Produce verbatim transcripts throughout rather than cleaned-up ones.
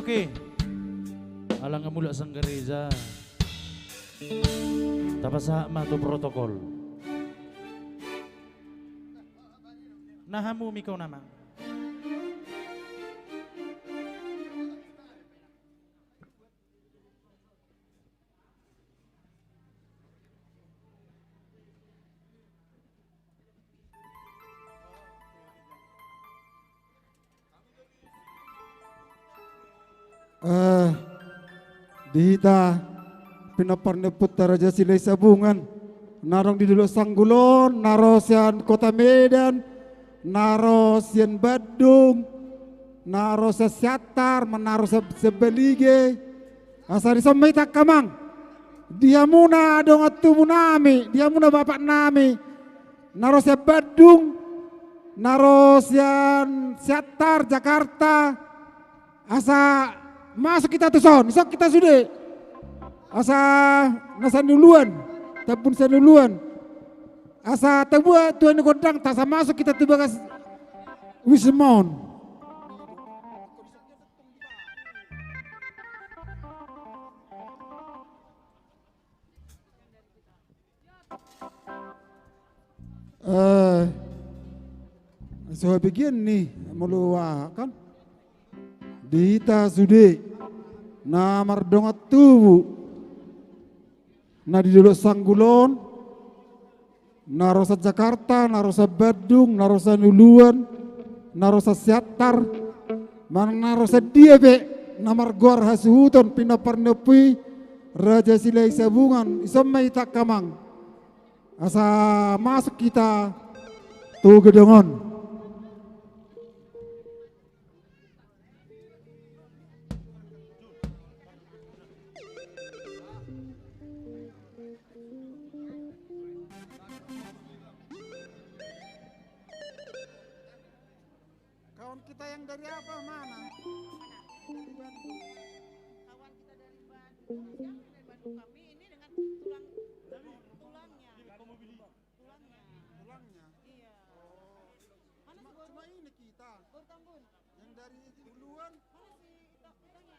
Oke. Ala nga mulak sanggareja, tapasahat ma tu protokol. Nah, hamu miko nama. Eh, di hita pinompar ni ompunta Raja Silahisabungan, na adong di Dolok Sanggulon, na ro sian Kota Medan, na ro sian Bandung, na ro sian Siantar, na ro sian Sambalige. Asa dison ma hita angka amang. Di hamuna dongan tubu nami, di hamuna bapak nami, na ro sian Bandung, na ro sian Siantar, Jakarta, asa masuk hita tuson, dison hita sude. Asa na sian uluan, Tambun sian uluan. Asa tabuat tuan ni gondang, asa masuk hita tu bagas wisma on. Eh, so bagian ni molo aha kan? Di hita sude na mardongan tubu, na di Dolok Sanggulon, na ro sian Jakarta, na ro sian Bandung, na ro sian uluan, na ro sian Siantar, manang na ro sian dia pe, na margoar hasuhuton pinompar ni ompu i Raja Silahisabungan, dison ma hita angka amang. Asa masuk hita tu gedong on. Kawan kita yang dari apa, mana? Dari Bandung. Kawan kita dari Bandung. Siapa dari Bandung? Kami ini dengan tulang, tulangnya. Tulangnya. Tulangnya? Iya. Oh. Mana si Boru? Cuma ini kita. Boru Tambun. Yang dari duluan. Mana si Tok Pitangnya?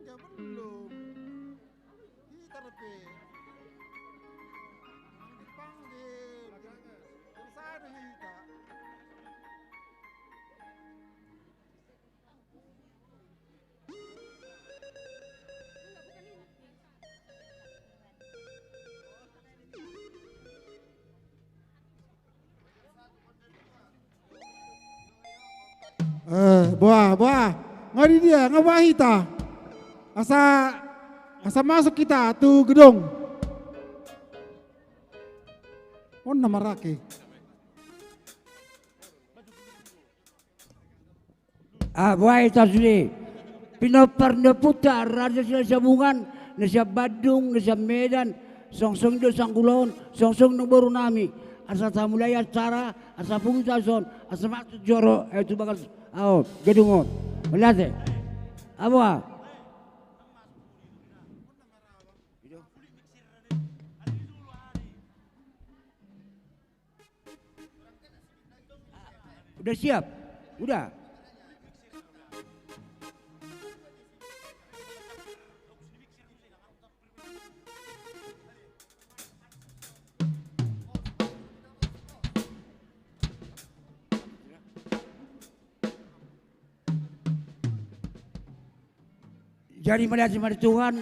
Enggak, belum. Hita dope. Manggil-panggil. Terus ada hita. Eh, boha, boha. Nga di dia, nga boha hita. Asa, asa masuk hita tu gedong. On na marake. Ah, boha hita sude. Pinompar ni ompunta Raja Silahisabungan, na sian Bandung, na sian Medan, songon i do Sanggulon, songon i do boru nami. Asa tamulai acara, asa pungu hita dison, asa masuk joro, eh, tu bagas, aho, gedung on. Mauliate. Ah, boha. Udah siap? Udah. Jadi mauliate ma di Tuhan,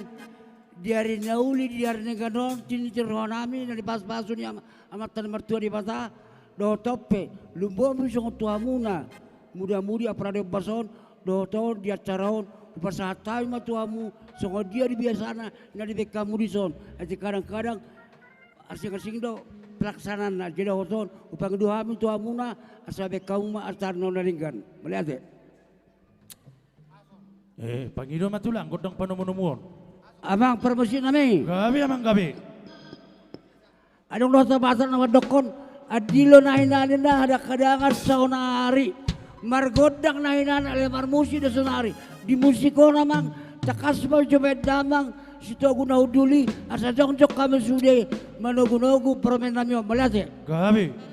di ari na uli, di ari na denggan on, tintin roha nami na dipasupasu ni Am-, Amanta na martua Debata, dohot on pe, lungmon ma songon tu hamuna, muda-mudi apala di ombas on, dohot on di acara on, hupasahat hami ma tu hamu, songon dia do biasana, na dibaen hamu dison, ate kadang-kadang, asing-asing do, pelaksanaanna, jadi dohot on, hupangido hami tu hamuna, asa baen hamu ma acara na denggan, mauliate. Eh, pangido ma tulang, gondang panomunomuon. Amang parmusik nami. Gabe, amang, gabe. Adong do hata Batak na mandokkon, andilo na hinan ninna hadanghadangan saonari. Margondang na hinan alai marmusik do saonari. Di musik on, amang, tangkas ma jo baen damang, sitogu na hundul i, asa jongjong hami sude manogunogu parumaen nami on, mauliate. Gabe.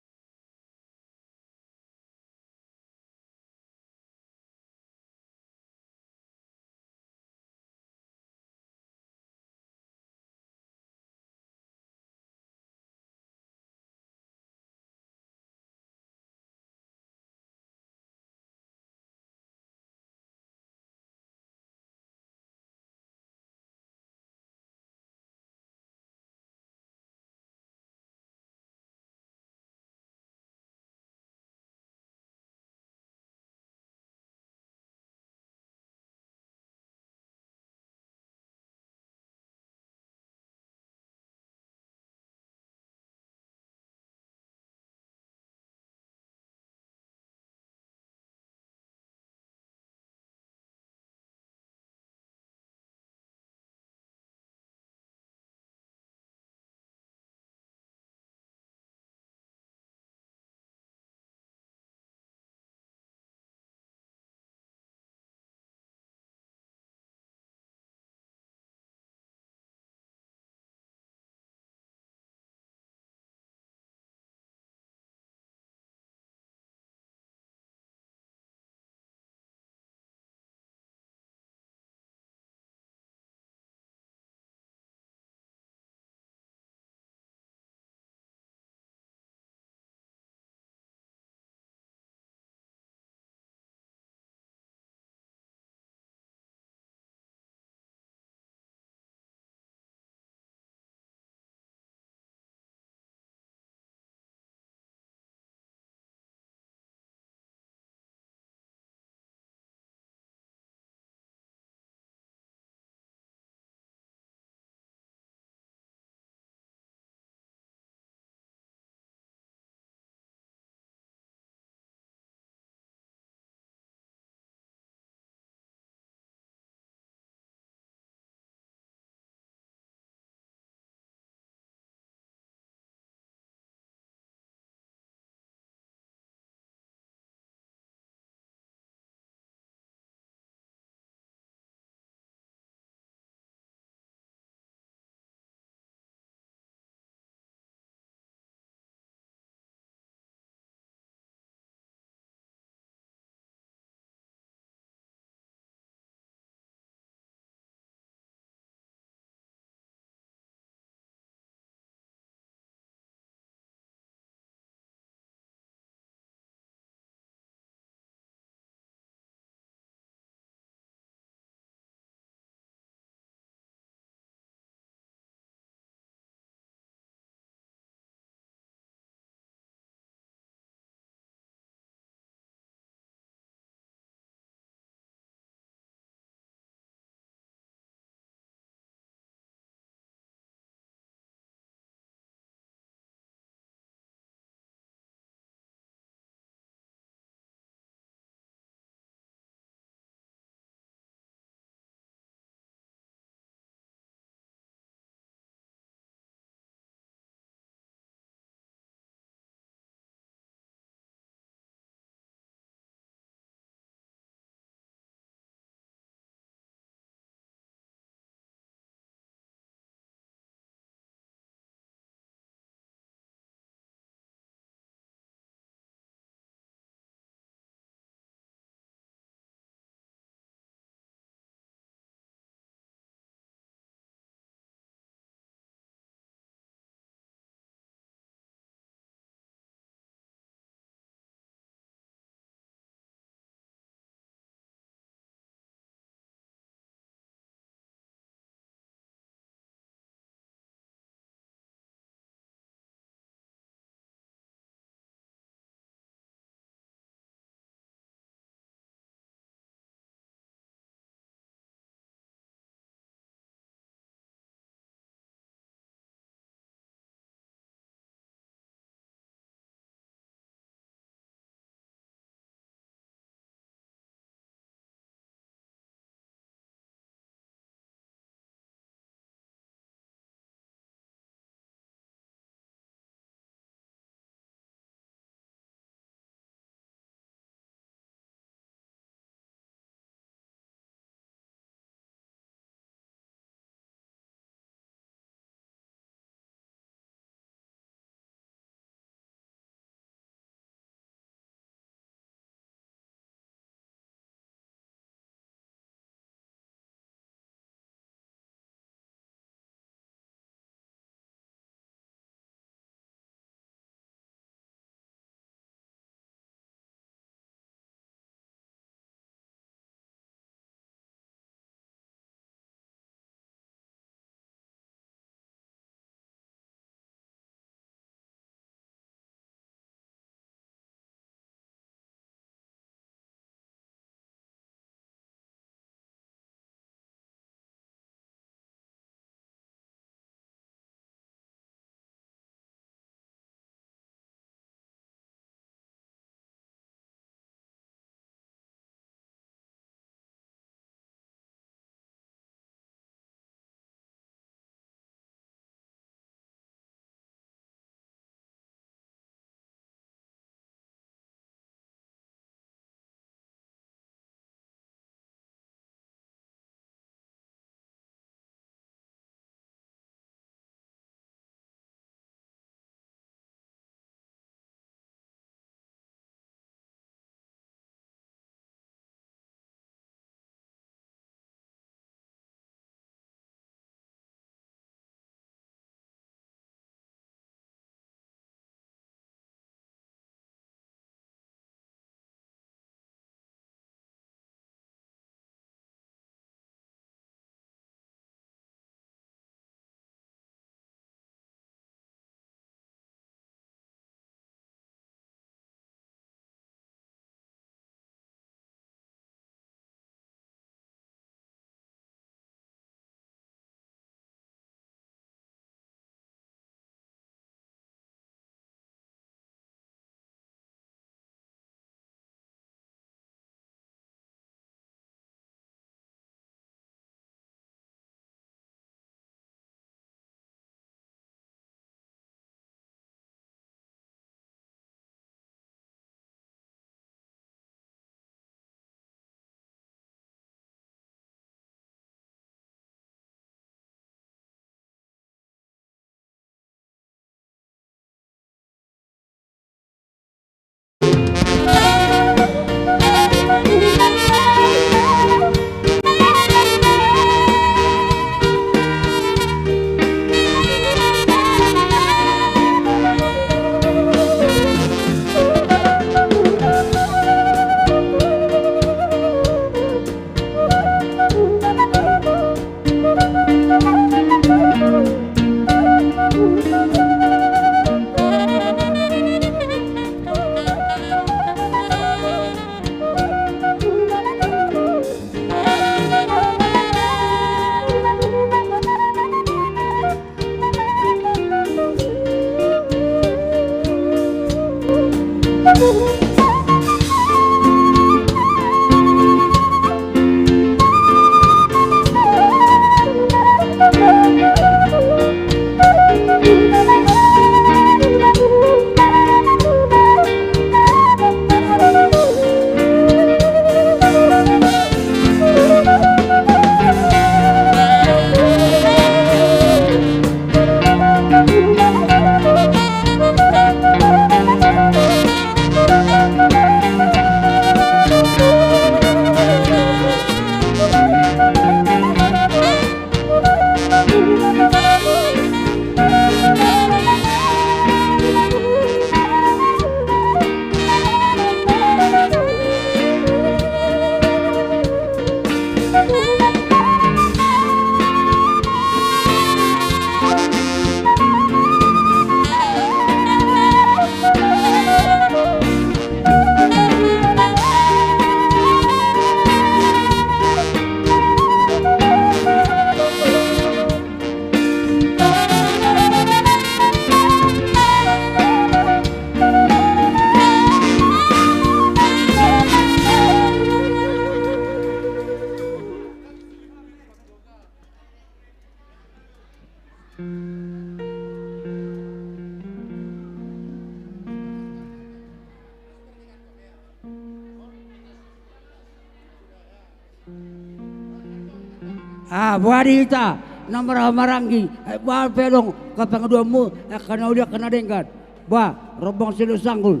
Ah, boha di hita na marhahamaranggi, eh, boha pe adong angka pangidoanmu, eh, angka na uli, angka na denggan. Boha, rombongan sian Sanggul.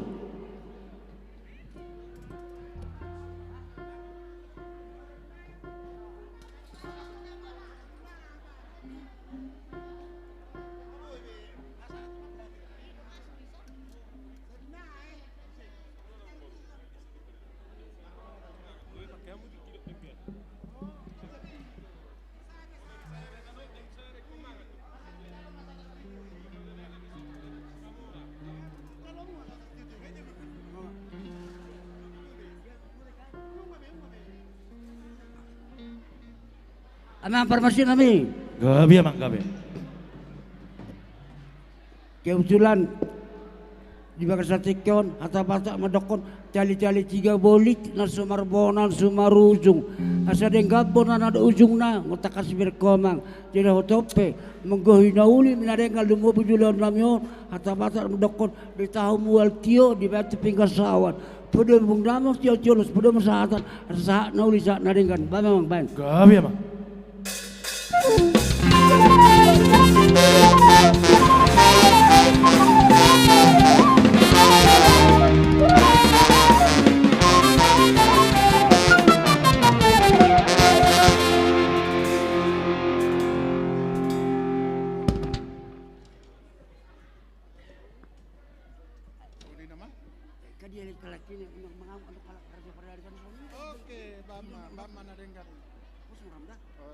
Amang parmasinami. Gabe, amang, gabe. Kebetulan di bagasan tingki on, hata Batak mandokkon, tali-tali tiga bolit na so marbona na so marujung. Asa denggan bona na adong ujungna, nunga tangkas berkomang. Jadi hotop pe, manggohi na uli, na denggan lumobi di ulaon nami on, hata Batak mandokkon, di tahu mual tio, dibaen tu pinggan sawan. Poda muna ma tio tiolos, poda ma sahatan, asa sahat na uli, sahat na denggan. Baen, amang, baen. Gabe, amang. Oke, bamma, bamma na denggan. Oke.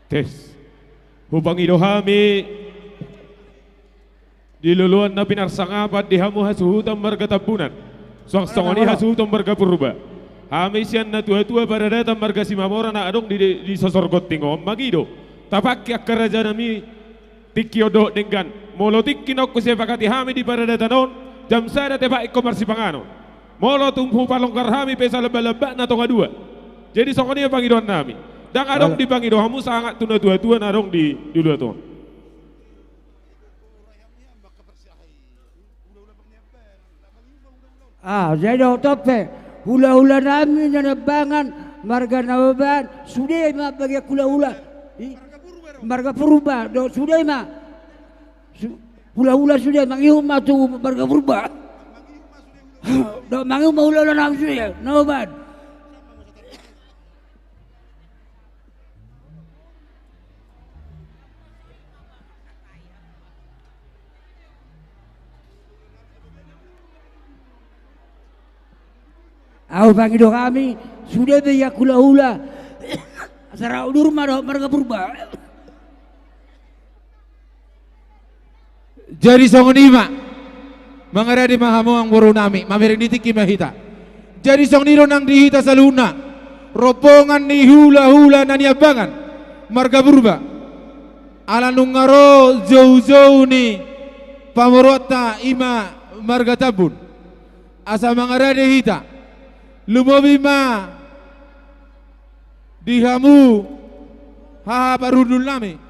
Tes. Hupangido hami di loloan na pinarsangapan di hamu hasuhuton marga Tambunan. Suang songon i hasuhuton marga Purba. Hami sian natuatua paradatan marga Simamora na adong di, di, di sosor gonting on mangido. Tapangke angka rajanami tingki on dohot denggan. Molo tingki na husepakati hami di paradatan on, jam sada tepa ingkon marsipanganon. Molo tung hupalonggar hami pe salambalambatna tonga dua. Jadi songon i ma pangidoannami. Ndang adong dipangido hamu sangap tu natuatua na adong di, di luat on. Ah, jadi dohot pe hulahulanami na Niambangan, marga Nababan, sude ma bagian hulahula. I, marga Purba, do sude ma. Su-, hulahula sude mangihut ma tu marga Purba. Do mangihut ma hulahulanami sude, Nababan. Ahu pangido hami, sude pe ia hulahula. Asa ra udur ma dohot marga Purba. Jadi songon i ma. Mangarade ma hamu amangborunami, mamereng di tingki ma hita. Jadi songon i do nang di hita saluhutna. Rombongan ni hulahula na Niambangan, marga Purba. Ala nunga ro joujou ni pamoruonta i ma marga Tambun. Asa mangarade hita. Lumobi ma di hamu haha parhundulnami.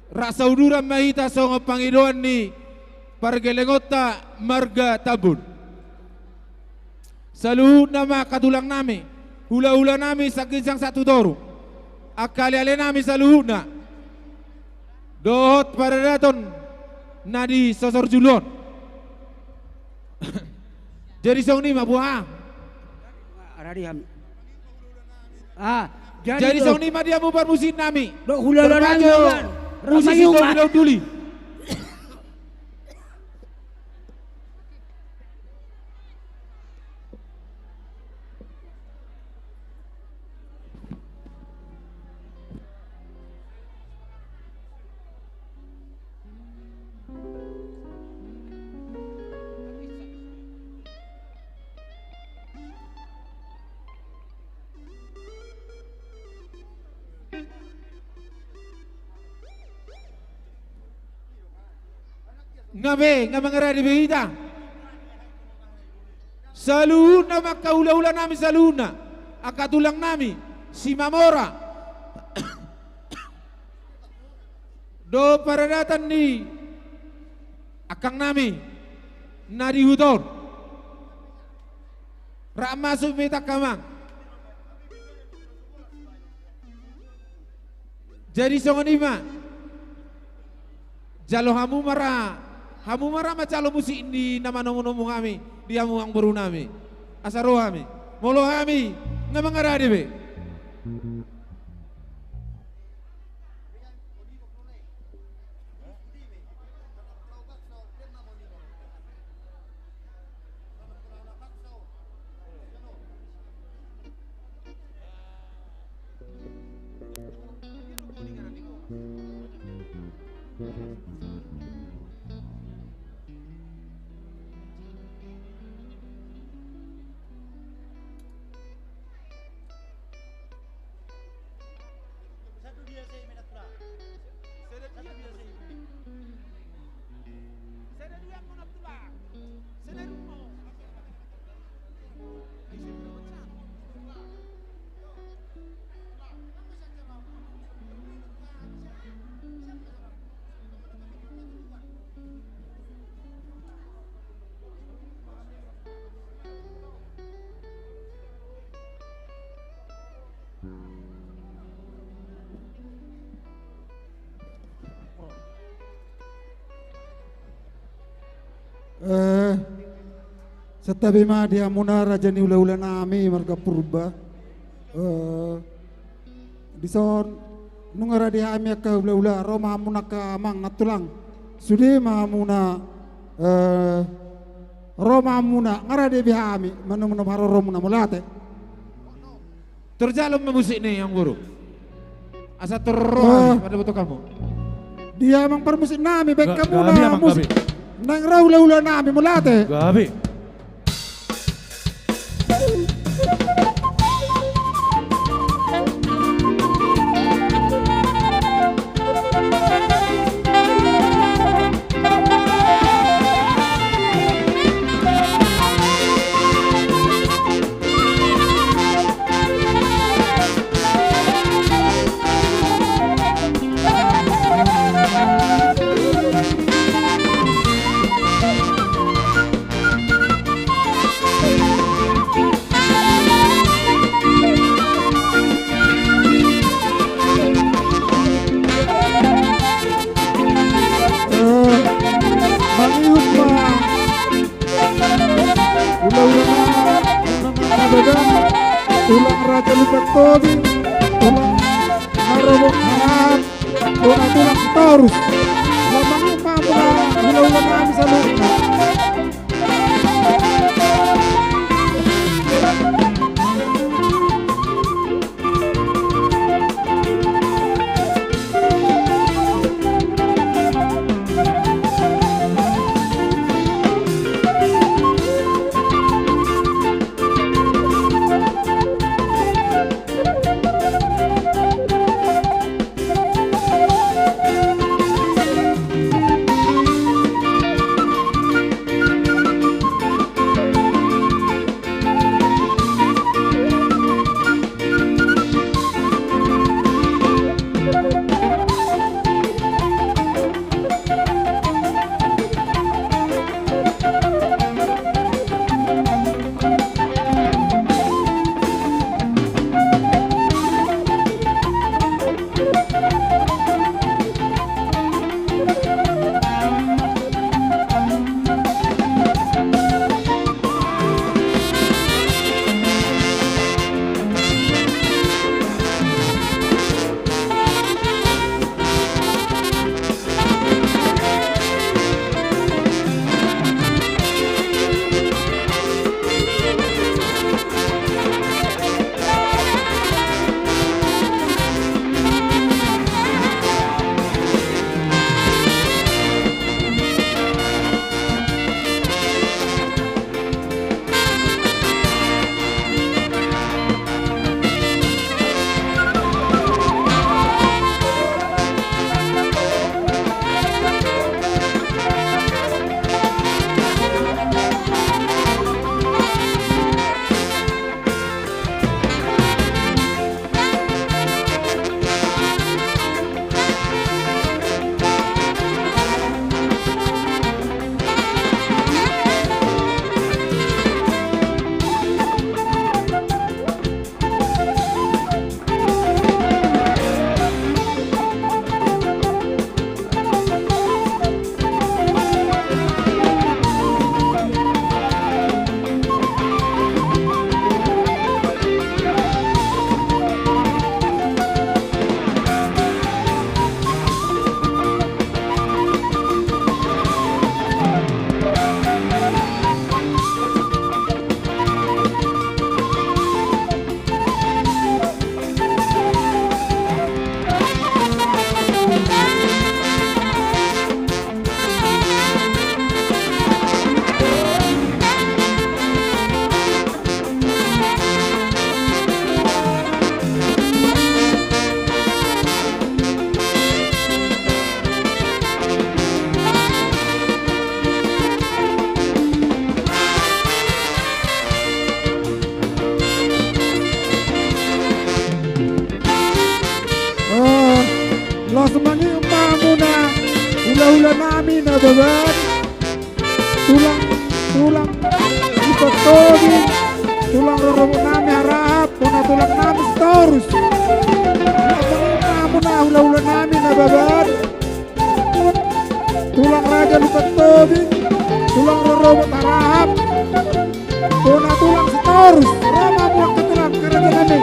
Rap sauduran ma hita songon pangidoan ni pargellengonta marga Tambun. Saluhutna ma angka tulangnami, hulahulanami saginsang sahat tu toru, angka alealenami saluhutna. Dohot paradaton na di sosor julu on. Jadi songon i ma buha. Aradi hami. Ah, jadi songon i ma di hamu parmusiknami. Dohot hulahulanami. Musik Sitobi Launduli. Nga be, nga mangarade be hita. Saluhutna ma angka hulahulanami saluhutna. Angka tulangnami Simamora. Dohot paradatan ni angkangnami na di huta on. Rap masuk ma hita angka amang. Jadi songon i ma. Jalo hamu ma ra, hamu ma ra manjalo musik ni na manomunomu hami di hamu amangborunami. Asa ro hami. Molo hami nga mangarade be. Eh, santabi ma di hamuna raja ni hulahulanami marga Purba. Eh, dison nunga rade hami angka hulahula, ro ma hamuna angka amang nantulang. Sude ma hamuna, eh, ro ma hamuna, nga rade be hami manomunomu haroromuna, mauliate. Tor jalo ma musik ni amangboru. Asa torro. Oh. Ada boto kamu. Dia amang parmusik nami, baen hamu na musik. Gabe, amang, gabe. Naeng ro hulahula nami, mauliate. Gabe. Mangihut ma. Hulahula na, na, na, na, na, tulang Raja Lumban Tobing, tulang na ro boan Harahap, bona tulang Sitorus. Lamang ma muna hulahula nami saluhutna. Eh, laos mangihut ma muna hulahula nami Nababan, tulang, tulang Lumban Tobing, tulang rorobot nami Harahap, bona tulang nami Sitorus. Laos mangihut ma muna hulahula nami Nababan, tulang Raja Lumban Tobing, tulang rorobot Harahap, bona tulang Sitorus. Ro ma muna, tulang, karajaan nami.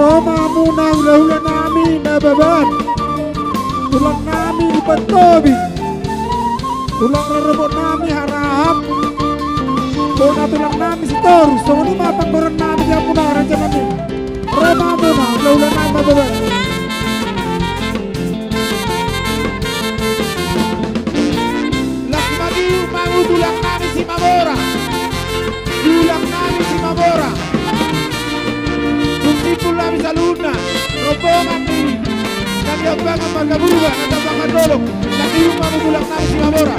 Ro ma muna hulahula nami Nababan, tulang nami Iban Tobing, tulang rorobot nami Harahap, bona tulang nami Sitorus, songon i ma panggoaran nami di hamuna raja nami. Ro ma muna hulahula nami Nababan. Laos mangihut ma hamu tulang nami Simamora. Tulang nami Simamora. Tung simpul nami saluhutna. Rombongan ni Naniambangan marga Purba, na tambangan dolok. Laos mangihut ma hamu tulang nami Simamora.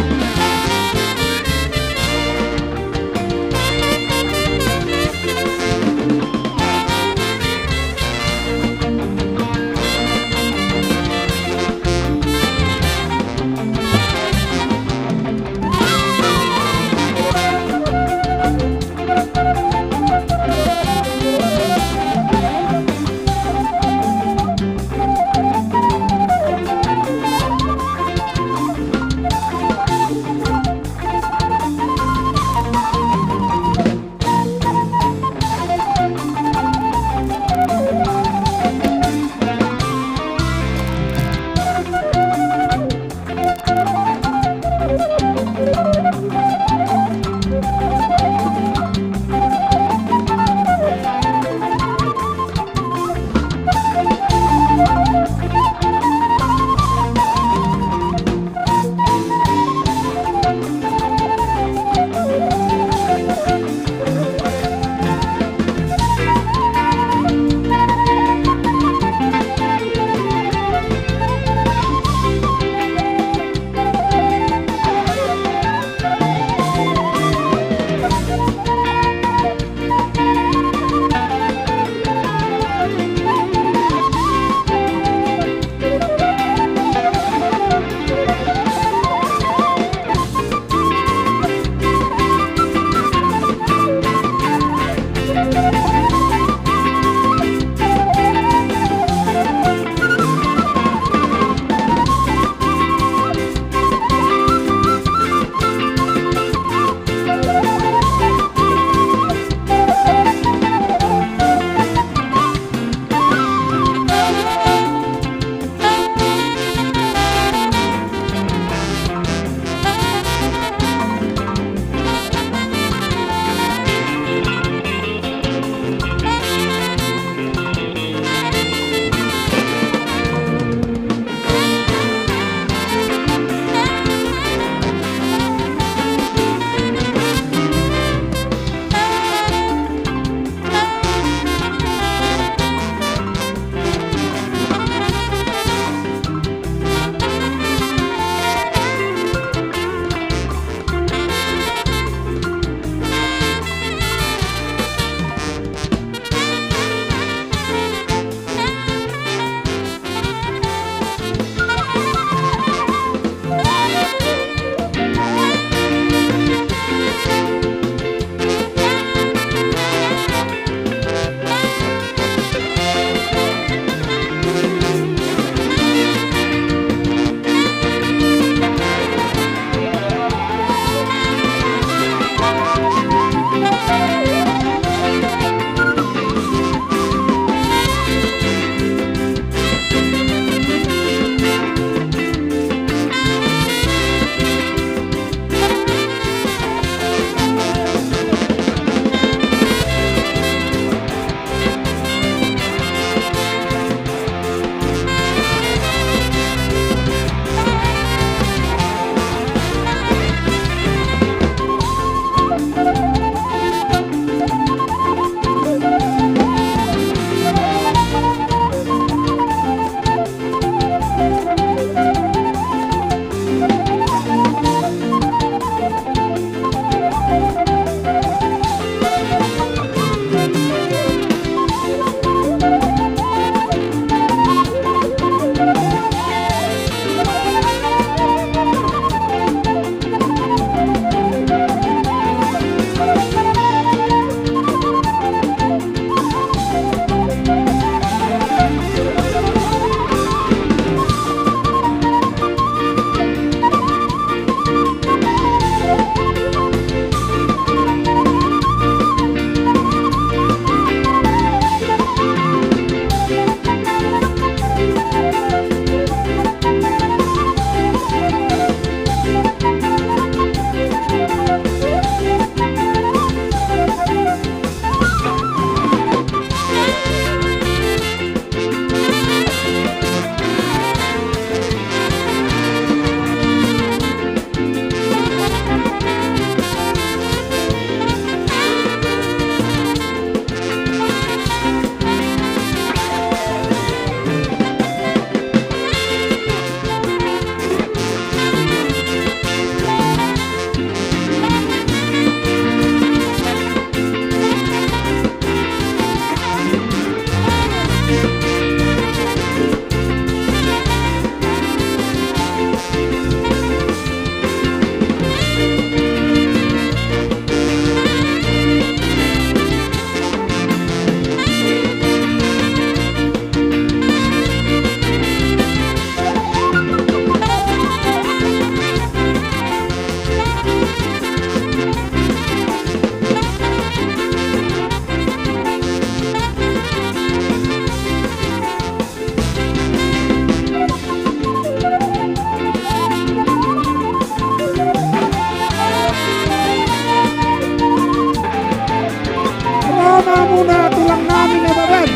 Namuna tulang nami na baban.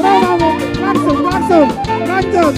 Ro ma hamu, langsung, langsung, lanjut.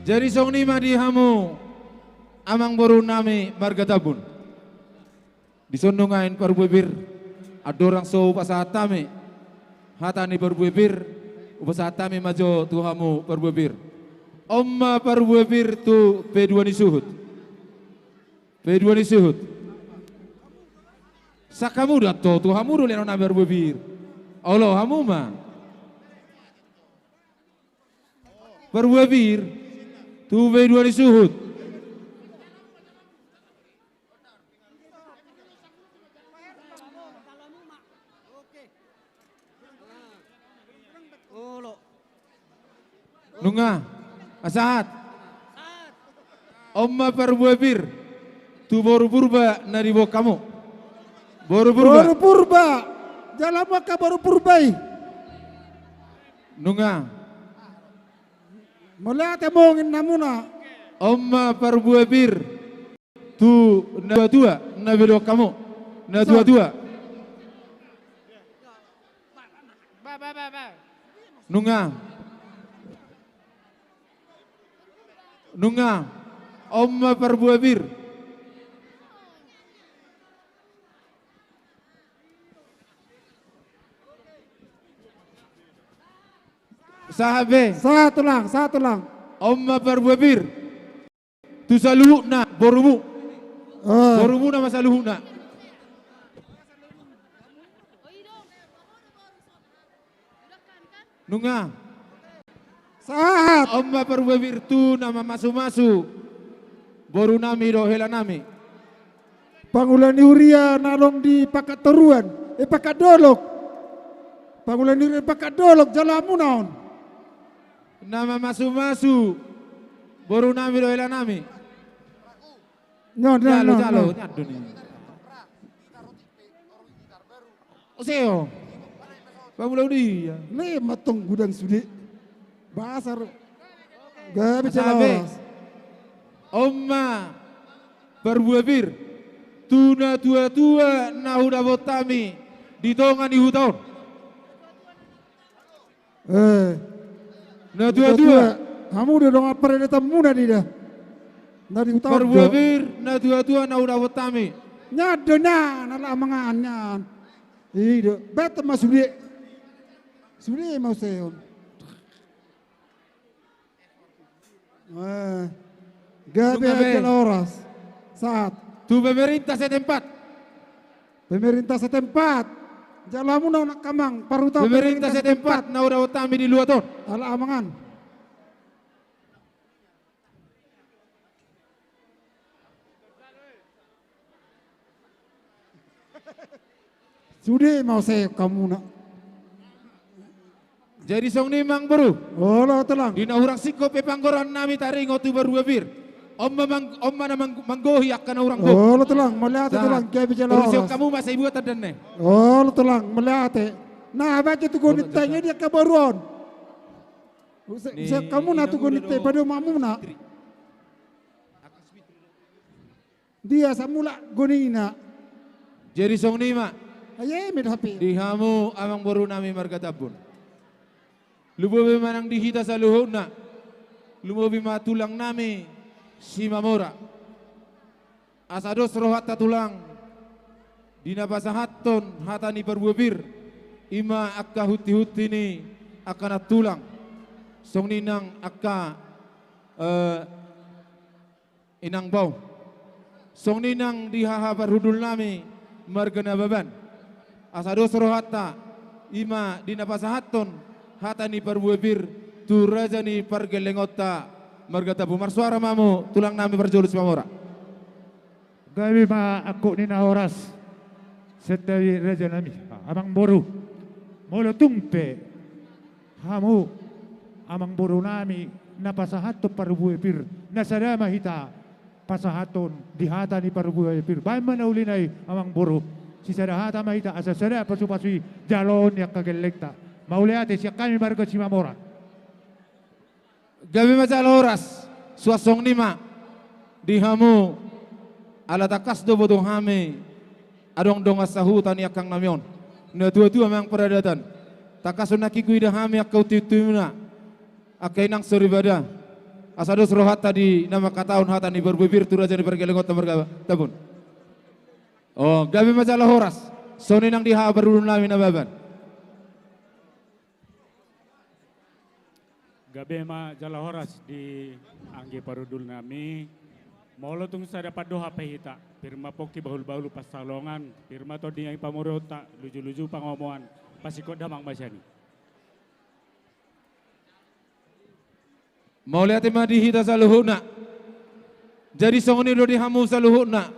Jadi songon i ma di hamu amangboru nami marga Tambun. Dison do nuaeng parbue pir, andorang so hupasahat hami hata ni parbue pir, hupasahat hami ma jo tu hamu parbue pir. On ma parbue pir tu P dua ni Suhut. P dua ni Suhut. Sangkap hamu do anto, tu hamu do lehonon nami parbue pir. Olo, hamu ma. Parbue pir tu P dua ni Suhut. Nunga. Sahat. On ma parbue pir tu boru Purba na diboan hamu. Boru Purba. Boru Purba. Jala muka boru Purba i. Nunga. Mauliate mungkin namuna. On ma parbue pir tu natuatua na diboan hamu. Natuatua. Nunga. Nunga. On ma parbue pir. Sahat be. Sahat tulang, sahat tulang. On ma parbue pir tu saluhutna Borumu. Eh. Borumu nama saluhutna. Nunga. Sahat. On ma parbue pir tu na mamasumasu boru nami dohot hela nami. Pangula ni huria na adong di Pangkal Toruan, eh, Pangkal Dolok. Pangula ni huria Pangkal Dolok, jalo hamuna on. Na mamasumasu boru nami dohot hela nami. Nyo, nyo, jalo, nyo, jalo, nyo. Nyo do ni. Ose ho. Pamula udia. Lima tong gudang sude. Basar. Gabe. Asa jalo be. Horas. On ma parbue pir tu na tua-tua na hudapot hami di tonga ni huta on. Eh. Na tua-tua. Hamu do dongan paradatanmuna do i da. Na di huta on do. Parbue pir na tua-tua na hudapot hami. Nian do nian, ala mangan nian. I do. Baen ma sude. Sude ma use on. Eh, gabe. Nunga be. Jala horas. Sahat. Tu pemerintah setempat. Pemerintah setempat. Jalo hamuna on angka amang, parhuta pemerintah setempat. Pemerintah setempat na hudapot hami di luat on. Ala mangan. Sude ma use hamuna. Jadi songon i amang boru. Olo tulang. Di na hurang singkop pe panggorahon nami taringot tu parbue pir. On ma mang-, on ma na mang-, manggohi angka na hurang gok. Olo tulang, mauliate tulang, gabe jala horas. Urusi hamu ma sai buat tandana. Olo tulang, mauliate. Na baca tu goni tangi dia kabaruan. Use, use hamuna tu goni te, padomu hamuna. Dia samula gonina. Jadi songon i ma. Aye, med hape. Di hamu amang boru nami marga Tambun. Lumobi ma nang di hita saluhutna. Lumobi ma tulang nami Simamora. Asa dos rohanta tulang. Di na pasahathon hata ni parbue pir. I ma angka hunti-hunti ni angka nantulang. Songon i nang angka, eh, inang bao. Songon i nang di haha parhundul nami marga Nababan. Asa dos rohanta, i ma di na pasahathon hata ni parbue pir tu raja ni pargellengonta marga Tambun. Marsuara ma hamu tulang nami parjolo Simamora. Gabe ma angkup ni na horas. Santabi raja nami, amang boru. Molo tung pe hamu amang boru nami na pasahathon parbue pir, na sada ma hita pasahathon di hata ni parbue pir. Baen ma na ulina i amang boru. Sisada hata ma hita asa sada pasu-pasu i jaloon ni angka gellengta. Mauliate sian hami marga Simamora. Gabe ma jala horas, suang songon i ma di hamu, ala tangkas do boto hami, adong dongan sahuta ni angkang nami on. Na tua-tua ma amang paradatan. Tangkas do nangkin huida hami angka hunti-huntimuna, angka inang soripada. Asa dos rohanta di na mangkatahon hata ni parbue pir tu raja ni pargellengonta marga Tambun. O, gabe ma jala horas, songon i nang di haha parhundul nami Nababan. Gabe ma jala horas di anggi parhundul nami. Molo tung sada pandohan pe hita, pir ma pongki bahul-bahul pansalongan, pir ma tondi pamoruonta, luju-luju pangomoan, pasikot damang ma sian i. Mauliate ma di hita saluhutna. Jadi songon i do di hamu saluhutna,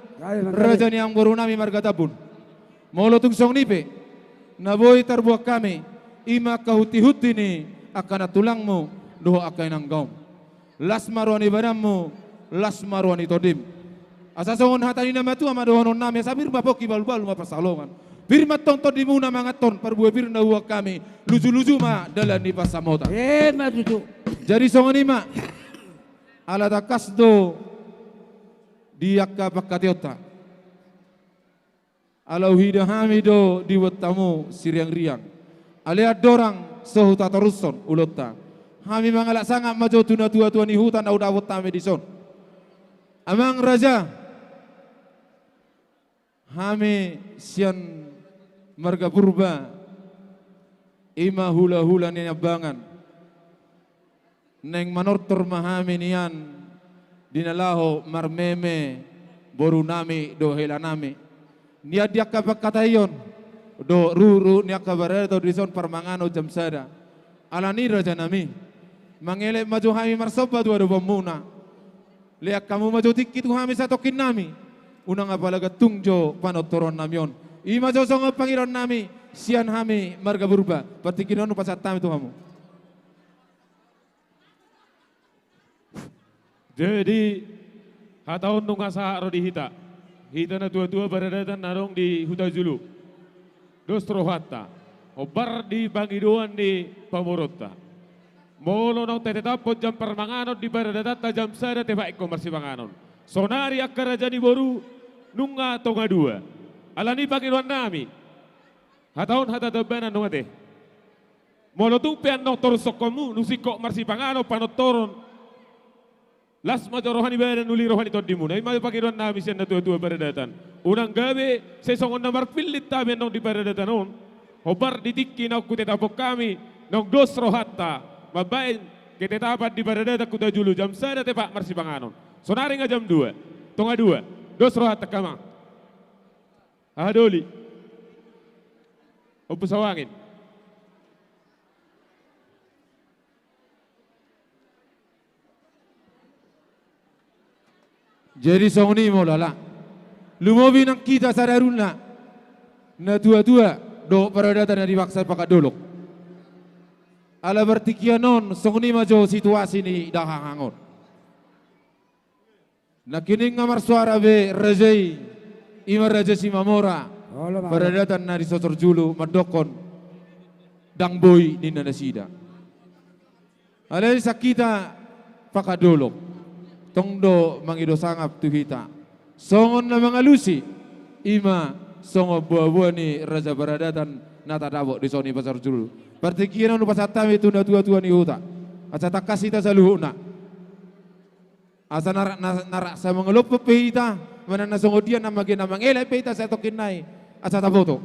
raja ni amang boru nami marga Tambun. Molo tung songon i pe na boi tarboan hami, i ma angka hunti-hunti ni angka nantulangmu dohot angka inang gaom. Las ma roha ni badanmu, las ma roha ni tondim. Asa songon hata ni na matua ma dohonon nami, asa pir ma pongki bahul-bahul ma pansalongan. Pir ma tong tondimuna manganhon parbue pir na huboan hami, luju-luju ma dalan ni pansamotan. Emma tutu. Jadi songon i ma, ala tangkas do di angka pangkataionta. Ala huida hami do diboan hamu siriang-riang. Alai andorang so hutatorushon ulaonta, hami mangalap sangap ma jo tu na tua-tua ni huta na hudapot hami dison. Amang raja, hami sian marga Purba, i ma hula-hula ni Nambangan. Naeng manortor ma hami nian di na laho marmeme boru nami dohot hela nami. Nian di angka pangkataion dohot ruhut-ruhut ni angka baradaton dison parmanganon jam sada. Alani raja nami, mangelek ma jo hami marsomba tu adopanmuna. Lean hamu ma jo tingki tu hami satongkin nami. Unang apala gantung jo panortoron nami on. I ma jo songon pangidoan nami sian hami marga Purba. Partingkian on hupasahat hami tu hamu. Jadi, hata on nunga sahat ro di hita. Hita na tua-tua paradatan na adong di Hutajulu. Dos rohanta. Hombar di pangidoan ni pamoruonta. Molo naung tatetaphon jam parmanganon di paradatanta jam sada tepa ingkon marsipanganon. Sonari angka raja ni boru nunga tonga dua. Alani pangidoan nami. Hata on hata tabanan nunga te. Molo tung pe annon torus songkonmu, nunga singkop marsipanganon panortoron. Las ma jo roha ni badan uli roha ni tondimuna. I ma pangidoan nami sian na tua-tua paradatan. Unang gabe sai songon na marpillit hami annon di paradatan on. Hombar di tingki naung hutetaphon hami naung dos rohanta mambaen ketetapan di paradatan Hutajulu jam sada tepa marsipanganon. Sonari nunga jam dua. Tonga dua. Dos rohanta, hamu amang. Aha doli? Ompu Sawangin. Jadi songon i ma olo ala. Lumobi nang hita saluhutna, na tua-tua dohot paradatan na di bangso Pakandolok. Ala partingkian on songon i ma jo situasi ni dahahang on. Nangkining nunga marsuara be raja i, i ma Raja Simamora. Olo, Bang. Paradatan na di Sosorjulu mandokkon ndang boi ninna nasida. Alai sian hita Pakandolok, tong do mangido sangap tu hita. Songon na mangalusi, i ma songon boa-boa ni raja paradatan na tadapot dison i Pasar Julu. Partingkian on hupasahat hami tu na tua-tua ni huta. Asa tangkas hita saluhutna. Asa na ra-, na, na rasa mangalophon pe hita, manang na songon dia na mage na mangelek pe hita satongkin nai. Asa taboto.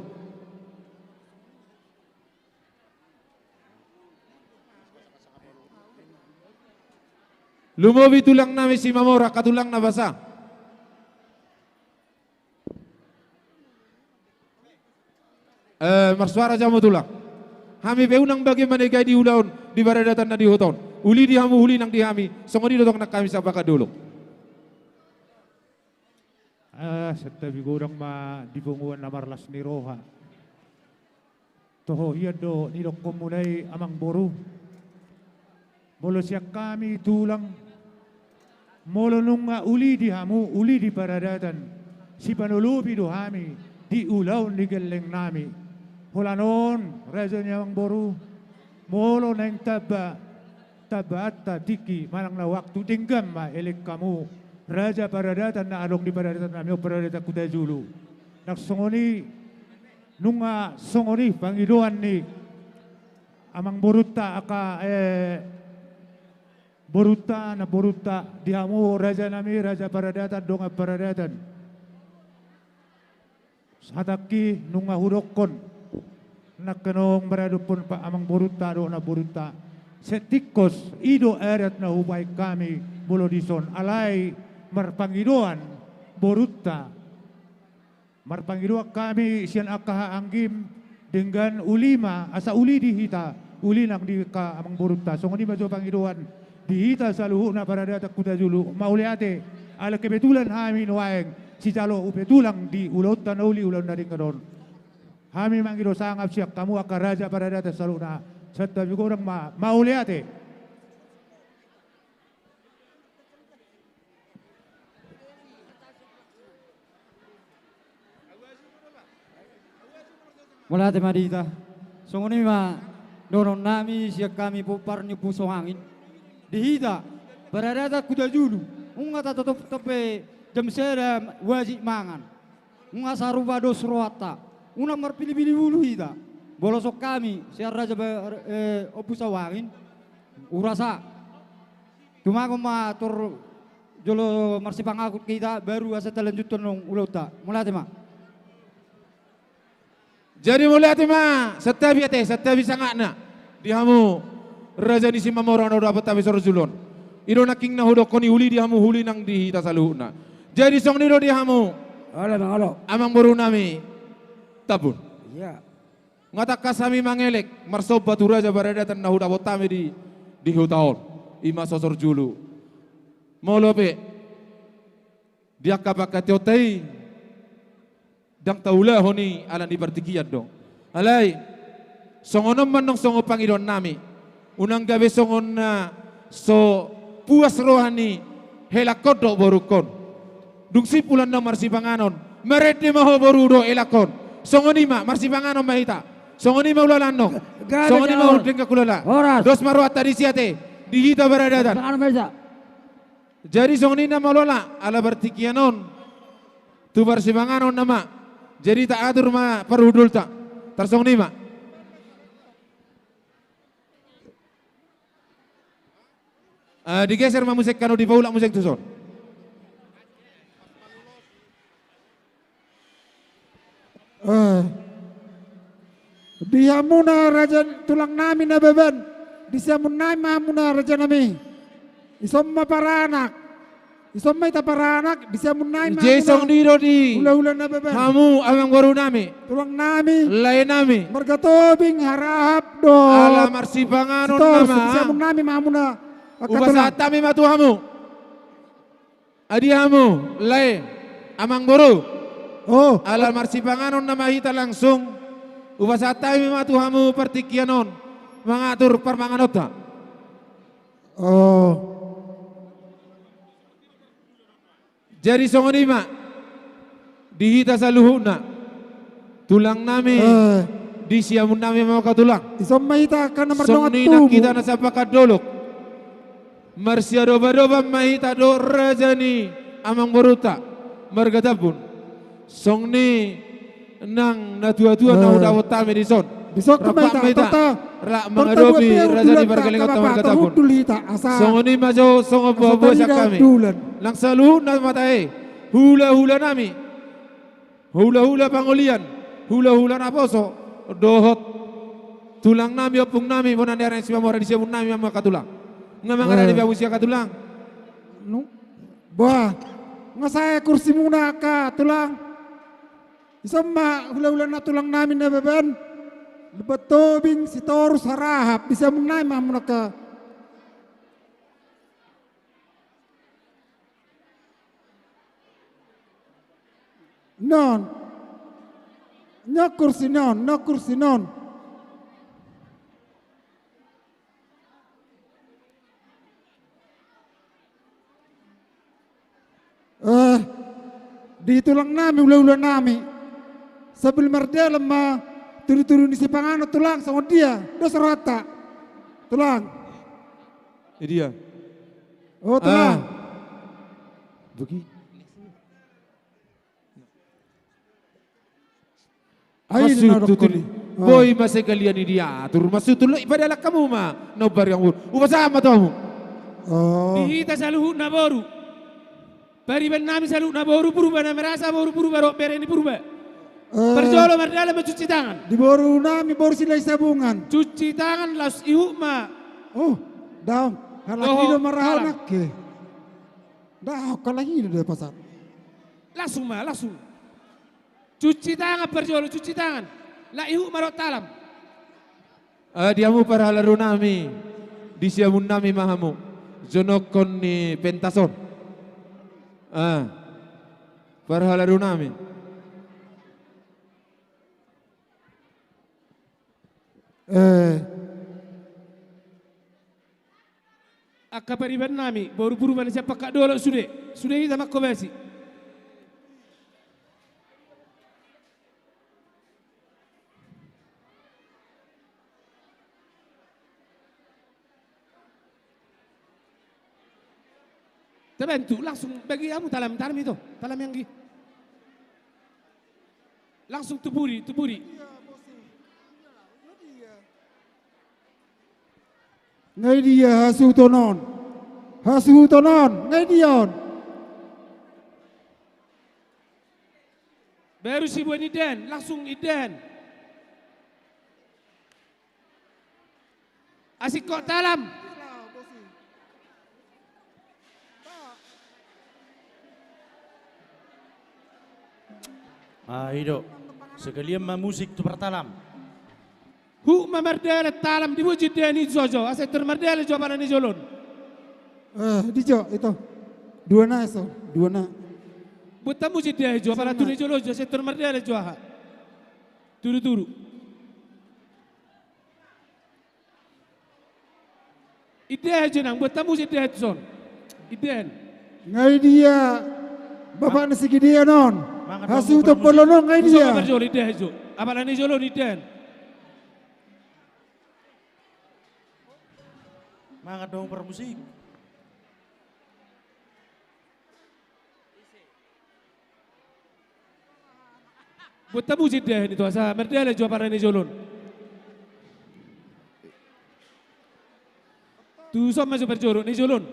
Lumobi tulang nami Simamora, angka tulang na basa. Eh, marsuara jo hamu tulang. Hami pe unang bage manegai di ulaon di paradatan na di huta on. Uli di hamu, uli nang di hami, songon i do tong nang hami sian Pakandolok. Ah, santabi godang ma di punguan na marlas ni roha. Toho hian do nidokkonmuna i amang boru. Molo sian hami tulang, molo nunga uli di hamu, uli di paradatan, sipanolopi do hami di ulaon ni gelleng nami. Holan on, raja ni amang boru, molo naeng tamba, tambaanta tingki manang na waktu, denggan ma elek hamu raja paradatan na adong di paradatan nami on, paradatan Hutajulu. Nang songon i, nunga songon i pangidoan ni amang borunta, angka, eh, borunta, namborunta, di hamu raja nami, raja paradatan, dongan paradatan. Hatangki nunga hudokkon, nangkin naung maradophon amang borunta dohot namborunta. Sai tingkos, i do adat na hubaen hami molo dison, alai marpangidoan borunta. Marpangidoan hami sian angka haanggim, denggan uli ma, asa uli di hita, uli nang di angka amang borunta. Songon i ma jo pangidoan di hita saluhutna paradatan Hutajulu. Mauliate, ala kebetulan hami nuaeng sijalo upa tulang di ulaonta na uli, ulaon na denggan on. Hami mangido sangap sian hamu angka raja paradatan saluhutna. Santabi godang ma, mauliate. Mauliate ma di hita. Songon i ma dohonon nami sian hami pompar ni Ompu Sawangin. Di hita paradatan Hutajulu, nunga tatotop pe jam sada wajib mangan. Nunga sarupa dos rohanta. Unang marpilipili ulu hita. Bolosan hami sian raja ba-, eh, Ompu Sawangin. Hurasa. Tumagon ma tor jolo marsipangangkut hita, baru asa talanjuthon ulaonta. Mauliate ma. Jadi mauliate ma, santabi ate, santabi sangapna di hamu raja ni Simamora na hudapot hami Sosorjulu on. I do nangkin na hudokkon i, uli di hamu, uli nang di hita saluhutna. Jadi songon i do di hamu, Olo, Amang, olo. Amangboru nami Tambun. Iya. Nga tangkas hami mangelek marsomba tu raja paradatan na hudapot hami di, di huta on, i ma so sorjulu. Molo pe di angka panghataion ta i, ndang taulahon i ala ni partingkian do. Alai songon on ma annon songon pangidoan nami, unang gabe songon na so puas roha ni helangkon dohot borungkon. Dung simpul annon marsipanganon, marende ma ho boru dohot helangkon. Songon i ma, marsipanganon ma hita. Songon i ma, hulala, annon. Ga-, gabe. Songon i ma, jalo. Hurang denggan, hulala. Horas. Dos ma rohanta disi ate di hita paradatan. Panganon ma hita. Jadi songon i nama, hulala, ala partingkian on tu parsipanganon nama. Jadi taatur ma parhundulta. Tarsongon i ma. Ah, digeser ma muse, anu, dipaulak muse tuson. Eh, di hamuna raja, tulang nami Nababan, di siamun nami ma hamuna raja nami. Dison ma paranak. Dison ma hita paranak, di siamun nami ma hamuna. Ise songon i do di hula-hula Nababan, hamu amangboru nami, tulang nami, lae nami, marga Tobing, Harahap dohot Sitorus. Ala marsipanganon nama, di siamun nami ma hamuna angka tulang. Hupasahat hami ma tu hamu. Adi hamu, lae, amangboru. Oh. Ala marsipanganon nama hita langsung. Hupasahat hami ma tu hamu partingkian on mangatur parmanganonta. Oh. Jadi songon i ma di hita saluhutna, tulang nami, eh, di siamun nami ma angka tulang. Dison ma hita angka na mardongan tubu. Songon i nang hita na sian Pangkandolok. Marsiadopadopan ma hita dohot raja ni amangborunta marga Tambun. Songon i nang natua-tua na, eh, hudapot hami dison. Dison ma hita, rap ma hita, torta, rap torta mangadopi buat raja ni pargalingonta marga Tambun. Torta hudul hita, asa, songon i ma jo songon, asa boa-boa sian hami. Nang saluhutna ma tahe, hula-hula nami. Hula-hula pangolian, hula-hula naposo, dohot tulang nami, ompung nami, bona ni ari Sipamuara, di siamun nami ma hamu angka tulang. Nga mangaradei, eh, hamu sian angka tulang. Nu, bah, nga sae kursimuna angka tulang. Dison ma hula-hula na tulang nami Nababan, Lumban Tobing, Sitorus, Harahap, di siamun nami ma hamu angka. Non. Nyokur si non, nyokur si non. Eh, di tulang nami, hula-hula nami. Sambil mardalan ma tudu-tudu ni sipanganon, tulang, songon dia dos rohanta, tulang. Idia. Oh, tulang. Ah. Begi. Ai, masutu na dokkon tuli. Ah. Boi ma sekalian i diatur, masutu lo, i padalan hamu ma na umbari hamu. Hupasahat ma tu hamu. Oh. Di hita saluhutna boru. Pariban nami saluhutna boru Purba, na merasa boru Purba dohot bere ni Purba. Eh. Parjolo mardalan ma cuci tangan. Di boru nami boru Silahisabungan. Cuci tangan, laos ihut ma. Oh, daong. Halak i do marahona ke. Daong, halak i do pasahat. Langsung ma, langsung. Cuci tangan parjolo, cuci tangan. Laos ihut ma dohot talam. Ah, di hamu parhalado nami, di siamun nami ma hamu. Jonokkon ni pentas on. Ah, parhalado nami. Eh. Angka pariban nami, boru Purba na sian Pangkandolok sude, sude hita manghobasi. Tabantu, langsung bagi hamu talam, talam i, talam i, anggi. Langsung tu pudi, tu pudi. Nga i dia hasuhuton on? Hasuhuton on, nga i dia on? Baru sibuan indahan, langsung indahan. Asing kok talam. Ah, i do. Sekalian ma musik tu partalam. Huhut ma mardalan talam, dibuat jo indahan i tu son jo, asa tor mardalan jo apala ni jolo on. Eh, di jo, ito. Dua na, so, dua na. Buat hamu jo indahan i jo, apala tu na jolo jo, asa tor mardalan jo aha. Turu-turu. Indahan jo inang, buat hamu jo indahan tu son. Indahan. Nga i dia, bapak na si Gideon on. Hasuhuton bolon on, nga i dia. Indahan jo. Apala ni jolo on, indahan. Mangan dong parmusik. Buat hamu jo indahan i tu asa mardalan jo apala ni jolo on. Tu son ma jo parjolo ni jolo on.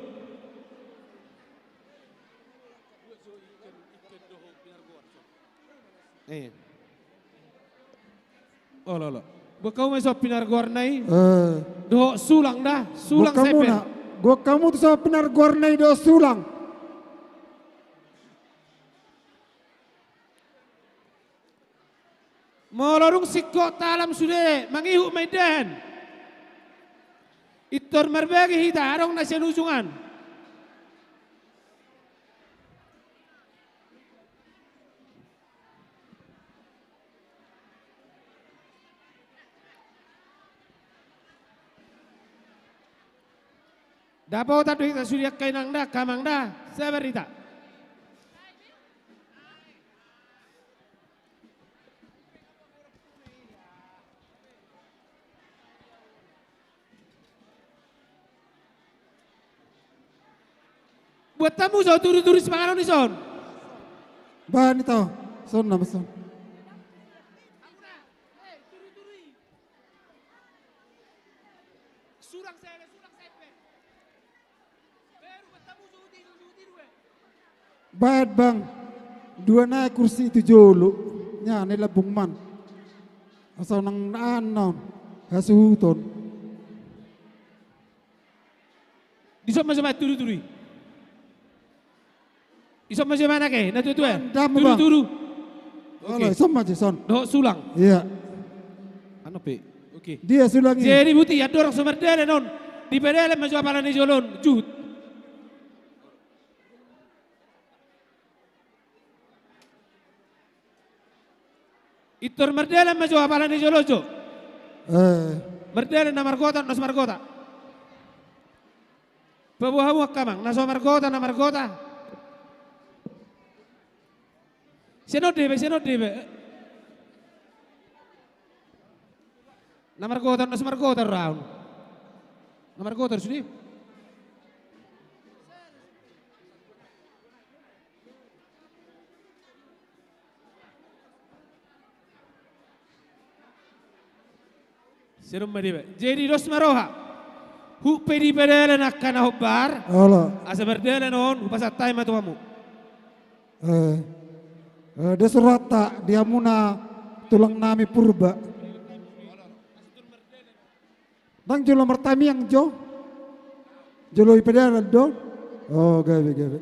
Eh. Olo, olo. Buat hamu ma jo pinargoarna i. Eh. Dohot sulang da, sulang seper. Buat hamu tu son pinargoarna i dohot sulang. Molo dung singkop talam sude, mangihut ma indahan. Pintor marbagi hita, adong na sian ujung an. Dapotan do hita sude angka inang da, angka amang da, sabar hita. Buat hamu jo turu-turu sipanganon i son. Baen ito, son nama son. Baen bang, dua na kursi tu jolo, nia na i lambung man. Asa unang na an on, hasuhuton. Di son ma jo baen turu-turu i. Di son ma jo baen ake, na tua-tua. Damu, bang. Turu-turu. Oke. Olo, di son ma jo son. Dohot sulang. Iya. Anu pe. Oke. Dia sulang i. Jadi buti andorang so mardalan on. Dipadalan ma jo apala ni jolo on. Juhut. Pintor mardalan ma jo apala ni jolo jo. Eh. Mardalan na margota, na so margota. Paboa hamu angka amang, na so margota, na margota. Sian on do iba, sian on do iba. Na margota, na so margota roha on. Na margota do sude. Sian on ma diba. Jadi dos ma roha. Hupe dipadalan angka na hombar. Olo. Asa mardalan on, hupasahat hami ma tu hamu. Eh, eh, dos rohanta di hamuna tulang nami Purba. Ndang jolo martamiang jo. Jolo ipadalan do. Oh, gabe, gabe.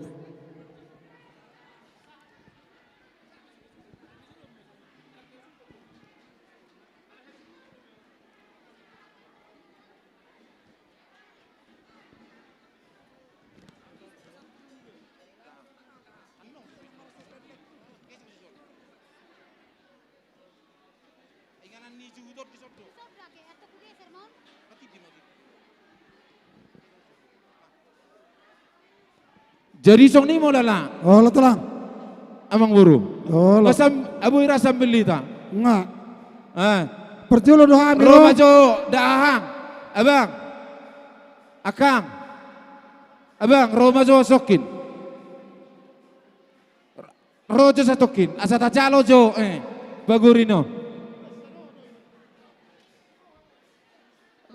Jadi songon i ma olo. Olo tulang. Amangboru. Olo. Abu ira sambil hita. Nga. Eh. Parjolo do hami ro. Ro ma jo da aha. Abang. Akang. Abang, ro ma jo satongkin. Ro jo satongkin, asa tajalo jo, eh, pagorin on.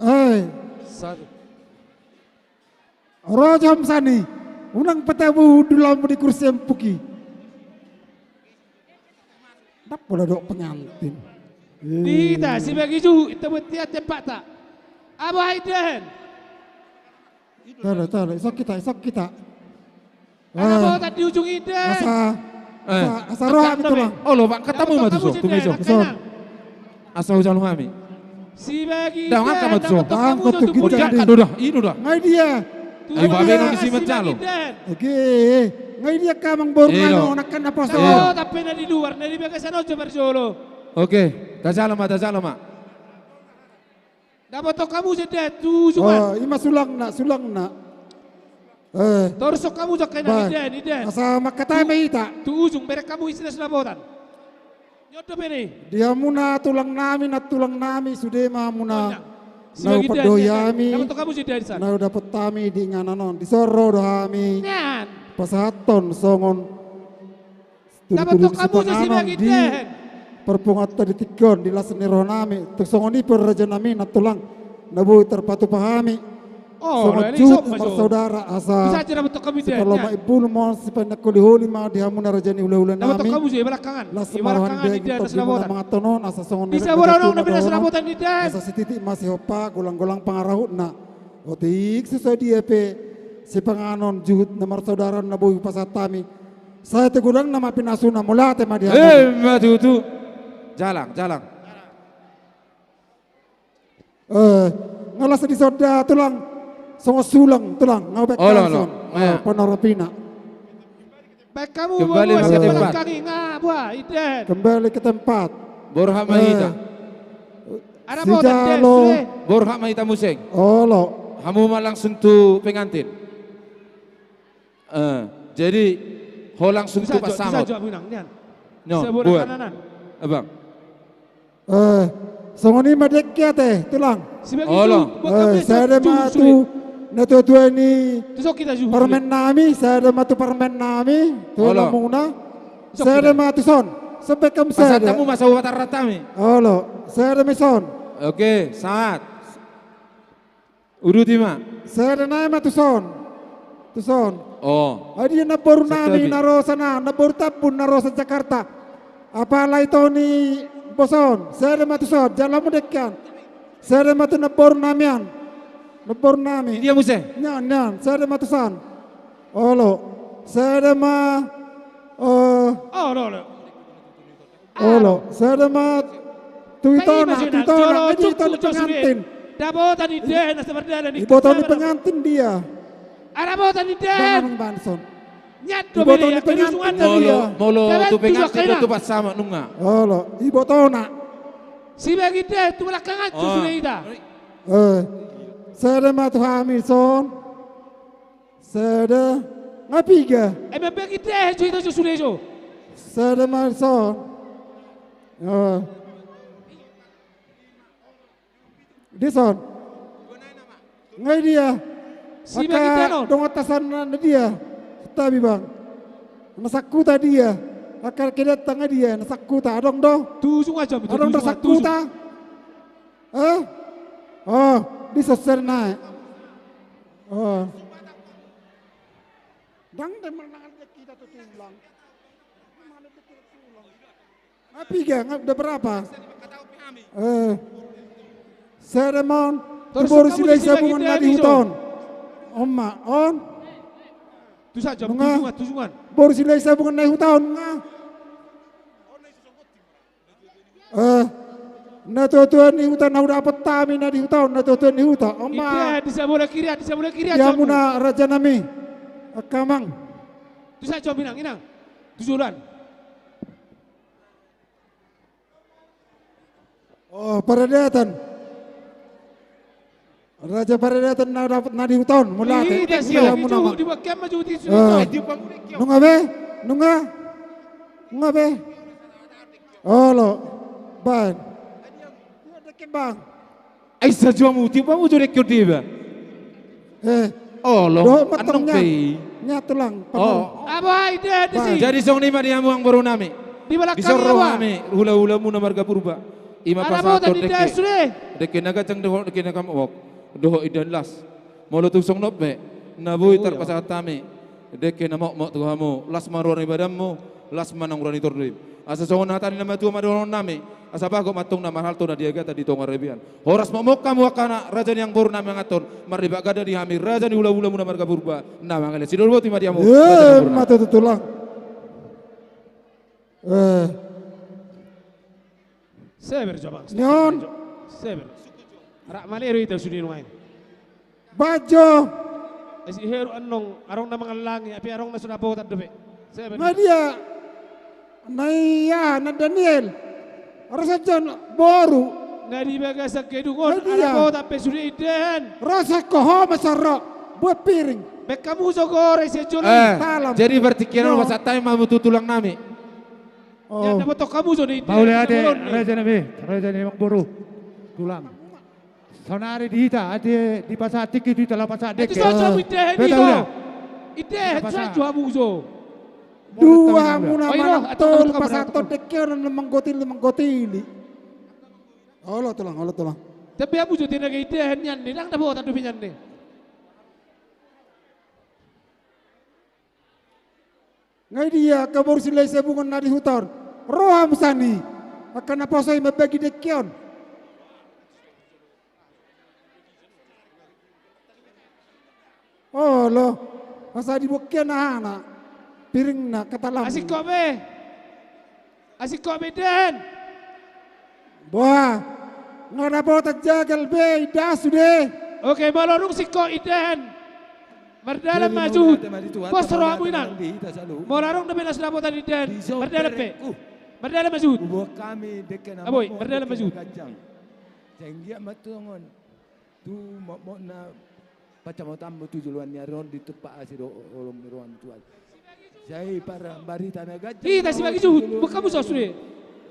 Eh. Ro jo hamu sian i, unang pe tabuhu hundul hamu di kursi empuk i. Ndang pola dok pengantin. Di hita, sibagi juhut, hita buat hita tempatna. Abu hai dehen. Tala, tala, isok hita, isok hita. Ada botak di ujung indahan. Asa. Eh. Asa, asa ro hami, Tulang. Olo, angkat hamu ma tuson, tu meja. Tuson. Asa hujalo hami. Sibagi. Daong angkat ma tuson. Daong angkat tu ginjang. Angkat do da, i do da. Nga i dia. Ai babe, non disi manjalo. Oke. Nga i dia angka amangboru nami on, angka naposo. Olo, tapi na di luar, na di bagasan on jo parjolo. Oke, tajalo ma, tajalo ma. Dapothon hamu sian daen tu ujung an. Oh, i ma sulangna, sulangna. Eh. Torushon hamu jo angka inang, baen. I daen, i daen. Asa mangkatai ma hita. Tu ujung, bereng hamu isi na sulapotan. Nyondo bene. Di hamuna tulang nami, nantulang nami, sude ma hamuna. Oh, inang. Na hupandohi hami. Dapothon hamu sian daen san. Na hudapot hami di inganan on. Dison ro do hami. Nian. Pasahathon songon Dapothon hamu jo sibagian daen. Parpunguanta di tingki on, di las ni roha nami, tung songon i pe raja nami nantulang, na boi tarpatupa hami. Oh, songon juhut marsaudara asa. Bisa jo dapothon hamu daen. Sipalomak imbulu ma on, sipainang holiholi ma di hamuna raja ni hulahula nami. Dapothon hamu jo, i balakangan. Las ma roha ni daging tondi muna mangan on, asa songon na nidok ni na sulapotan di daen. Asa sititi ma sihompa, golanggolang pangarahutna. Otik so sadia pe sipanganon juhut na marsaudara on na boi hupasahat hami. Sai tu godangna ma pinasuna, mauliate ma di hami. Ima tutu. Jalang, jalang. Eh, nga las dison da tulang. Songon sulang tulang, nga baen. Olo, olo. Panorapina. Baen hamu, kembali ma ke tempat. Kembali ke tempat. Borhat ma hita. Sijalo. Borhat ma hita muse. Olo. Hamu ma langsung tu pengantin. Eh, jadi ho langsung tu pasamot. Bisa jo, bisa jo, Inang, nian. Nyo, buat. Abang. Eh, songon i ma dengke ate, tulang. Olo. Eh, sada ma tu natuatua ni parumaen nami, sada ma tu parumaen nami, tu hamuna. Sada ma tuson. Sampe kam sada. Pasahat hamu ma sahuta tarrat hami. Olo, sada ma ison. Oke, sahat. Uduti ma. Sada nai ma tuson. Tuson. Oh. Ai dia namboru nami na ro sana, namboru Tambun na ro sian Jakarta. Apala i toni boson, sada ma tuson, jala mudengke an. Sada ma tu namboru nami an. Namboru nami. Dia muse. Nian, nian, sada ma tuson. Olo. Sada ma, eh, olo, olo. Olo, sada ma tu itona, tu itona, tu itona pengantin. Dapotan i dia na sabar dalan i. Iboto ni pengantin dia. Dapotan i dia. Bang, bang, son. Iboto ni pengantin dia. Molo tu pengantin dia tu pasamot nunga. Olo, ibotona. Sibagi dia tu balakangan tu sude hita. Eh, sada ma tu hami son. Sada, nga piga? Ai mambagi dia jo hita jo sude jo. Sada ma son. Dison. Nga i dia. Angka dongan tasan na dia. Tabi bang. Na sangkuta dia. Angka kedeta nga dia. Na sangkuta. Adong do. Adong do sangkuta. Eh? Oh, dison sada nai. Oh. Ndang, ndang manangan hita tu tulang. Nga piga, nga, udah berapa? Eh. Sada ma on tu boru Silahisabungan na di huta on. On ma on. Nunga. Boru Silahisabungan na di huta on, nunga. Eh, natuatua ni huta na hudapot hami na di huta on, natuatua ni huta. On ma. Di sabola kiri an, di sabola kiri an. Di hamuna raja nami. Angka amang. Tu sajo, Inang, Inang. Tu jolo an. Oh, paradatan. Raja paradatan na dapot na di huta on, mauliate. Nunga be? Nunga? Nunga be? Olo. Baen. Bang. Ai sajo hamu, tiop hamu jo dengke on, deba. Eh. Olo, dohot mantong annon pe i. Nya tulang. Oh. Jadi songon i ma di hamu amangboru nami. Dison ro hami, hulahulamuna marga Purba. I ma pasahathon dengke. Dengke na ganjang dohot dengke na mokmok. Dohot indahan las. Molo tung songon on pe, na boi tarpasahat hami dengke na mokmok tu hamu. Las ma roha ni badanmu, las ma nang roha ni tondimi. Asa songon hata ni na matua ma dohonon nami. Asa bagot ma antong na marhalto na diagatan di tonga robean. Horas mokmok hamu angka na raja ni amangboru nami manganhon. Marlipat ganda di hami raja ni hulahulamuna marga Purba. Na mangalean sidoboti ma di hamu. Ima tutu tulang. Eh. Sabar jo, Bang. Nion. Sabar. Rap male do hita sude nuaeng. Bajo. Asi heru annon, adong na mangallangi, api adong na so dapotan dope. Sabar. Nga dia? Na ia, na Daniel. Ro sajo boru. Na di bagasan gedung on, nga dia? Dapotan pe sude, indahan. Ro sajo ho ma saro. Buat piring. Baen hamu jo gore sian jolo i. Eh, talam. Jadi partingkian on, no, pasahat hami ma tu tulang nami. Oh. Ia dapotan hamu jo di, di, mauliate, raja nami, raja nami, amangboru. Tulang. Saonari di hita, ate dipasahat tingki tu hita laho pasahat dekke. Ate so, so, indahan i jo. Indahan, so, so, hamu jo. Dua hamuna manang tolu pasahathon dekke on, na manggotili, na manggotili. Olo tulang, olo tulang. Tapi hamu jo, tinaga, indahan nian i, ndang dapotan dope nian i. Nga dia angka boru Silahisabungan na di huta on? Ro hamu sian i, angka naposo i mambagi dekke on. Olo, asa diboan hami aha, piringna, angka talamna. Asing ho be. Asing ho be, indahan. Boha, nga dapotan jagal be, indahan sude. Oke, molo dung singkop, indahan. Mardalan ma, suhut. Pos rohamu, inang. Molo adong dope na so dapotan, indahan. Mardalan pe. Mardalan ma, suhut. Aboi, mardalan ma, suhut. Sai anggiat ma tongon tu mokmokna pansamotanmu tu joloan ni ari on, ditumpak asi dohot holong ni roha ni Tuhan. Sai parbarita na ganjang. Hita sibagi, suhut, boan hamu jo sude.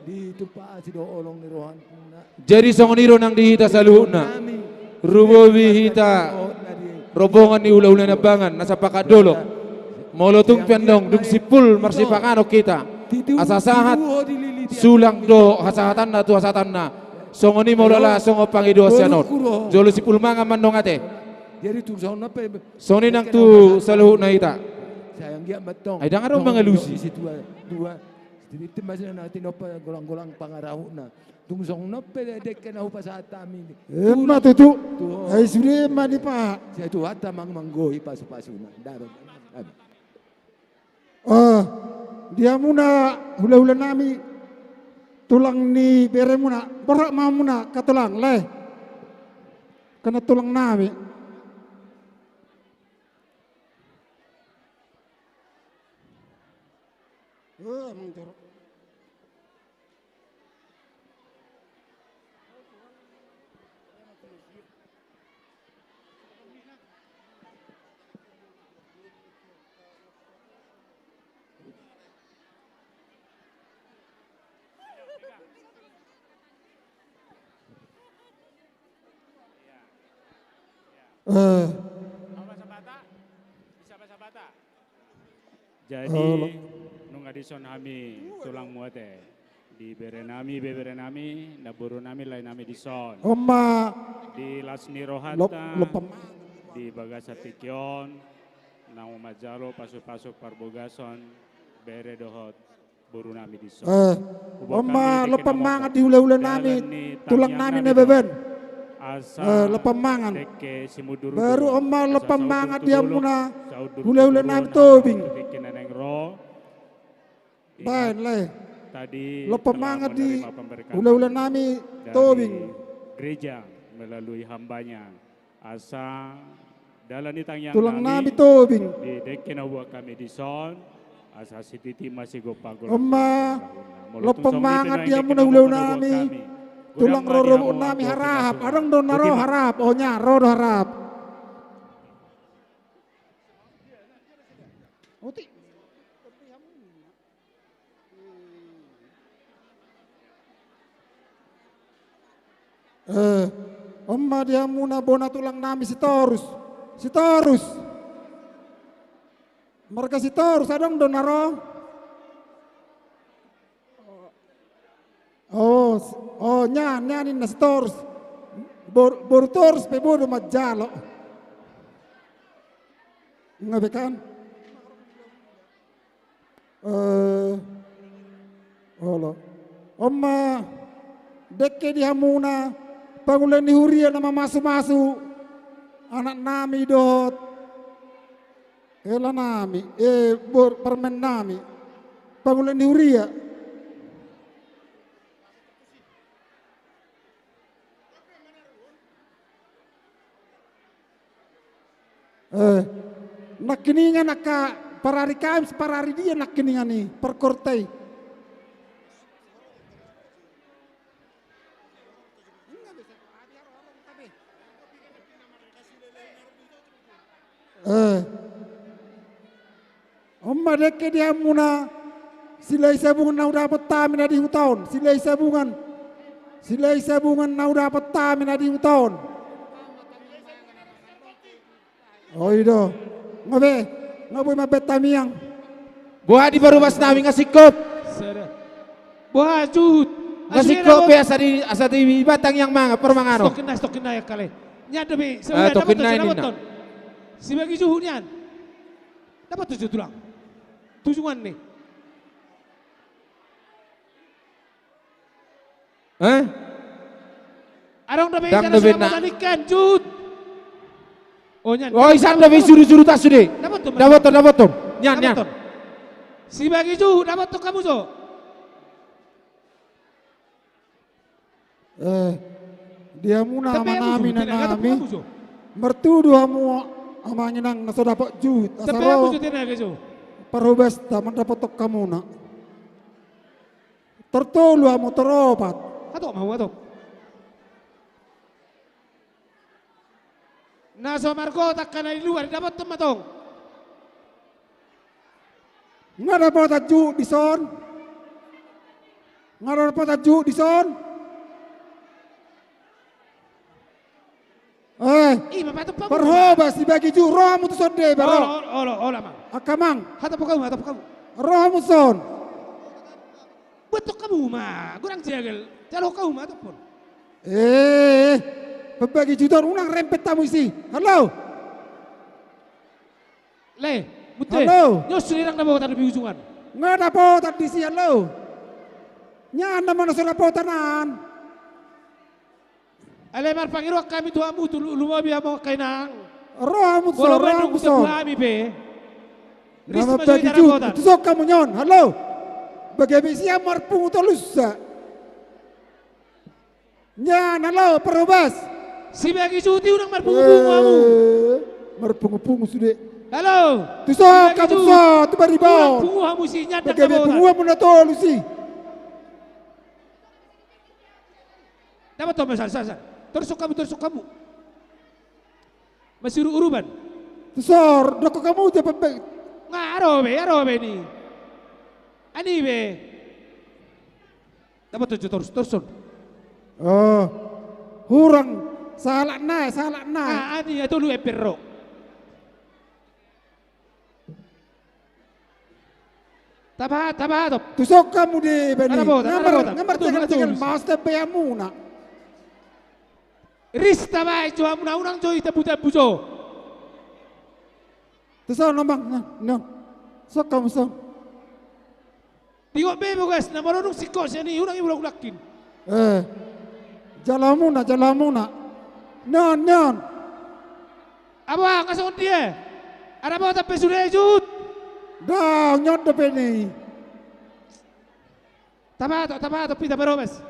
Ditumpak asi dohot holong ni roha ni Tuhan. Jadi songon i do nang di hita saluhutna. Rumobi hita rombongan ni hulahula Nambangan na sapakat dolok. Molo tung pe annon dung simpul marsipanganon hita, asa sahat sulang dohot hasahatanna tu hasahatanna. Songon i molo laos songon pangidoan sian on. Jolo simpul mangan ma annon ate. Jadi tung songon on pe. Songon i nang tu saluhutna hita. Sai anggiat ma tong. Ai ndang adong mangalusi. Dua, dua. Titip ma sian na tinompa golang-golang pangarahutna. Tung songon on pe dekke na hupasahat hami. Emma tutu. Ai sude ma dipasahat. Sai Tuhanta ma manggohi pasu-pasuna. Darat. Eh, di hamuna hulahula nami, tulang ni beremuna, borhat ma hamuna, angka tulang, lae. Angka na tulang nami. Eh, amang jorok. Eh. Jadi, nunga dison hami tulangmu ate. Di bere nami, bebere nami, namboru nami, lae nami dison. On ma. Di las ni rohanta, di bagasan tingki on, naung manjalo pasu-pasu parbogason, bere dohot boru nami dison. Eh, on ma lompan mangan di hulahula nami, tulang nami na bebere. Eh, lompan mangan. Baru on ma lompan mangan di hamuna hulahula nami Tobing. Baen, lae. Lompan mangan di hulahula nami Tobing. Gereja melalui hambanya. Asa dalan ni tangiang nami, tulang nami Tobing. Di dekke na hubuat hami dison, asa sititi ma sigompa-gompa. On ma lompan mangan di hamuna hulahula nami, tulang rorobot nami Harahap. Adong do na ro Harahap, onya, ro do Harahap. Uti. Eh, on ma di hamuna bona tulang nami Sitorus. Sitorus. Marga Sitorus, adong do na ro? Oh, s-, oh, nian, nian ninna Sitorus. Bor-, boru Torus pe boi do manjalo. Nga be kan? Eh, olo. On ma dekke di hamuna pangula ni huria na mamasu-masu anak nami dohot hela nami, eh, bor-, parumaen nami. Pangula ni huria. Eh, nangkiningan angka parari Kamis, parari dia nangkiningan i, parkorta i. Eh. On ma dengke di hamuna, silei sabungan na hudapot hami na di huta on, silei sabungan, silei sabungan na hudapot hami na di huta on. Oi do. Nga be, nga boi mambaen tamiang. Boha di Parhobas nami, nga singkop. Sada. Boha juhut. Nga singkop be, asa di, asa di batang yang manga, parmanganon. Stok inna, stok inna ya kale. Nian dope, ah, stok inna, dapoton, dapoton. Sibagi juhut nian. Dapoton jo tulang. Tujungan ni. Eh? Adong dope, ndang dope na. Juhut. Oh, nian. Oh, isan dope, juru-juru tas sude. Dapoton, dapoton, dapoton. Nian, nian. Sibagi juhut, dapoton hamu jo. Eh, di hamuna amanami, inanami. Martudu hamu amang inang na so dapot juhut. Asa ro Parhobasta mandapothon hamuna. Tor tolu hamu, tor opat. Hatop ma hamu, hatop. Na so margotang angka na di luar, dapothon ma tong. Nga dapotan juhut dison. Nga dapotan juhut dison. Eh, Parhobas, sibagi juhut, ro hamu tuson de, baro. Olo, olo, olo, amang. Angka amang. Hatop hamu, hatop hamu. Ro hamu tuson. Botohon hamu ma, godang jagal. Jalo hamu ma, hatop hamu. Eh, pambagi juhut on, unang rempet hamu disi. Halo. Le, Munthe. Halo. Nyo sude, ndang dapotan dope ujungan. Nga dapotan disi, halo. Nian nama na so dapotan an. Ale, marpangidoan hami tu hamu, tu lu-, lumobi hamu angka inang. Ro hamu tuson, ro hamu tuson. Hami pe. Ris ma jo hita dapotan. Tuson hamu nian, halo. Bagabe sian marpungu tolusa. Nian, halo, Parhobas. Sibagi juhut i unang marpungu-pungu hamu. Eh, marpungu-pungu sude. Halo. Tuson hamu tuson, tu bariba on. Unang pungu hamu disi, nian ndang dapotan. Bagabe pungu hamu na tolu disi. Dapoton ma, san, san, san. Torushon hamu, torushon hamu. Masiurup-urupan. Tuson, dokkon hamu jo pembe. Nga aro be, aro be ni. Ani be. Dapoton jo torus, torushon. Oh. Hurang, sahalak nai, sahalak nai. Ah, ani, ah, tolu emper ro. Taba, taba, top. Tuson hamu di bani. Ada botan, ada botan. Ngambar, ngambar, tegal, tegal, mas tempe hamuna. Ris tabaen jo hamuna, unang jo i tembu-tembu jo. Tuson, nombang, nah, nah. Sok hamu son. Tingok be bogasna, molo dung singkop sian i, unang i mulak-ulakhon. Eh, jalo hamuna, jalo hamuna. Nian, nian. Abo, nga songon dia? Ada botan pe sude, juhut. Ndang, nian dope ni. Taba, to, taba, to, pita Parhobas.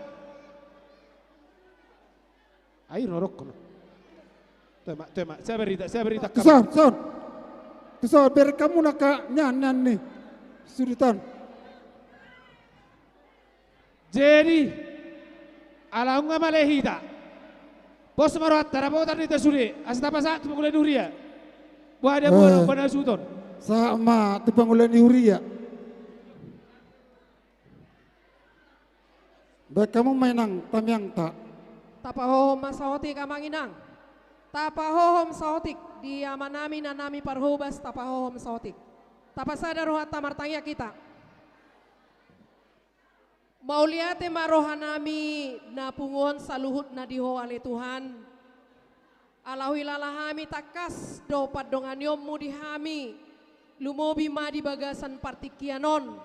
Ai, rorok kono. Toe ma, toe ma, sabar hita, sabar hita. Tuson, son. Tuson, berek hamuna angka nian, nian ni. Sudutan. Jadi, ala nunga male hita. Pos ma rohanta, dapotan do hita sude, asa tapasahat tu pangula ni huria. Boha dia, boha, eh, boha na suhut on. Sahat ma tu pangula ni huria. Baen hamu ma inang tamiangta. Tapahohom ma saotik amang inang. Tapahohom saotik di amanami, inanami Parhobas, tapahohom saotik. Tapasada rohanta, martangiang hita. Mauliate ma rohanami na pungu on saluhutna di Ho ale Tuhan. Ala huhilala hami tangkas dohot pandonganionmu di hami, lumobi ma di bagasan partingkian on.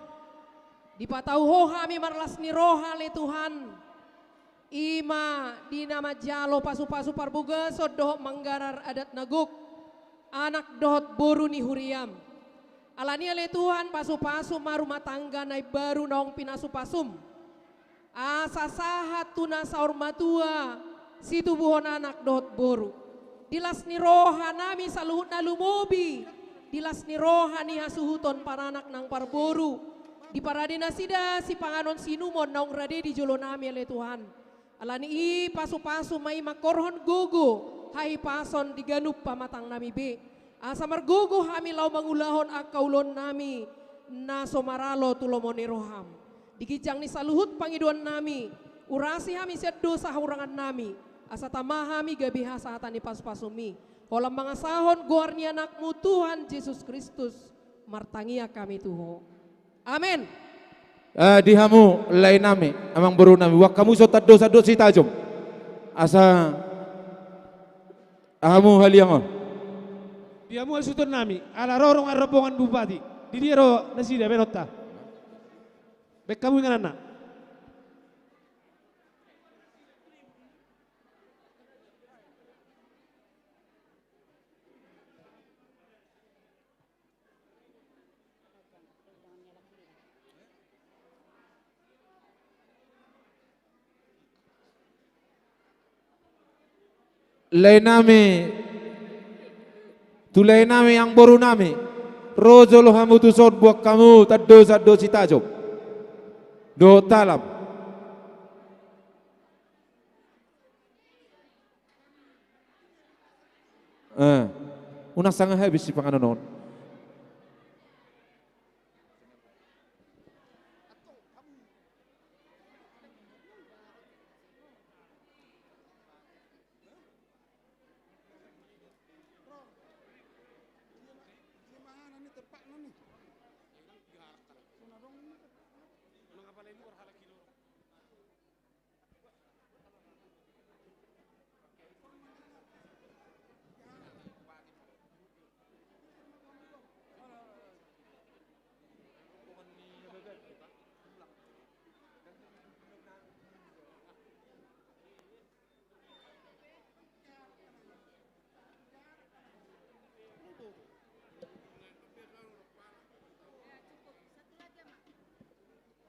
Dipatau Ho hami marlas ni roha ale Tuhan. I ma di na manjalo pasu-pasu parbagason dohot manggarar adat na gok, anak dohot boru ni huriam. Alani i ale Tuhan, pasu-pasu ma rumah tangga na imbaru naung pinasu-pasum. Asa sahat tu na saur matua, situbuhon anak dohot boru. Di las ni roha nami saluhut na lumobi, di las ni roha ni hasuhuton paranak nang parboru, diparade nasida sipanganon siinumon naung rade di jolo nami, ale Tuhan. Alani i pasu-pasu ma i mangkorhon gogo hahipason di ganup pamatang nami be, asa margogo hami laho mangulahon angka ulaon nami na so maralo tu lomo ni roham. Di ginjang ni saluhut pangidoan nami, urasi hami sian dosa hahurangan nami, asa tama hami gabe hasahatan ni pasu-pasumi. Holan mangasahon goar ni Anakmu Tuhan Jesus Kristus, martangiang hami tu Ho. Amen. Eh, di hamu lae nami, amang boru nami, buat hamu so tando sandok sitajom. Asa hamu haliangon. Di hamu hasuhuton nami, ala ro dongan rombongan bupati. Di dia ro nasida baenonta? Baen hamu ingananna. Lae nami, tu lae nami, amang boru nami, ro jolo hamu tuson, buat hamu tando sandok sitajom dohot talam. Eh, unang sanga habis sipanganon on.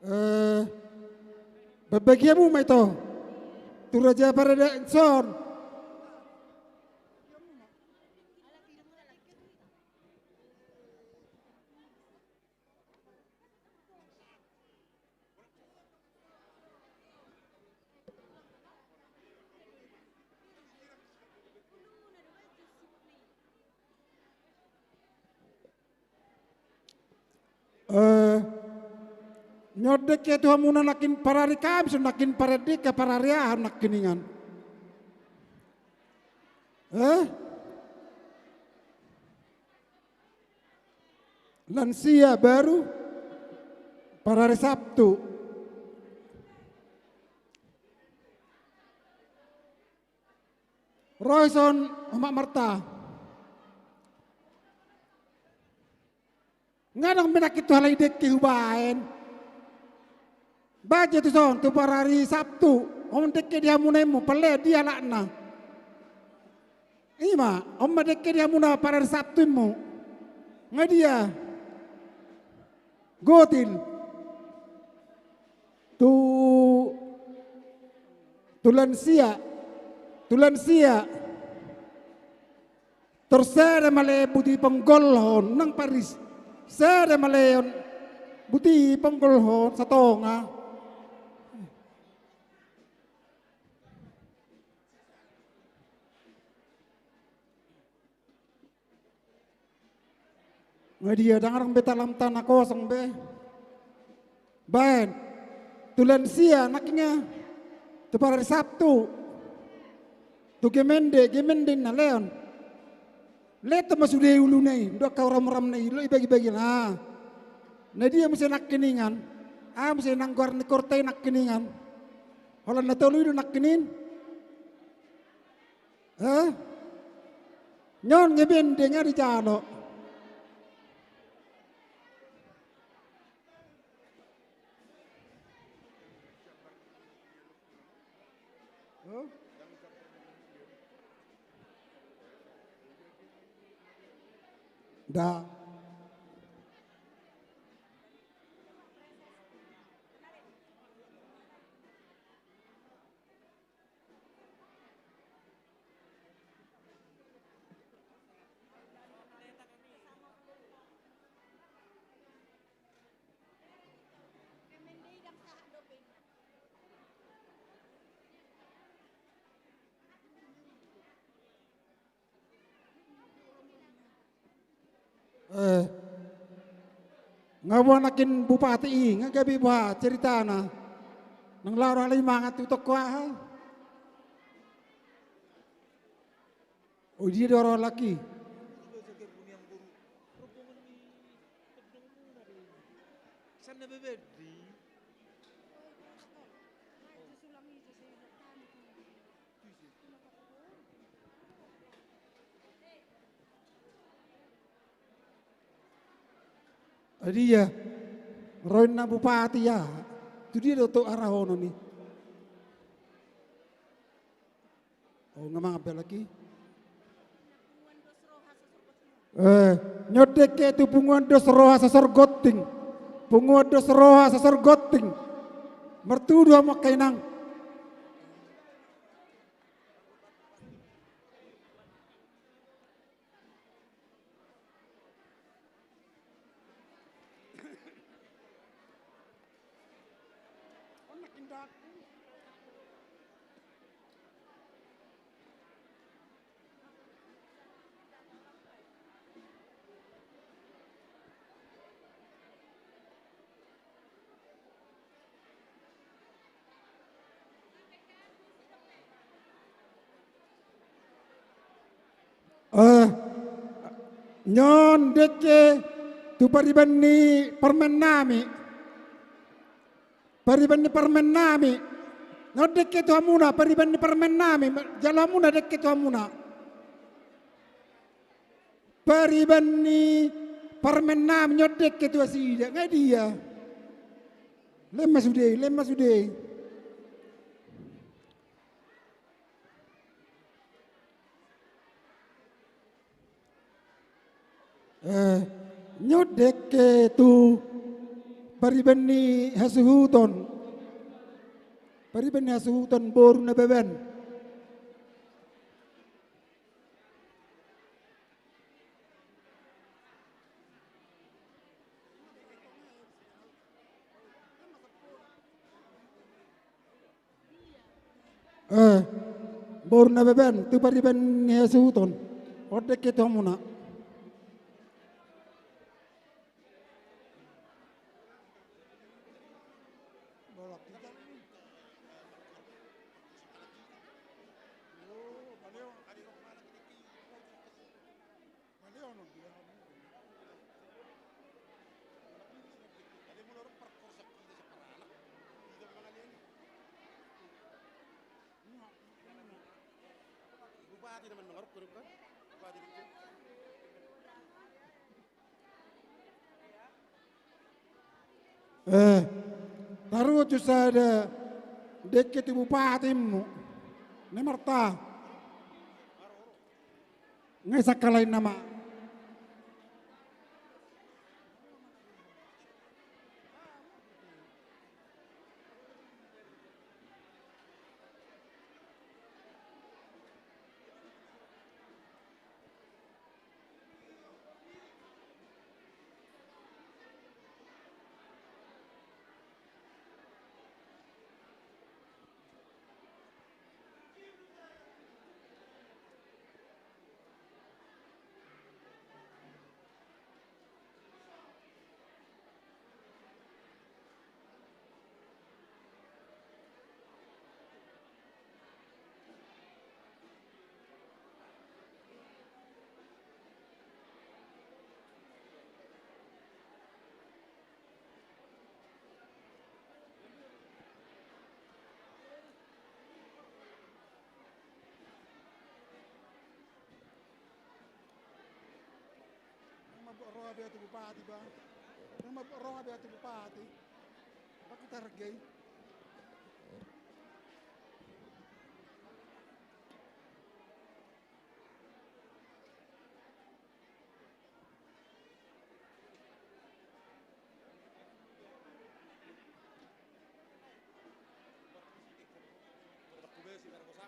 Eh, babagianmu ma ito tu raja paradaison. Eh, nyondek ke tu hamuna nangkin parari Kamis, nangkin parari Deka, parari aha nangkiningan? Eh? Lansia baru parari Sabtu. Roison Omak Marta. Nga dang menakit tu halai dekke hubaen. Baja tu son tu parari Sabtu, on dekke di hamuna immu, pale dia lakna. Ima, on ma dekke di hamuna parari Sabtu immu. Nga dia? Gotil. Tu, tu lansia. Tu lansia. Tor sada male buti ponggolhon, nang paris. Sada male on buti ponggolhon, satonga. Nga dia, dang adong be talam tanah kosong be. Baen. Tu lansia, nangkin nga. Tu parari Sabtu. Tu gemende, gemende na leon. Leto ma sude uluna i, dohot angka uram-uramna i, lo ibagi-bagi na. Na dia muse nangkiningan. Ah, muse nang goar ni korta i nangkiningan. Holan na tolu i do nangkinin. Hah? Nyon nge bendeng nga dijalo. Hah? Da. Eh, nga boha nangkin bupati i, nga gabe boha ceritana. Nang laho do halak i mangan tu toko aha. O, dia do ro halak i. Ai dia, ro ninna bupati, ya. Tu dia do tu arahonon i. O, nga mangan be halak i. Eh, nyondek ke tu punguan dos roha sosor gonting. Punguan dos roha sosor gonting. Martudu hamu angka inang. Eh, nyondek ke tu pariban ni parumaennami. Pariban ni parumaennami. Nyondek ke tu hamuna, pariban ni parumaennami. Jalo hamuna, dengke tu hamuna. Pariban ni parumaennami, nyondek ke tu nasida. Nga dia. Lehen ma sude i, lehen ma sude i. Eh, nyondek ke tu pariban ni hasuhuton. Pariban ni hasuhuton boru Nababan. Eh, boru Nababan, tu pariban ni hasuhuton. Nyondek ke tu hamuna. Eh, taruhon tu sada, dengke tu bupatimu. Namarta. Nga i sangkalain nama. Nang mambuat roha be tu bupati, ba. Nang mambuat roha be tu bupati. Baku targei.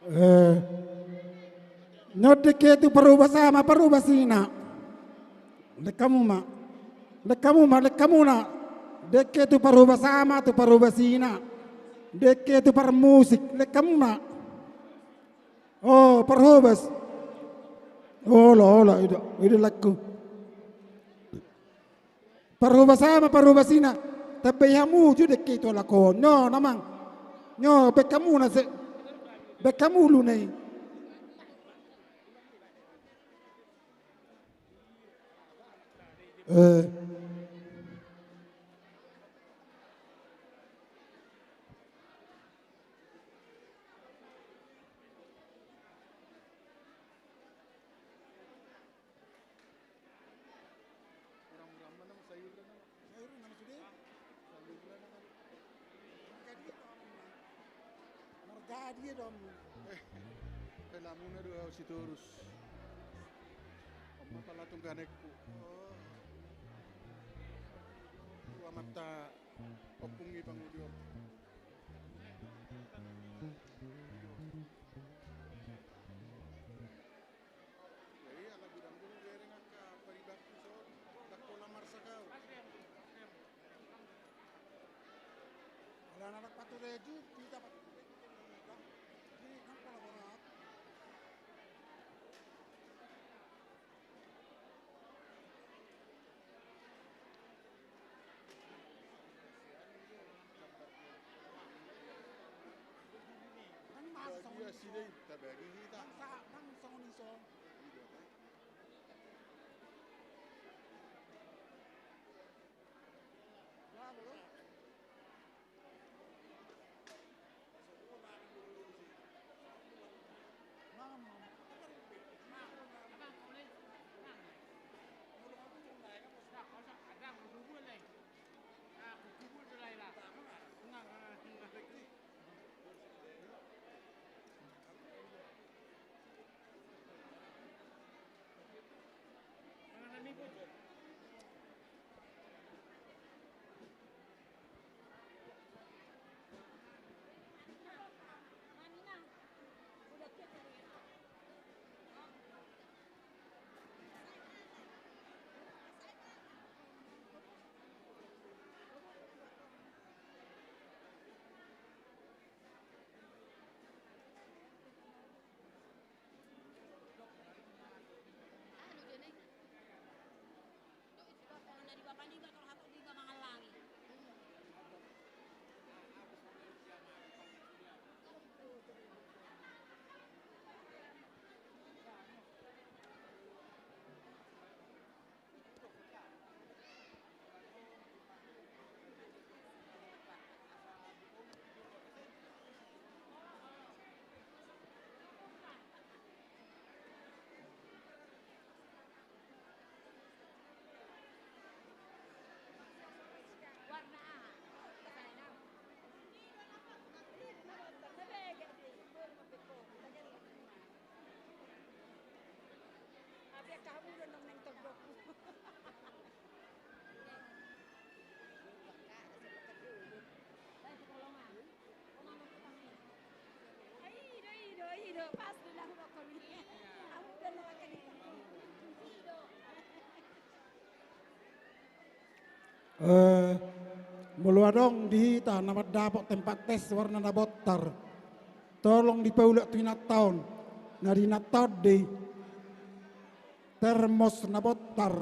Eh, nyondek ke tu parhobas ama, parhobas ina. Lehen hamu ma. Lehen hamu ma, lehen hamuna. Dengke tu parhobas ama, tu parhobas ina. Dengke tu parmusik, lehen hamuna. O, parhobas. Olo, olo, ido, ido laengku. Parhobas ama, parhobas ina. Tambai hamu jo dengke i tu halak on. Nyo, amang. Nyo, baen hamu na se-, baen hamu ulu na i. Eh. Marga dia dong. Eh, pelamu na do au Sitorus. Oma pala tungganekku. Oh. Tua mata opung i pangudi opung. Jadi ala gudang dulu bereng angka paribanku so, dakko la marsakau. Ala na dapat tu reju, kita dapat tu reju. Jadi kan kalau orang Eh, molo adong di hita na mandapot tempat tes warna na bontar, tolong dipaulak tu inanta on. Na di inanta on do i termos na bontar.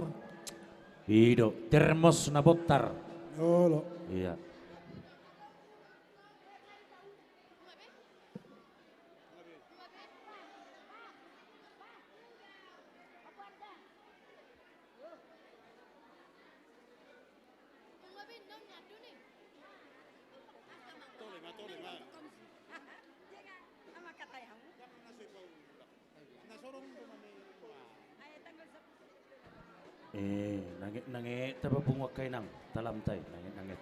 I do, termos na bontar. Olo. Iya. Eh, nanget, nanget, taba pungu angka inang, talam tai, nanget, nanget.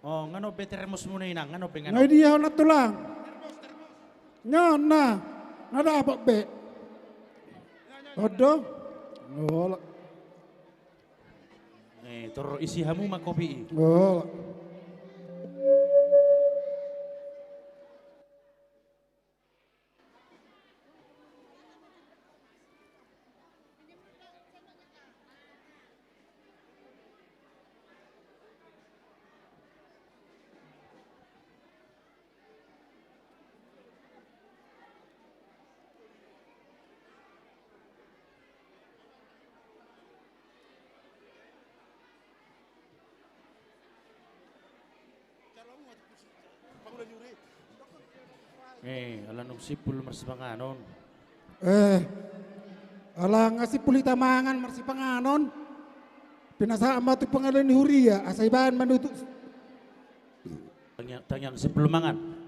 Oh, nga on be termosmuna, Inang, nga on be, nga on. Nga dia on, Tulang? Nga on, na. Nga dapot be. On do. Olo. Eh, tor isi hamu ma kopi i. Olo. Eh, ala nunga simpul marsipanganon. Eh, ala nunga simpul hita mangan marsipanganon. Pinasahat ma tu pangula ni huria, asa ibaen manutup. Tangiang, tangiang simpul mangan.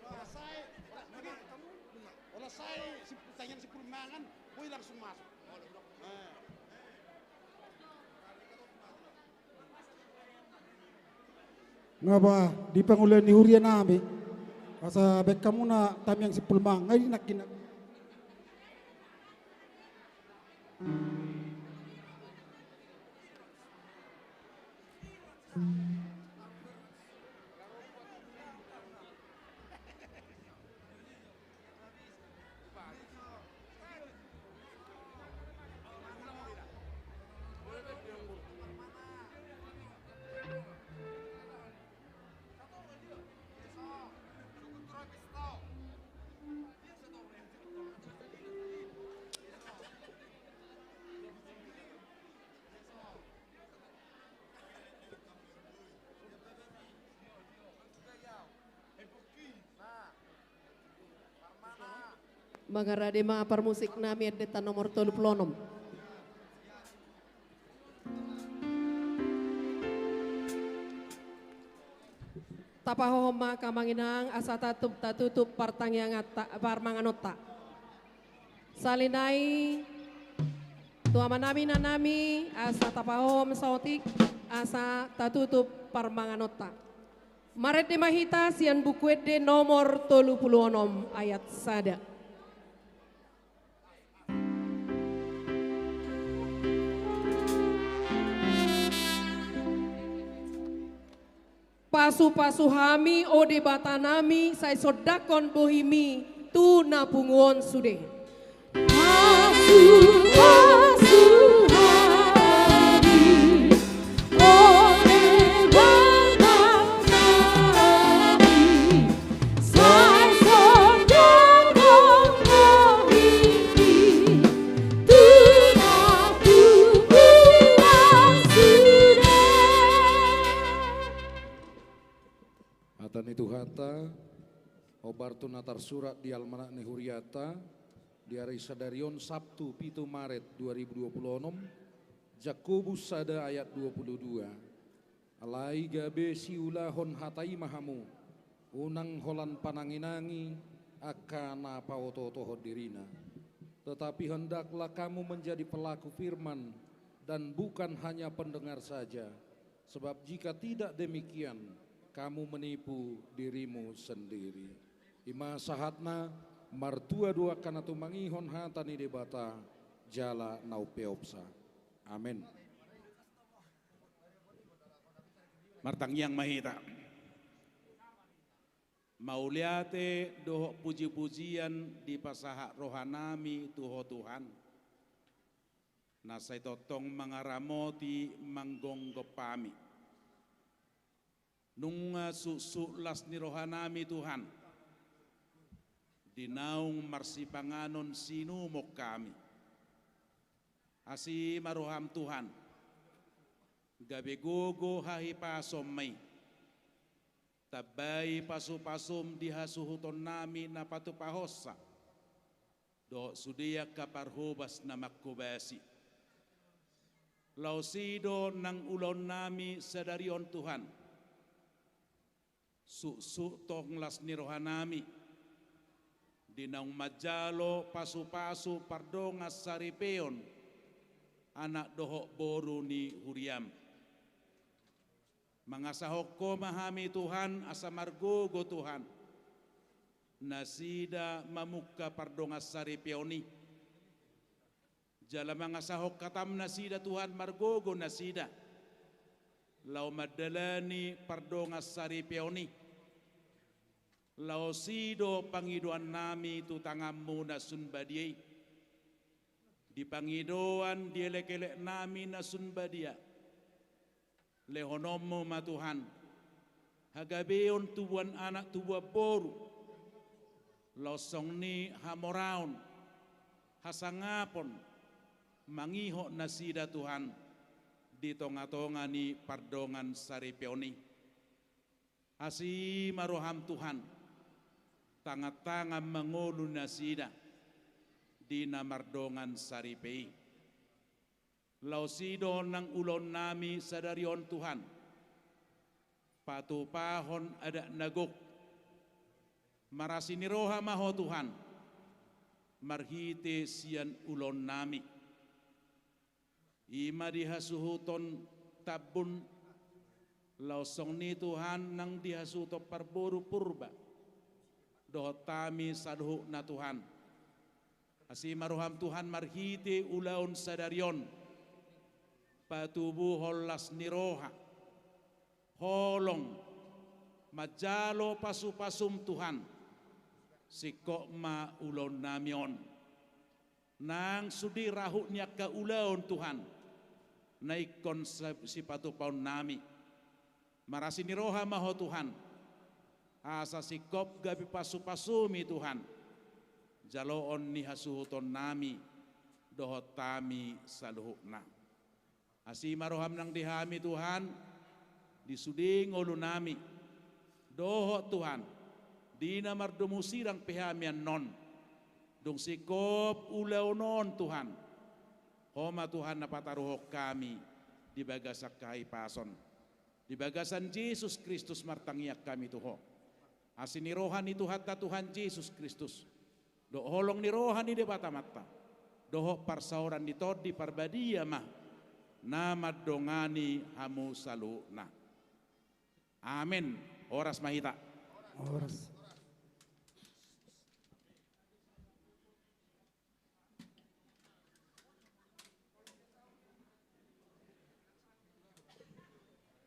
Olo, sai, olo, sai, sip-, tangiang simpul mangan, boi langsung masuk. Eh. Nga ba di pangula ni huria nami, asa baen hamuna tangiang simpul mangan, nga i nangkin. Mangarade ma parmusik nami, endenta nomor tolu pulu onom. Tapahohom ma hamu amang inang asa tatutup, tatutup partangianganta, parmanganonta. Sahali nai tu amanami, inanami, asa tapahohom saotik asa tatutup parmanganonta. Marende ma hita sian Buku Ende nomor tolu pulu onom ayat sada. Pasupasu hami, o Debatanami, sai sondanghon bohimi tu na pungu on sude. Pasupasu hami, o Debatanami, sai sondanghon bohimi Hata, hombar tu na tarsurat di almanak ni huriata, di ari sadari on Sabtu pitu Maret dua ribu dua puluh onom, Jakobus sada ayat dua puluh dua. Alai gabe siulahon hata i ma hamu, unang holan pananginangi angka na paotootohon dirina. Tetapi hendaklah kamu menjadi pelaku firman dan bukan hanya pendengar saja, sebab jika tidak demikian, kamu menipu dirimu sendiri. I ma sahatna, martua do angka na tumangihon hata ni Debata, jala na umpeopsa. Amen. Martangiang ma hita. Mauliate dohot pujipujian dipasahat rohanami tu Ho Tuhan, na sai tongtong mangaramoti manggomgom hami. Nunga suksuk las ni rohanami Tuhan, di naung marsipanganon sinumon hami. Asi ma roham Tuhan, gabe gogo hahipason ma i. Tambai pasupasum di hasuhutonnami na patupahonsa, dohot sude angka parhobas na manghobasi. Laos i do nang ulaonnami sadari on Tuhan. Suksuk tong las ni rohanami, di naung manjalo pasupasu pardongan saripeon anak dohot boru ni huriam. Mangasahon Ho ma hami Tuhan, asa margogo Tuhan, nasida mamungka pardongan saripeon i. Jala mangasahon hatam nasida Tuhan, margogo nasida, laho mandalani pardongan saripeon i. Laos i do pangidoannami tu tanganmu na sun badia i. Di pangidoan di elekeleknami na sun badia, lehononmu ma Tuhan hagabeon tubuan anak tubuan boru, laos songon i hamoraon, hasangapon, mangihut nasida Tuhan, di tongatonga ni pardongan saripeon i. Asi ma roham Tuhan, tangantangan ma ngolu nasida, di na mardongan saripe i. Laos i do nang ulaonnami sadari on Tuhan, patupahon adat na gok. Marasi ni roha ma Ho Tuhan, marhite sian ulaonnami. I ma di hasuhuton Tambun, laos songon i Tuhan nang di hasuhuton parboru Purba, dohot hami saluhutna Tuhan. Asi ma roham Tuhan marhite ulaon sadari on, patubuhon las ni roha, holong, manjalo pasupasum Tuhan, singkop ma ulaonnami on. Nang sude rahut ni angka ulaon Tuhan, na ingkon sa-, sipatupaonnami. Marasi ni roha ma Ho Tuhan, asa singkop gabe pasupasumi Tuhan, jaloon ni hasuhutonnami, dohot hami saluhutna. Asi ma roham nang di hami Tuhan, di sude ngolunami, dohot Tuhan, di na mardomu sirang pe hami annon, dung singkop ulaon on Tuhan, Ho ma Tuhan na pataruhon hami, di bagasan hahipason. Di bagasan Jesus Kristus martangiang hami tu Ho. Asi ni roha ni Tuhanta Tuhan Jesus Kristus, dohot holong ni roha ni Debata Amanta, dohot parsaoran ni Tondi Parbadia ma, na mandongani hamu saluhutna. Amen. Horas ma hita. Horas.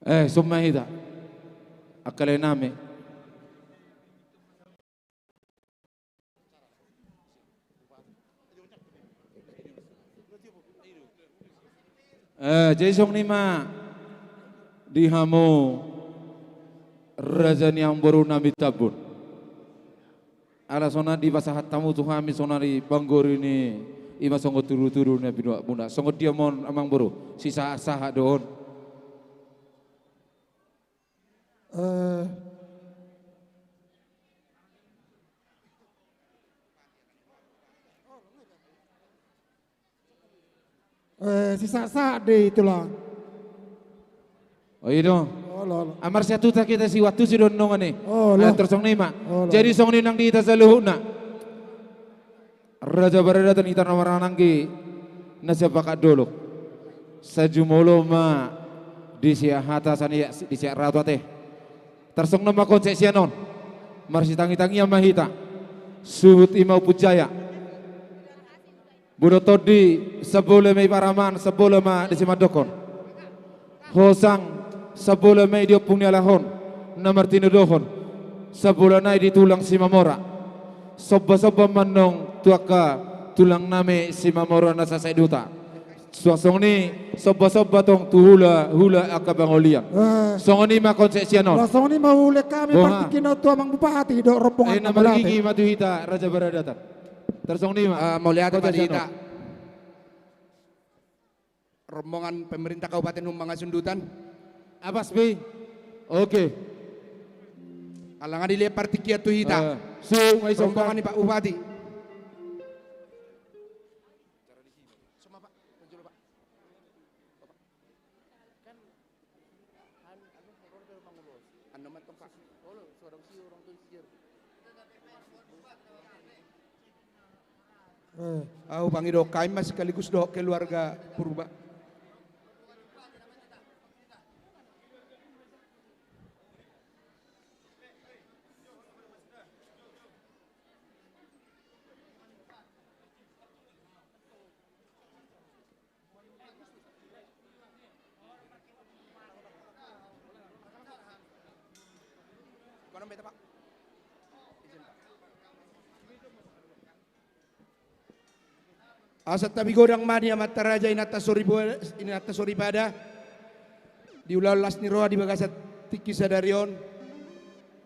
Eh, son ma hita. Angka laenami. Eh, jadi songon i ma di hamu raja ni amangborunami Tambun. Ala songon na dipasahat hamu tu hami sonari panggori ni i ma songon tudutudu na binoanmuna. Songon dia ma on amangboru, sisahatsahat do on. Eh, Eh, si sa, sa de itulah. Oh, i do. Olo, olo. Amar siatuta kita si waktu si dondongan i. Olo. Ah, tor songon i ma. Olo. Jadi songon i nang di hita saluhutna. Raja Baradatan, hita na marhaha nangkin na sian Pakandolok. Sai jumolo ma di sian hata sian i, di sian ratu ate. Tarsongon on ma konsep sian on. Marsitangitangian ma hita. Suhut i ma Ompu Jaya. Bodo Tondi, sambola ma i Paraman, sambola ma di si mandokhon. Hosang, sambola ma i di ompung ni halak on na martinodohon. Sambola nai di tulang Simamora. Sombasomba ma annon tu angka tulang nami Simamora na sasahiduta. Suang songon i, sombasomba tong tu hulahula angka pangolian. Eh. Songon i ma konsep sian on. Lah, songon i ma hulehon hami. Boha? Partingkian on tu Amang Bupati dohot rombongan. Eh, na mauliate. Margigi ma tu hita, Raja Baradatan. Tarsongon i ma. Eh, mauliate ma di hita. Konsep sian on. Rombongan pemerintah Kabupaten Humbang Hasundutan. Apas be. Oke. Ala nga dilehon partingkian tu hita. Eh, so, ngai so. Rombongan ni Pak Bupati. Eh. Au, pangidohon hami ma sekaligus dohot keluarga Purba. Asa tabi godang ma di amanta raja, inanta soripada, inanta soripada. Di ulaon las ni roha di bagasan tingki sadari on.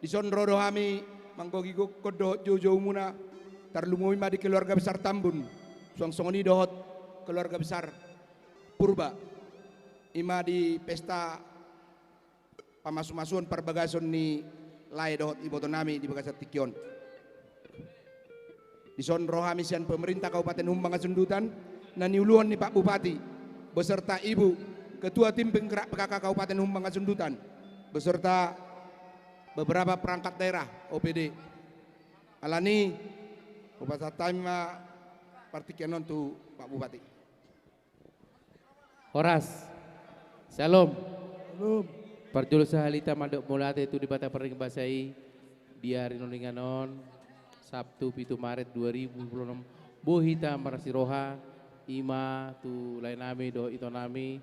Dison ro do hami manggogoihon dohot joujoumuna, tarlumobi ma di keluarga besar Tambun, suang songon i dohot keluarga besar Purba. I ma di pesta pamasumasuon parbagason ni lae dohot iboto nami di bagasan tingki on. Dison ro hami sian pemerintah Kabupaten Humbang Hasundutan, na niuluhon ni Pak Bupati, beserta Ibu Ketua Tim Penggerak P K K Kabupaten Humbang Hasundutan, beserta beberapa perangkat daerah, O P D. Alani, hupasahat hami ma partingkian on tu Pak Bupati. Horas. Syalom. Syalom. Parjolo sahali hita mandok mauliate tu Debata Parlinggoman Basa i, di ari na uningan on, Sabtu pitu Maret dua ribu dua puluh enam, boi hita marlas ni roha, i ma tu lae nami dohot ito nami,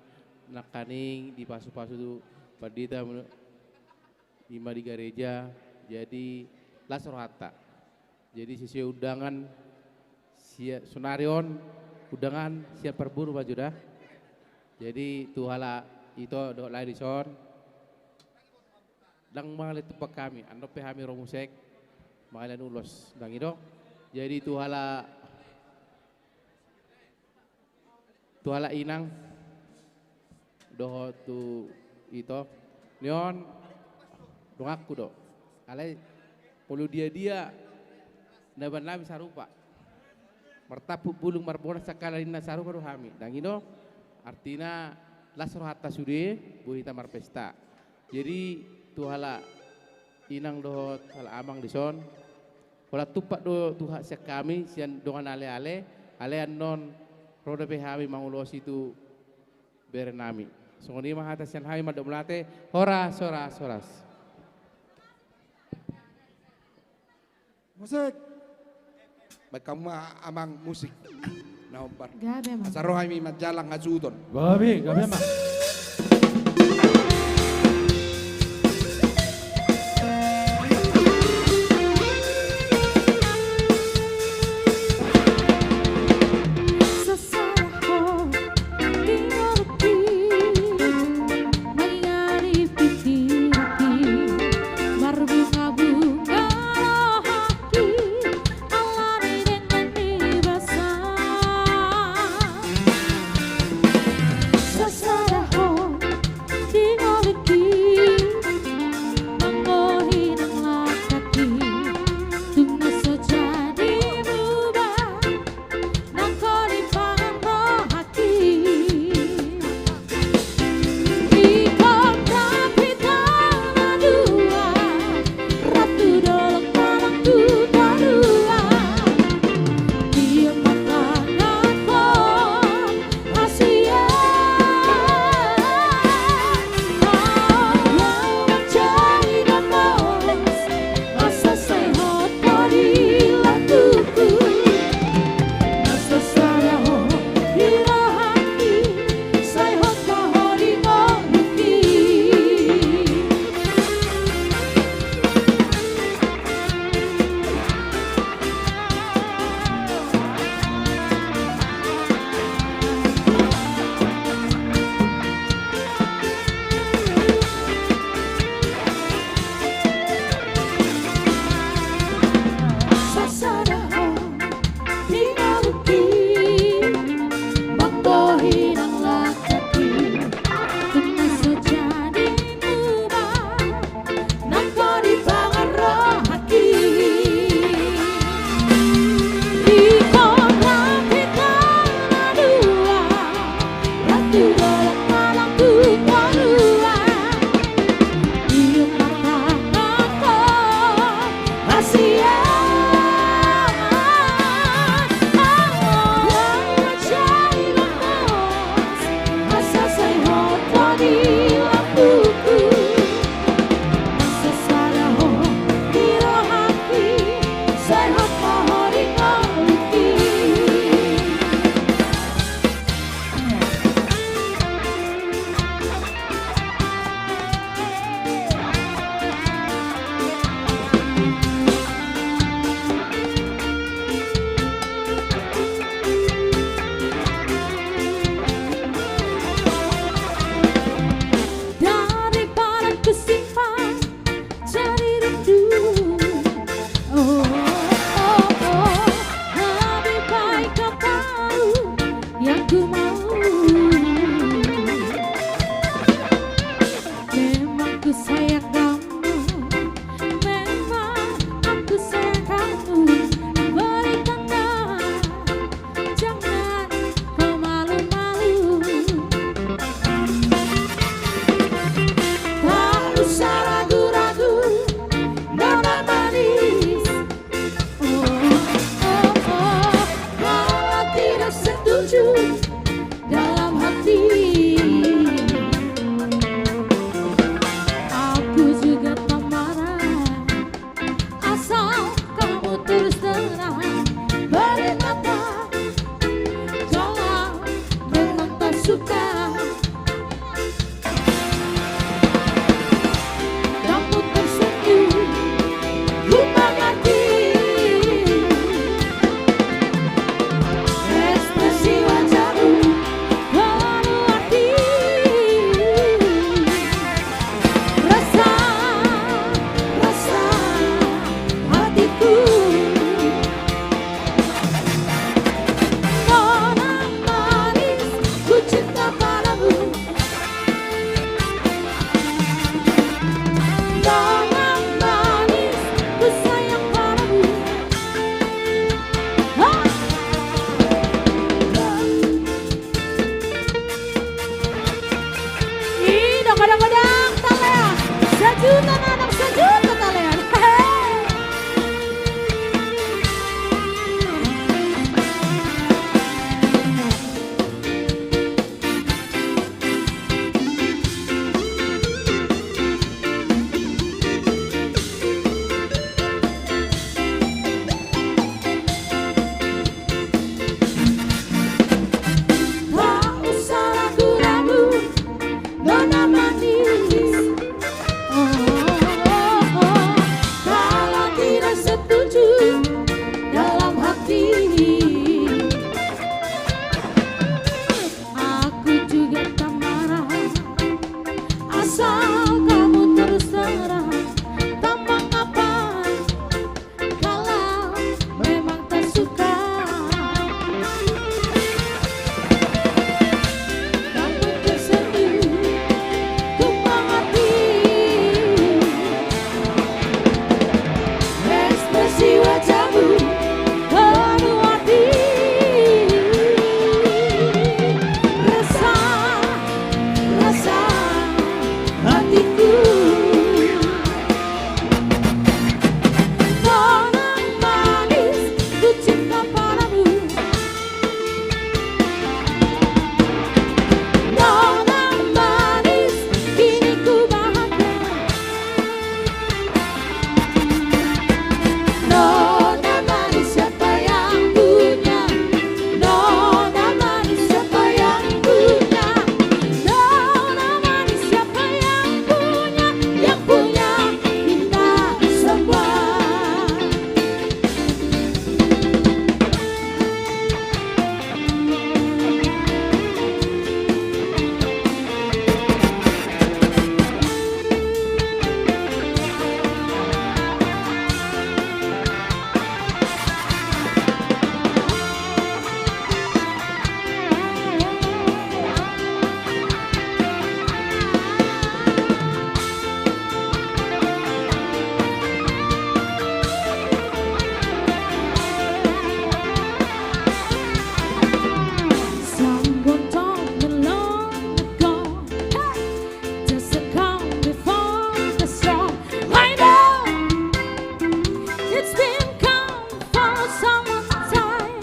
nangkaning dipasupasu tu pandita, i ma di gareja, jadi las rohanta. Jadi sesuai undangan sia-, sonari on undangan sian parboru ma jo da. Jadi tu halak ito dohot lae dison, ndang mangalean tumpak hami, andon pe hami ro muse, mangalean ulos, ndang i do. Jadi tu halak tu halak inang dohot tu ito, nion donganku do. Alai molo dia-dia na baen nami sarupa. Martampuk bulung marbona sangkala ninna, sarupa do hami. Ndang i do, artina las rohanta sude, boi hita marpesta. Jadi tu halak inang dohot halak amang dison, holan tumpak do tu ha-, sian hami, sian dongan ale-ale, alai annon ro dope hami mangulosi tu bere nami. Songon i ma hata sian hami mandok mauliate, horas, horas, horas. Musik. Baen hamu ma amang musik na hombar. Gabe ma. Asa ro hami manjalang hasuhuton. Gabe, gabe ma. Godang-godang talean. Sajuta manang sajuta talean. Hehe. Tak usah ragu-ragu, nona manis. Oh, oh, oh, oh. Kalau tidak setuju dalam hati, aku juga tak marah. Asal kamu terus terang, tak mengapa kalau memang tak suka. Namun tersenyum ku mengerti. Ekspresi wajahmu penuh arti. Rasa, rasa hatiku. Nona manis, ku cinta padamu. Nona manis, kini ku bahagia. Nona manis, siapa yang punya? Nona manis, siapa yang punya? Nona manis, siapa yang punya? Yang punya kita semua. Someone told me long ago, hey, there's a calm before the storm. I know it's been calm for some time.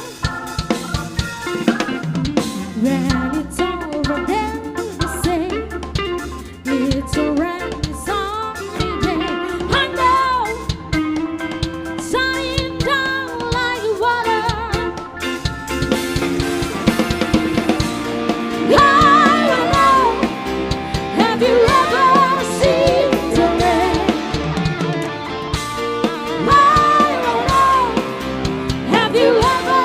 When it's over, then they say it's a rainy, sunny day. I know, shining down like water. I don't know, have you ever seen the rain? I don't know, have you ever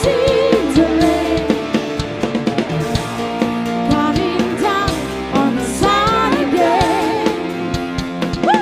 seen the rain coming down on a sunny day? Woo!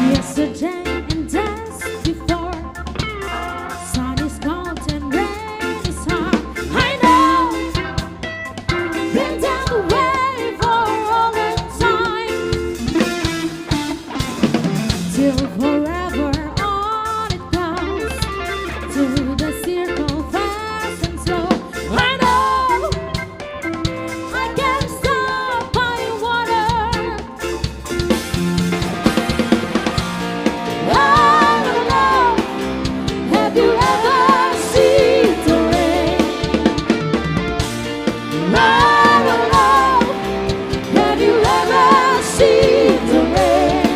Yesterday and days before, sun is cold and rain is hard. I know, been that way for a long time. Till forever on it goes, till the circle fast and slow. I know I can't stop finding water. I don't know, have you ever seen the rain? I don't know, have you ever seen the rain?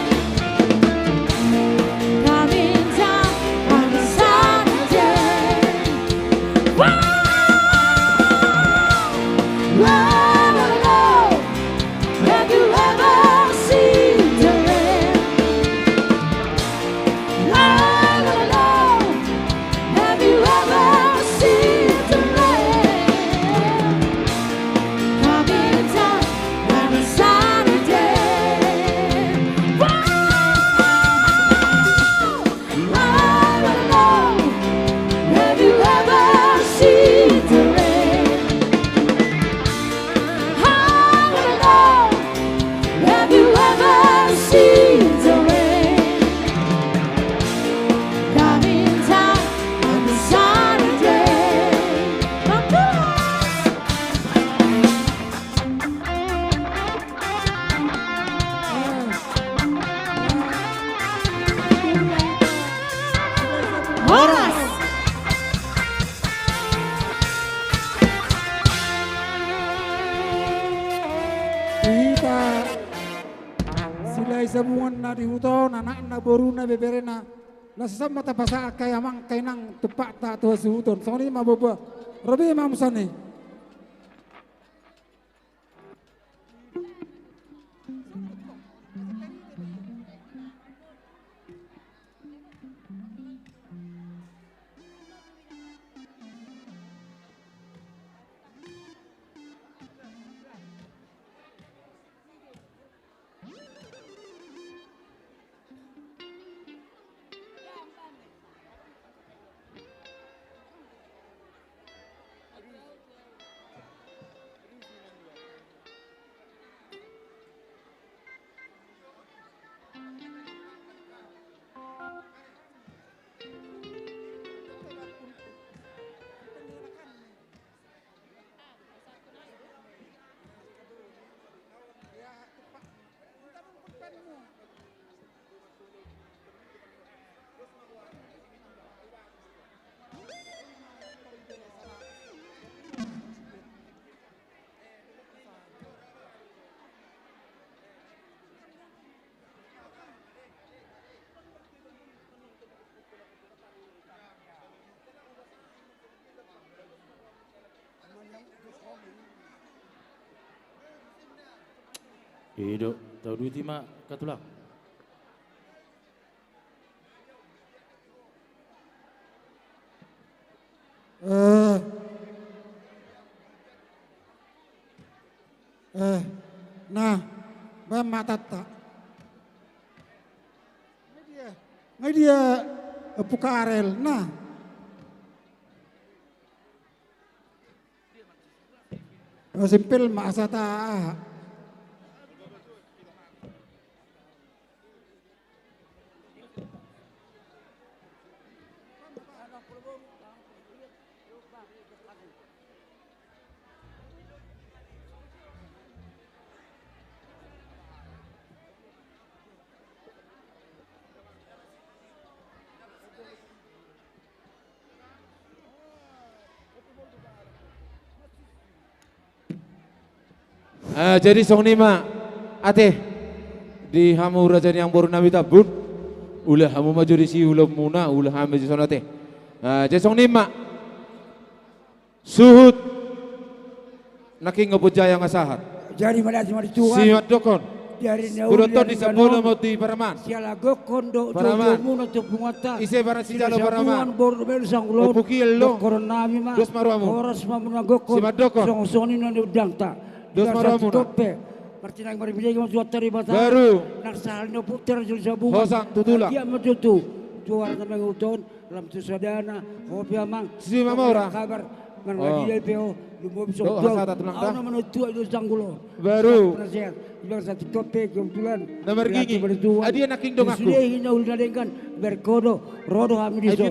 Jabungan na di huta on, anakna, boruna, beberena. Laos sahat ma tapasahat angka amang, angka inang, tumpakta tu hasuhuton. Songon i ma boa-boa. Ro be ma muse ni. I do, tau duti ma angka tulang. Eh. Eh, na, baen ma hatanta. Nga dia, nga dia, eh, Ompu Karel, na. Eh, simpel ma asa ta, aha. Ah, jadi songon i ma, ate, di hamu raja ni amangboru nami Tambun, ula hamu ma jo disi ulaonmuna, ula hami jo dison, ate. Ah, jadi songon i ma. Suhut. Nangkin nga pujaya nga sahat. Jadi mauliate ma di Tuhan. Simandokhon. Di ari na uli, di ari na uli. Hudok di sambolo ma di Paraman. Sialagokhon do Paraman. Jojomuna tu punguanta. Ise barang sijalo Paraman. Sisabuan boru do melu sanggulon. Ompu Kiel do. Dohonon nami ma. Dos ma rohamu. Horas ma muna gokhon. Simandokhon. Songon i na ni undangta. Dos ma rohamuna. Martinangi marpinangi ma Tuhanta Debata. Baru. Nang sahali na putar jolo sabungan. Hosang tu tulang. Dia ma tutu. Tu ari na mangihut on. Lam tu sadana, hopi amang. Simamora. Kabar, marmadi dai pe ho, lumobi songon tulang. Au na manontua i do sanggulon. Baru. Penasehat, di bangsa Tingkop pe kebetulan. Na margigi. Adia nangkin donganku. Sude hina uli na denggan, berkodo, ro do hami dison.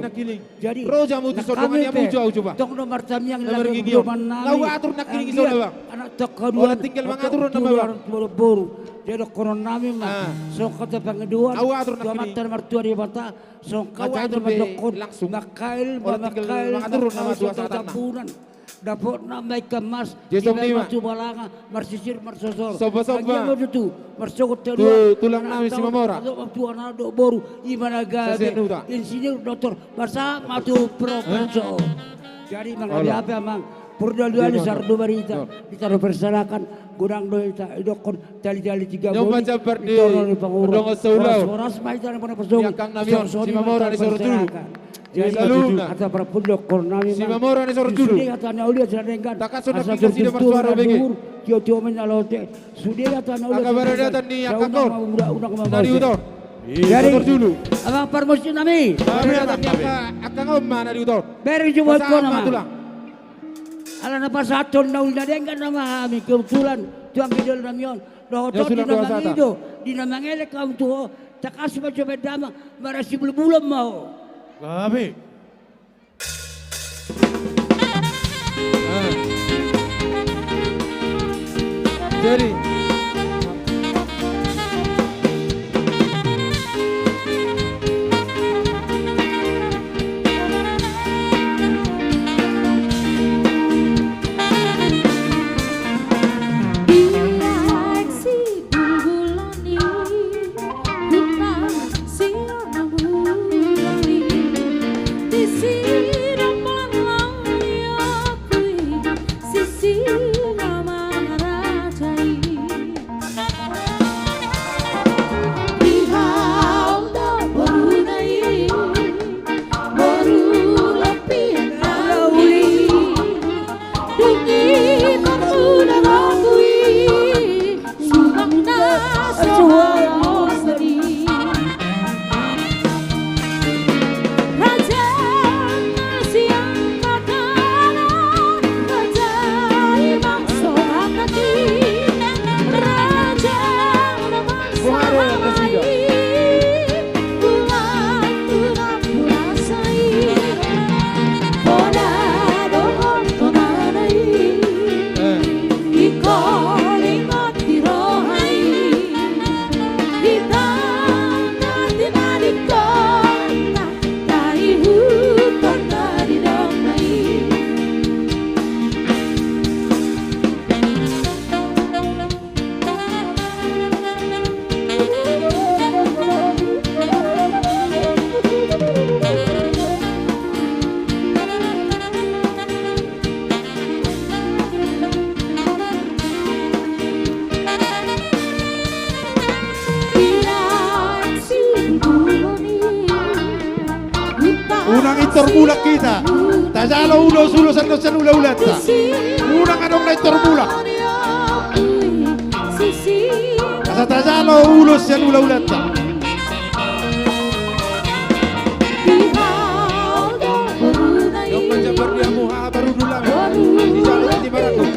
Jadi, ro jamu tu sodongan ia mujo au coba. Tong do martamiang. Na margigi. Au atur nangkin i songon i bang. Anak tong kadua. Ola tinggal mangatur nama bang. Boru. Jadi dohonon nami ma. Songon hata pangidoan. Au atur nangkin i. Tu Amanta na martua Debata. Songon hata na mandokhon, mangkail ma, mangkail ma, mangkail ma, Tambunan. Dapotna ma ikan mas, di ma tu balanga, marsisir, marsosor. Somba, somba. Agia ma tutu, marsogot tu tulang nami Simamora. Tu anak dohot boru, i ma na gabe, insinyur, doktor, marsahat ma tu profesor. Jadi mangadia pe amang, pur do alualu, sar do barita, hita do persalakan, godang do hita, idokhon, tali-tali tiga bodi, di torno ni pangurung. Horas-horas ma hita na bona pasogi. Sori-sori ma hita na perserakan. Jadi hata parpudi dohonon nami ma. Sude hata na uli, hata na denggan. Asa turtur-turtur ma na luhur, tio-tio ma na lote. Sude hata na uli, hata na denggan. Unang ma mura, unang ma mause. Jadi amang parmusik nami. Bere jo buat kona ma. Ala na pasahathon na uli na denggan nama hami kebetulan tu anggi dalan nami on. Dohot on di na mangido, di na mangelek hamu tu ho, tangkas ma jo baen damang, marasi bulbulon ma ho. Gabe. Jadi. Di aek si bulbulon i. Intor mulak hita. Tajalo ulos, ulos annon sian ulaulanta. Unang adong na intor mulak. Asa tajalo ulos sian ulaulanta. Jompa jambar di hamu haha parhundul nami. Dijalo di marangkup.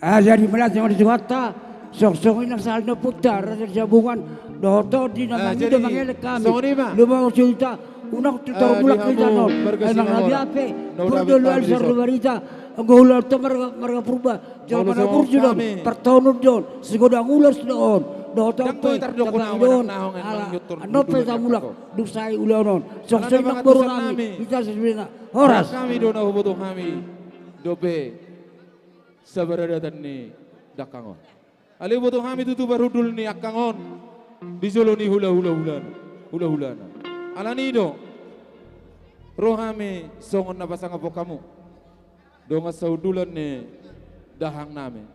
Ah, jadi melas yang di Suhanta, sok-sok ini asal neput dah, rasa jabungan, dohot di nami jadi, mangelek hami. Songon i ma. Lu mau cerita, unang tu tor mulak di hamu, marga Simanjorang. Emang rabi ape, pun dulu alisar lu barita, anggo ulaon tu marga, marga Purba, jolo mana burju don, partonun don, sigodang ulos do on, dohot on pe, tapang don, ala, annon pe tamulak, dung sae ulaon on. Sok-sok i nang boru nami, hita sebenarna, horas. Hami do na huboto hami, dope. Sabaradatan ni dangkang on. Alai huboto hami tutu parhundul ni angkang on di jolo ni hula-hula hulana, hula-hulana. Alani i do ro hami songon na pasangaphon hamu dongan sahundulan ni dahang nami.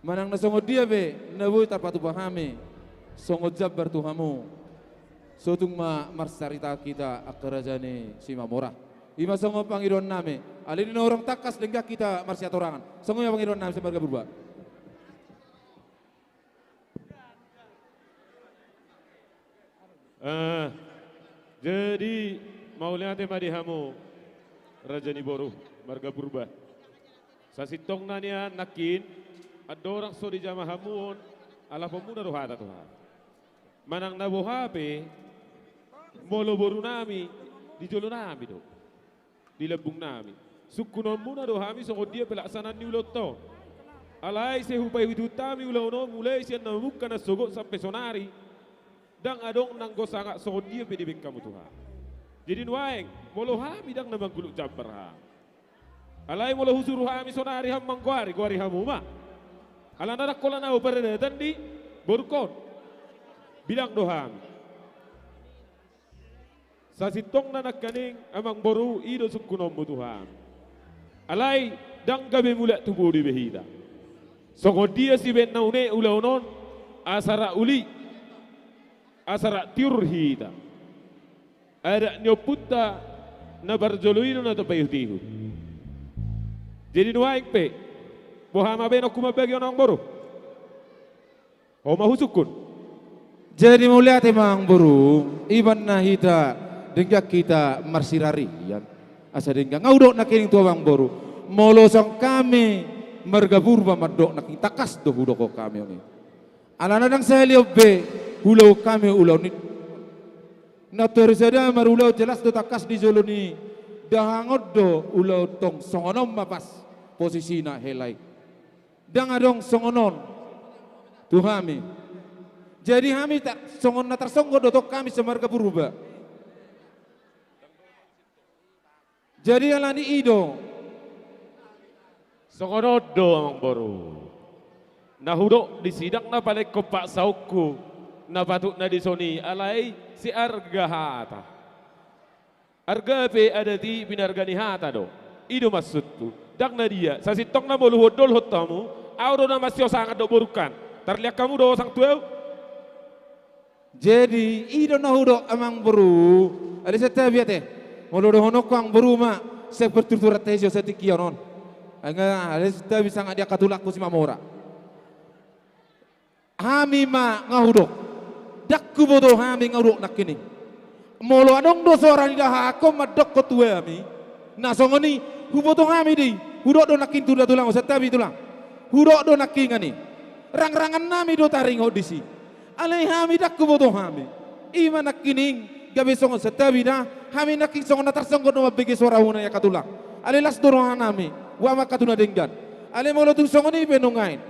Manang na songon dia pe na boi tarpatupa hami songon jambar tu hamu, sotung ma marsarita hita angka raja ni Simamora. I ma songon pangidoan nami. Alani i naung tangkas denggan hita marsiatorangan. Songon i ma pangidoan nami sian marga Purba. Eh, jadi mauliate ma di hamu raja ni boru marga Purba. Sasintongna nian nangkin andorang so dijama hamu on, alapon muna do hata tu hami. Manang na boha pe, molo boru nami, di jolo nami do, di lambung nami. Sungkunon muna do hami songon dia pelaksanaan ni ulaonta on. Alai sai hupaihut-ihut hami ulaon on mulai sian na mamungka na sogot sampe sonari. Ndang adong nanggo sangap songon dia pe dibaen hamu tu hami. Jadi nuaeng, molo hami ndang na mangguluk jambar hami. Alai molo husuru hami sonari hamu manggoari, goari hamu ma. Alana ndang holan ahu paradatan di borungkon. Bilang do hami. Sasintongna nangkaning amang boru i do sungkunonmu tu hami. Alai ndang gabe mulak tu pudi be hita. Songon dia sibaen na une ulaon on, asa ra uli, asa ra tiur hita. Adat ni ompunta na parjolo i do na tapaihut-ihut. Jadi nuaeng pe, boha ma baenonku mambagi on amang boru? Ho ma husungkun. Jadi mauliate ma amang boru, i ma na hita denggan hita marsirarian. Asa denggan. Nga hudok nangkining tu amang boru. Molo songon hami marga Purba mandok nangkining tangkas do hudok hami on i. Alana ndang sahali on be huulahon hami ulaon i. Na tor sada marulaon jelas do tangkas di jolo ni dahang on do ulaon tong songon on ma pas posisina hela i. Ndang adong songon on tu hami. Jadi hami ta-, songon na tarsonggot do tong hami sian marga Purba. Jadi alani i do. Songon on do amang boru. Na hudok disi ndang na palengkon paksaonku na patut na dison i alai siarga hata. Arga pe adat i pinarga ni hata do. I do maksudhu. Ndang na dia, sasintongna molo huondolhon hamu, ahu do na mansai sangap dohot borungkon. Tarliat hamu do sangap tu ahu? Jadi, i do na hudok amang boru. Alai santabi ate. Molo dohononku amang boru ma, sai parturturan tahi jo satingki on. Ai nga, alai santabi sangap di angka tulangku Simamora. Hami ma nga hudok. Ndang huboto hami nga hudok nangkining. Molo adong do soara ni dahahangkon mandokkon tu hami. Na songon i, huboto hami do i. Hudok do nangkin tu da tulang, santabi tulang. Hudok do nangkining i. Rangrangan nami do taringot disi. Alai hami ndang huboto hami. I ma nangkining, gabe songon santabi da, hami nangkin songon na tarsonggot do mambege soara muna i angka tulang. Alai las do roha nami, boha ma angka tu na denggan. Alai molo tung songon i pe nuaeng.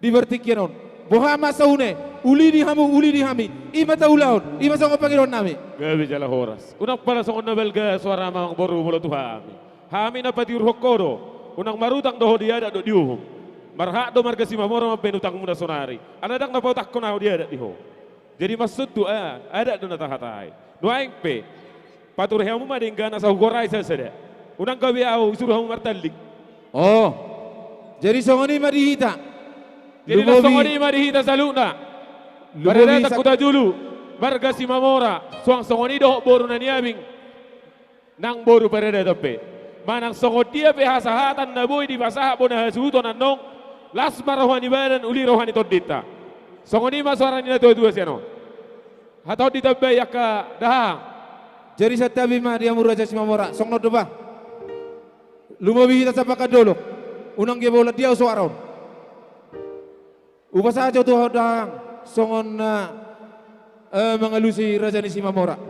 Di partingkian on. Boha ma saune, uli di hamu, uli di hami. I ma taulahon, i ma songon pangidoan nami. Gabe jala horas. Unang pala songon na balga soara amang boru molo tu hami. Hami na patiurhon ho do. Unang marutang do ho di adat dohot di uhum. Marhak do marga Simamora mambaen utangmuna sonari. Ala ndang na pautangkon ahu di adat di ho. Jadi maksudhu, a, adat do na tahatai. Nuaeng pe, pature hamu ma denggan asa hugorai sasada. Unang gabe ahu suru hamu martanding. O. Jadi songon i ma di hita. Jadi las songon i ma di hita saluhutna. Paradaton Hutajulu, marga Simamora, suang songon i dohot boru na niabing. Nang boru paradaton pe. Manang songon dia pe hasahatan na boi dipasahat bona hasuhuton annon, las ma roha ni badan, uli roha ni tondinta. Songon i ma soara ni natuatua sian on. Hatop ditambai angka dahahang. Jadi santabi ma di hamu Raja Simamora, songon on do ba. Lumobi hita sampakkan dolok. Unang gabe holan dia soara on. Hupasahat jo tu ho dahahang songon na, e, mangalusi Raja ni Simamora.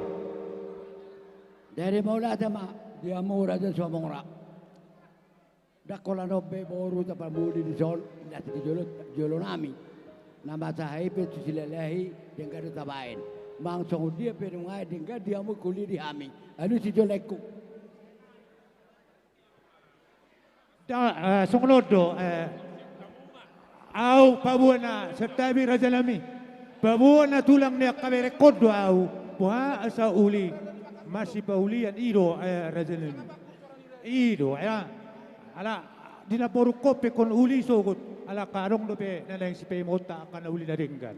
Jadi mauliate ma di hamu Raja Simamora. Ndang holan on be boru tapamuli dison, las di jolo, jolo nami. Na masa hami pe tu silalahi denggan do tabaen. Manang songon dia pe nunga denggan di hamu huli di hami. Alusi jo laengku. Da, e, songon on do, e, ahu paboa na santabi raja nami. Paboa na tulang ni angka berengkon do ahu. Boha asa uli masipaulian i do, e, raja nami. I do, e. Ala di namborungkon pe ingkon uli sogot. Ala angka adong dope na naeng sipaimaonta angka na uli na denggan.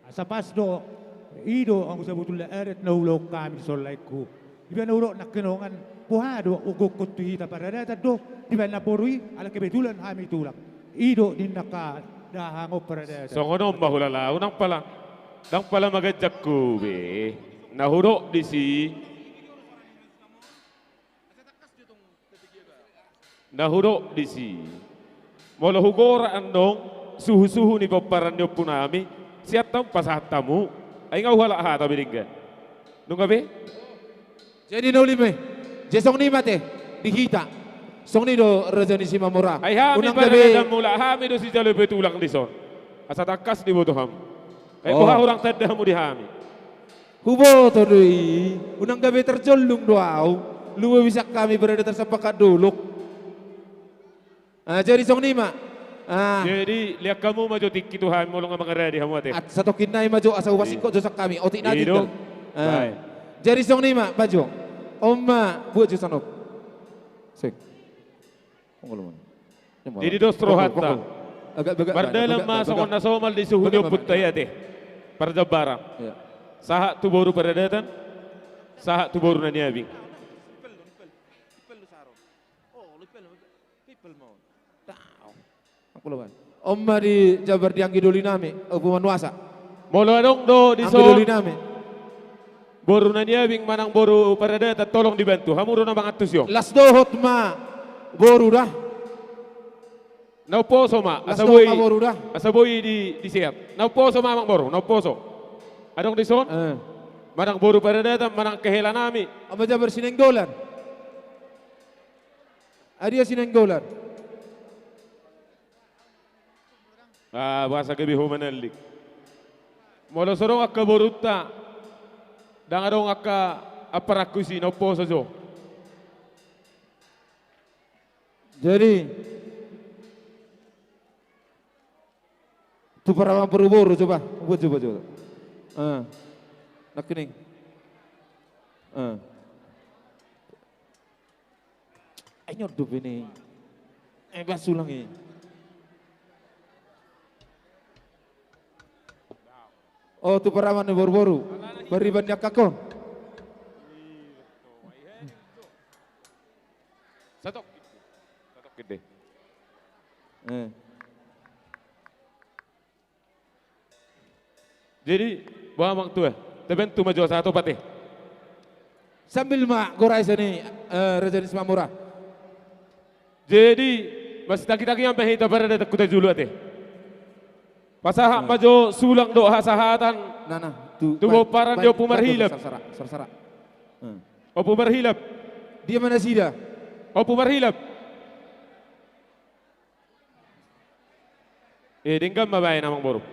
Asa pas do, i do anggo sabotulna adat na ulaon hami dison laengku. Dibaen na hudok nangkiningan, boha do hugokhon tu hita paradatan do, dibaen namboru i, ala kebetulan hami tulang. I do ninna angka dahahang on paradatan. Songon on ma hulala, unang pala, ndang pala maganjangku be. Na hudok disi. Na hudok disi. Molo hugorak annon suhusuhu ni pomparan ni ompunami, sian taon pasahat hamu, ai nga huhalak hata be denggan. Nunga be? Jadi na uli ma i. Jadi songon i ma ate, di hita. Songon i do raja ni Simamora. Ai hami unang gabe paradatanmu, hami do sijalo pe tulang dison. Asa tangkas diboto hamu. Ai boha hurang tanda hamu di hami. Huboto do i, unang gabe tarjollung do ahu, lumobi sian hami paradatan sampakkan dolok. A, jadi songon i ma. A. Jadi lean hamu ma jo tingki tu hami molo nga mangarade hamu ate. Satongkin nai ma jo asa hupasingkop jo sian hami, otik na tinggal. Jadi songon i ma, baen jo. On ma, buat jo sian on. Sek. Jadi dos rohanta. Mardalan ma songon na somal di suhut ni ompunta i ate. Parjambaran. Sahat tu boru paradatan, sahat tu boru na niabing. On ma dijambar di anggi doli nami, Ompu Manuasa. Molo adong do dison boru na niabing manang boru paradatan, tolong dibantu. Hamu do na mangantusi on. Las dohot ma boru da. Na umposo ma, asa boi, asa boi di, diseat. Na umposo ma amangboru, na umposo. Adong dison? Manang boru paradatan, manang kehelanami. On ma jambar Sinenggolan. Adia Sinenggolan. A, boasa gabe ho manallik. Molo so adong angka borunta, ndang adong angka amparanku isi, na umposo jo. Jadi tu paraman boruboru coba, buat coba coba. Nangkining. Ai nyor dope ni. Ai bas ulang i. O tu paraman ni boruboru. Pariban ni angkangkon. Satongkin. Satongkin de. Jadi boha amang tua, tabantu ma jo asa hatop ate. Sambil ma gorai sian i, raja ni Simamora. Jadi masitangkitangkian ma hita paradatan Hutajulu ate. Pasahat ma jo sulang dohot hasahatan tu pomparan ni Ompu Marhilap. Ompu Marhilap. Dia ma nasida? Ompu Marhilap. E, denggan ma baen amangboru.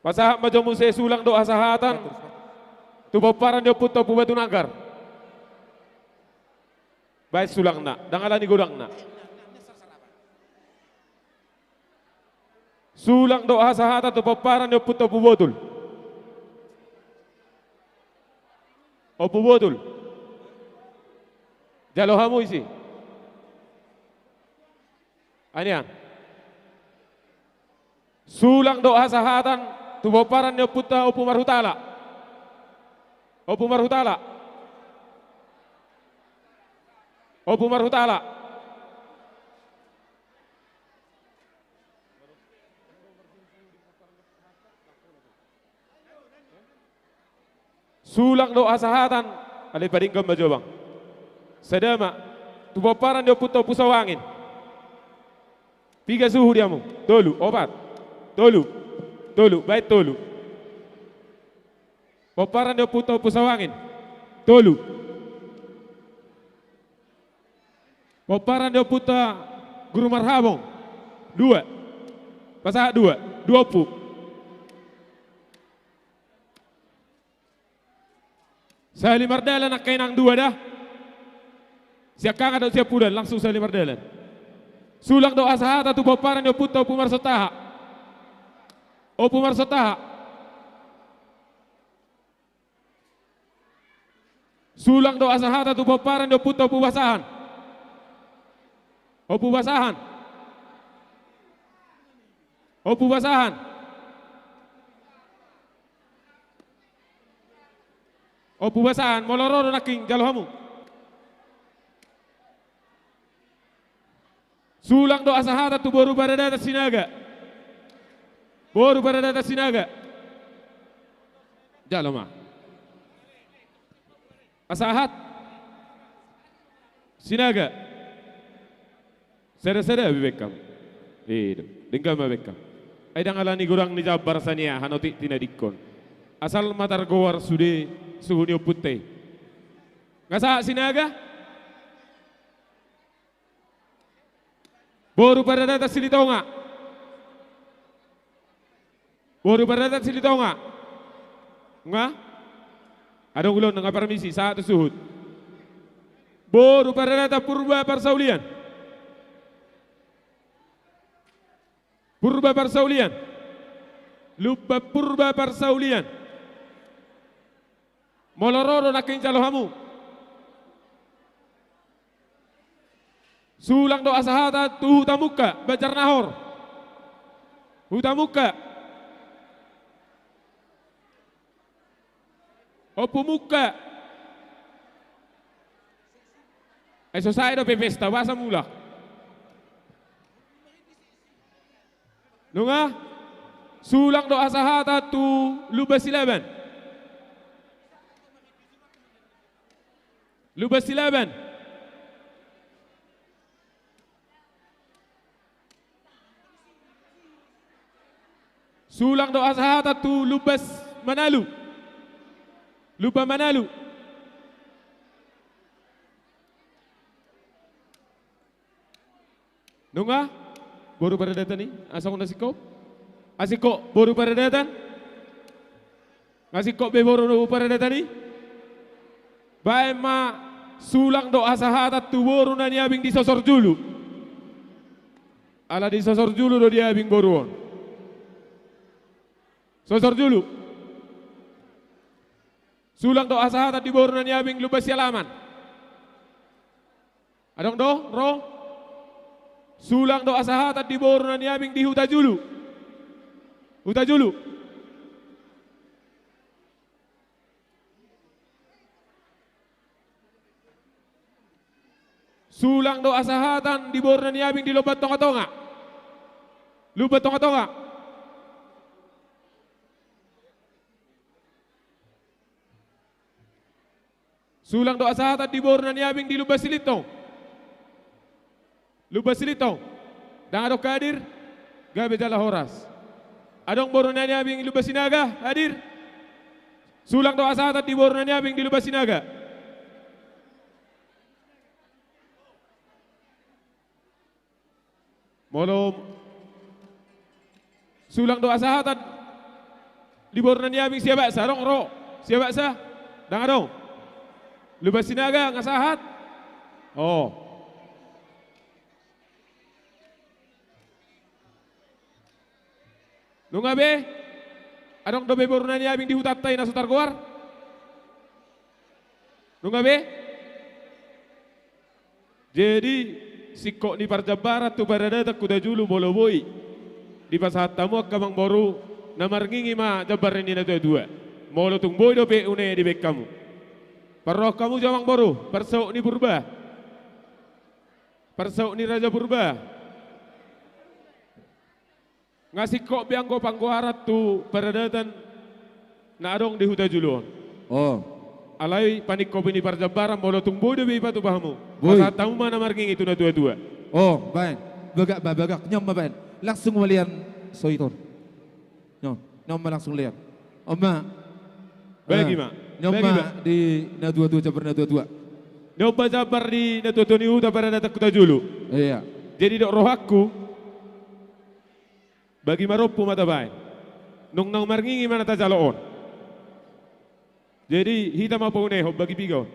Pasahat ma jo muse sulang dohot hasahatan tu pomparan ni ompunta Ompu Batu Nanggar. Baen sulangna, ndang ala ni godangna. Sulang do hasahatan tu pomparan ni ompunta Ompu Botul. Ompu Botul. Jalo hamu isi. Anian. Sulang do hasahatan tu pomparan ni ompunta Ompu Marhutala. Ompu Marhutala. Ompu Marhutala. Sulang do hasahatan, alai padenggan ma jo, Bang. Sada ma, tu pomparan ni ompunta Ompu Sawangin. Piga suhut di hamu? Tolu, opat. Tolu. Tolu, baen tolu. Pomparan ni ompunta Ompu Sawangin. Tolu. Pomparan ni ompunta Guru Marhabong. Dua. Pasahat dua. Dua ompu. Sahali mardalan angka inang dua da. Siangkangan dohot siampudan, langsung sahali mardalan. Sulang do hasahatan tu pomparan ni ompunta Ompu Marsontaha. Ompu Marsontaha. Sulang do hasahatan tu pomparan ni ompunta Ompu Basahan. Ompu Basahan. Ompu Basahan. Ompu Basahan, molo ro do nangkin, jalo hamu. Sulang do hasahatan tu boru Paradatan Sinaga. Boru Paradatan Sinaga. Jalo ma. Pasahat. Sinaga. Sada-sada be bengkam. I do. Denggan ma bengkam. Ai ndang ala ni godang ni jambar sian i, hanoti tinadingkon. Asal ma targoar sude suhut ni ompunta i. Nga sahat Sinaga? Boru Paradatan Silitonga. Boru Paradatan Silitonga. Nga? Adong ulaon nga parmisi, sahat tu suhut. Boru Paradatan Purba Parsaulian. Purba Parsaulian. Lumban Purba Parsaulian. Molo ro do nangkin, jalo hamu. Sulang do hasahatan tu Huta Mungka, Banjarnahor. Huta Mungka. Ompu Mungka. Ai so sae dope pesta, boasa mulak? Nunga? Sulang do hasahatan tu Lumban Silaban. Lumban Silaban. Sulang do hasahatan tu Lumban Manalu. Lumban Manalu. Nunga? Boru Paradatan i, asa unang singkop. Asingkop, boru Paradatan. Nga singkop be boru Paradatan i. Baen ma, sulang do hasahatan tu boru na niabing di Sosor Julu. Ala di Sosor Julu do diabing boru on. Sosor Julu. Sulang do hasahatan di boru na niabing Lumban Sialaman. Adong do, ro? Sulang do hasahatan di boru na niabing di Huta Julu. Huta Julu. Sulang do hasahatan di boru na niabing di Lumban Tongatonga. Lumban Tongatonga. Sulang do hasahatan di boru na niabing di Lumban Silintong. Lumban Silintong. Ndang adong hadir. Gabe jala horas. Adong boru na niabing Lumban Sinaga hadir. Sulang do hasahatan di boru na niabing di Lumban Sinaga. Molo sulang do hasahatan di boru na niabing Siabaksa, adong ro? Siabaksa? Ndang adong. Lumban Sinaga nga sahat. Oh. Nunga be? Adong dope boru na nihabingkon di hutanta i na so targoar? Nunga be? Jadi, singkop ni parjambaran tu paradatan Hutajulu molo boi dipasahat hamu angka amangboru, na marngingi ma jambar ni natuatua. Molo tung boi dope unang dibaen hamu. Parrohahon hamu jo amangboru, parsaut ni Purba. Parsaut ni Raja Purba. Nga singkop be anggo panggoaran tu paradatan na adong di Hutajulu on. Oh. Alai paningkopi ni parjambaran molo tung boi dope dipatupa hamu. Boi. Pasahat hamu ma na marngingi tu natuatua. Oh, baen. Bagak ma, bagak. Nion ma baen. Langsung ma lean so i tutu. Nion, nion ma langsung lean. On ma. Bagi ma. Nion ma di natuatua, jambar natuatua. Nion ma jambar ni natuatua ni huta paradatan Hutajulu. Iya. Jadi dok rohangku, bagi ma rompu ma tabaen. Nunga marngingi ma na tajalo on. Jadi hita ma paunehon bagi piga on.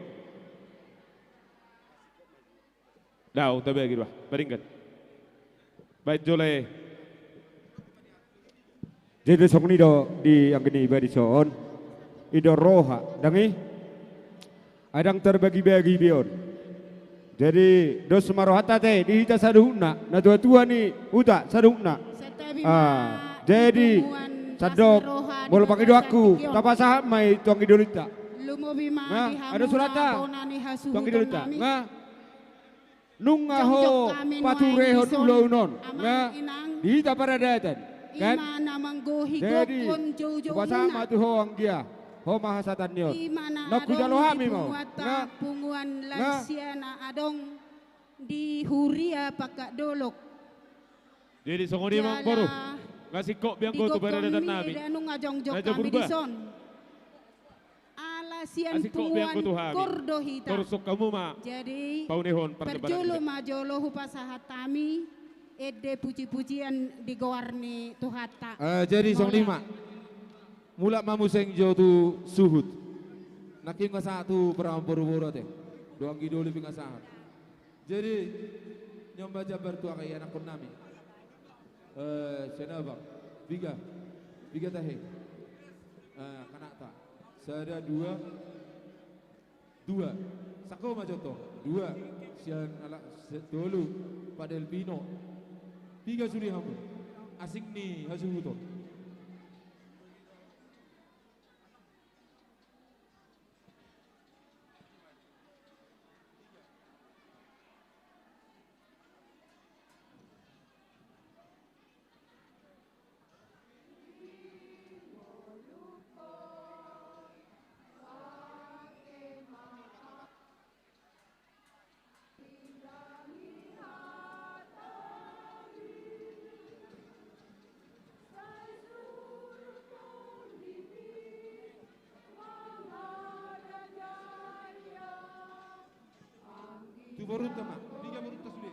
Dao, tabagi do, paringkat. Baen jo lae. Jadi songon i do di anggi ni bari son. I do roha, dang i? Adang tarbagi-bagi be on. Jadi dos ma rohanta ate di hita saluhutna, natuatua ni huta saluhutna. Santabi ma. Ah, jadi di punguan sandok, las ni roha, molo di pangidoanku, bagasan tingki on. Tapasahat ma i tu anggi dolinta. Lumobi ma di hamu, adong surata, bona ni hasuhuton nami. Nga. Nunga ho paturehon ulaon on, nga, di hita paradatan, kan? Jadi hupasahat ma tu ho anggia, ho ma hasahatan ni on. Nunga hujalo hami ma ho. Nga, punguan lansia na adong di huria Pangkal Dolok. Jadi songon i ma amangboru. Nga singkop be anggo tu paradatan nami. Raja Purba. Ala sian punguan kor do hita. Jadi parjolo ma jolo hupasahat hami ende puji-pujian di goar ni Tuhanta. Eh, jadi songon i ma. Mulak ma muse jo tu suhut. Nangkin nga sahat tu parboru-boru ate. Dohot anggi doli pe nga sahat. Jadi nion ma jambar tu angka ianakhon nami. Eh, sian abang. Piga. Piga tahe. Eh, kanakta. Sada, dua. Dua. Sangko ma jo tong. Dua. Sian ala, se-, tolu. Pak Delvino. Piga sude hamu. Asing ni hasuhuton. Tu borunta ma, piga borunta sude.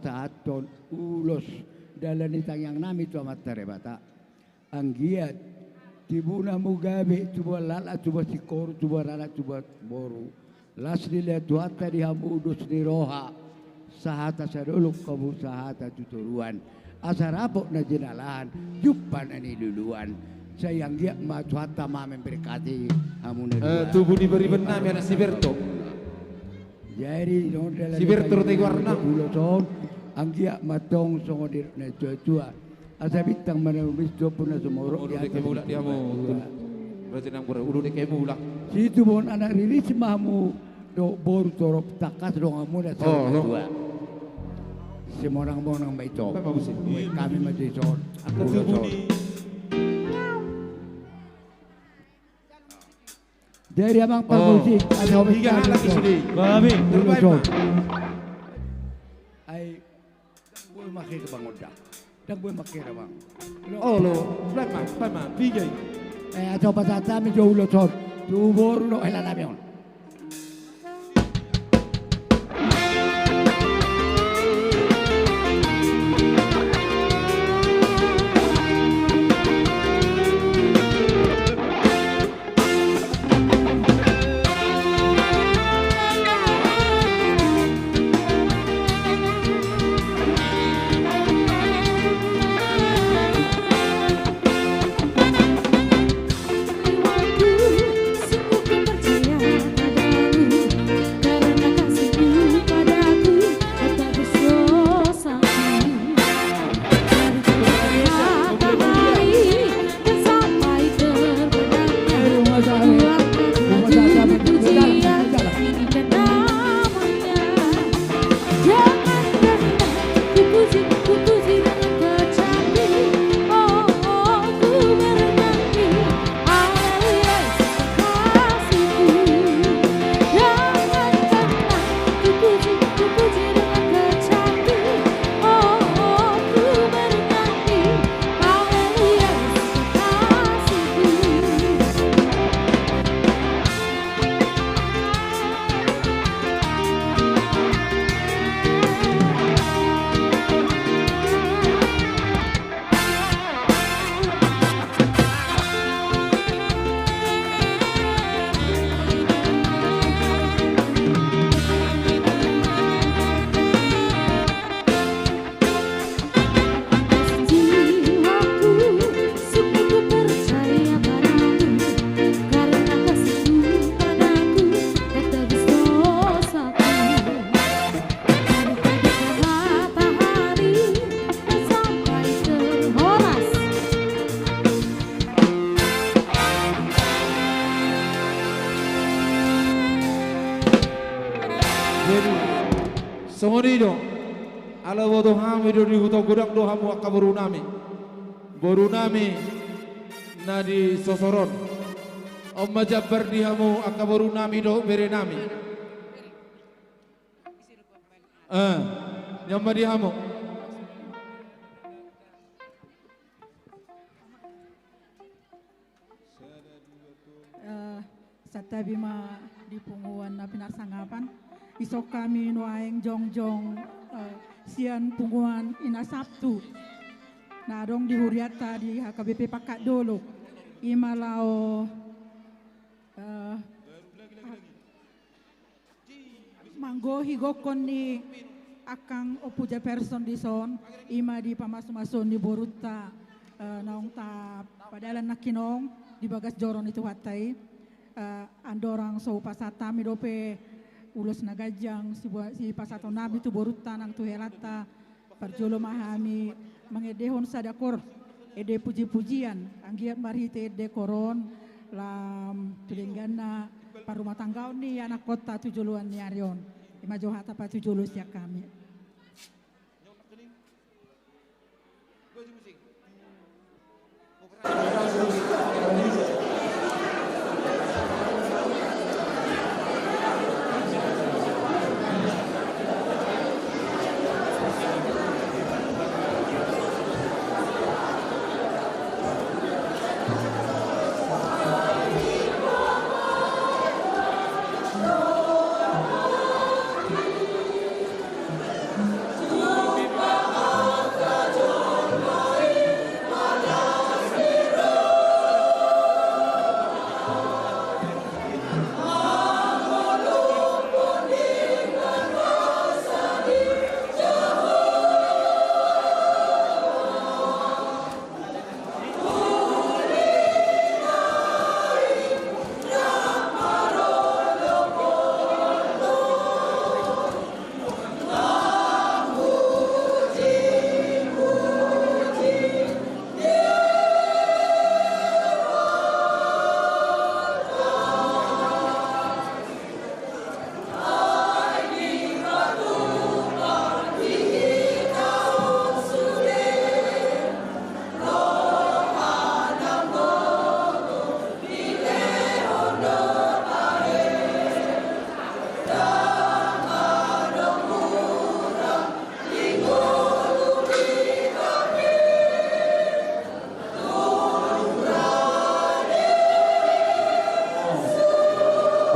pasahathon ulos dalan ni tangiang nami tu Amanta Debata. Anggiat tibu na muna gabe, tubu halak, tubu singkoru, tubu anak, tubu boru. Las dilehon Tuhanta di hamu dos ni roha, sahata sadolok hamu sahata tu toruan. Asa dapot na jinalahan, jumpang na niluluan. Sai anggiat ma Tuhanta ma memberkati hamu na dua. Eh, tubu ni bariban nami anak si Berto. Jadi, non dalan si Berto dohot i goarna. Ulos on, anggiat ma tong songon didok ni natuatua. Asa bintang ma na rumiris, dompung na sumorop. Ulu di hata ke mulak di hamu. Berarti nang ulu di ke mulak. Situbu on anak riris ma hamu dohot boru, torop tangkas dongan muna saur matua. Simonang-monang ma i tong. Hami ma dison. Angka tubu ni. Jadi amang parmusik, asa hobi. Tiga halak i sude. Hami. Terbaik ma. Ai. Ndang boi ma hira bang, ndang boi ma hira bang. Olo, baen ma, baen ma, piga i. Eh, asa pasahat hami jo ulos on tu boru dohot hela nami on. Jadi, songon i do, ala boto hami do di Huta Godang do hamu angka boru nami. Boru nami na di sosor on. On ma jambar di hamu angka boru nami do bere nami. Eh, nian ma di hamu. Eh, santabi ma di punguan na pinarsangapan. Dison hami nuaeng jongjong, eh, sian punguan Ina Sabtu na adong di hurianta di H K B P Pangkandolo. I ma laho, eh, manggohi gokhon ni angkang Ompu Jefferson dison, i ma di pamasumasuon ni borunta, eh, naung tapadalan nangkin on di bagas joro ni Tuhanta i. Eh, andorang so hupasahat hami dope ulos na ganjang, sibua-, sipasahaton nami tu borunta nang tu helanta, parjolo ma hami mangendehon sada koor ende pujipujian, anggiat marhite ende koor on lam tu dengganna parrumatanggaon ni anakkonta tu joloan ni ari on. I ma jo hata patujolo sian hami.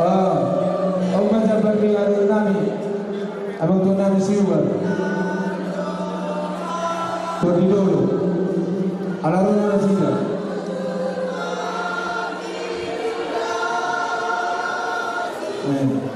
Ah, on ma jambar ni ari nami, amang tuan nami Siuar. Tuan di dolo. Ala ro nasida. Eh.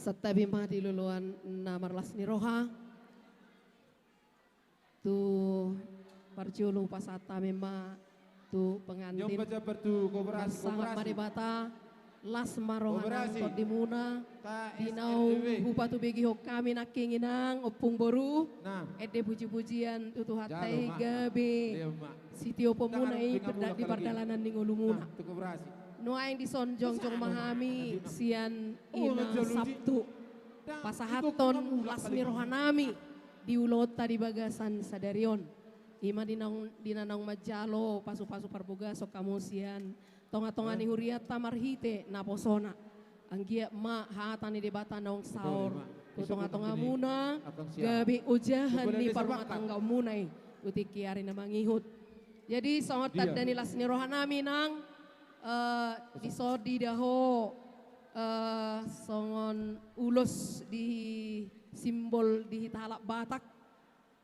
Santabi ma di loloan na marlas ni roha. Tu parjolo hupasahat hami ma tu pengantin. Marsangap ma Debata, las ma roha nang tondimuna. Di naung hupatubegihon hami nangkin, inang, ompung, boru, ende pujipujian tu Tuhanta i gabe sitioponmuna i di pardalanan ni ngolumuna. Nuaeng dison jongjong ma hami sian ina Sabtu pasahathon las ni rohanami di ulaonta di bagasan sadari on. Ima di naung, di na naung manjalo pasu-pasu parbagason hamu sian tonga-tonga ni hurianta marhite naposona. Anggiat ma hata ni Debata naung saor tu tonga-tongamuna, gabe ojahan ni parumatanggaonmuna i tu tingki ari na mangihut. Jadi songon tanda ni las ni rohanami nang, eh, dison diida ho, eh, songon ulos di simbol di hita halak Batak,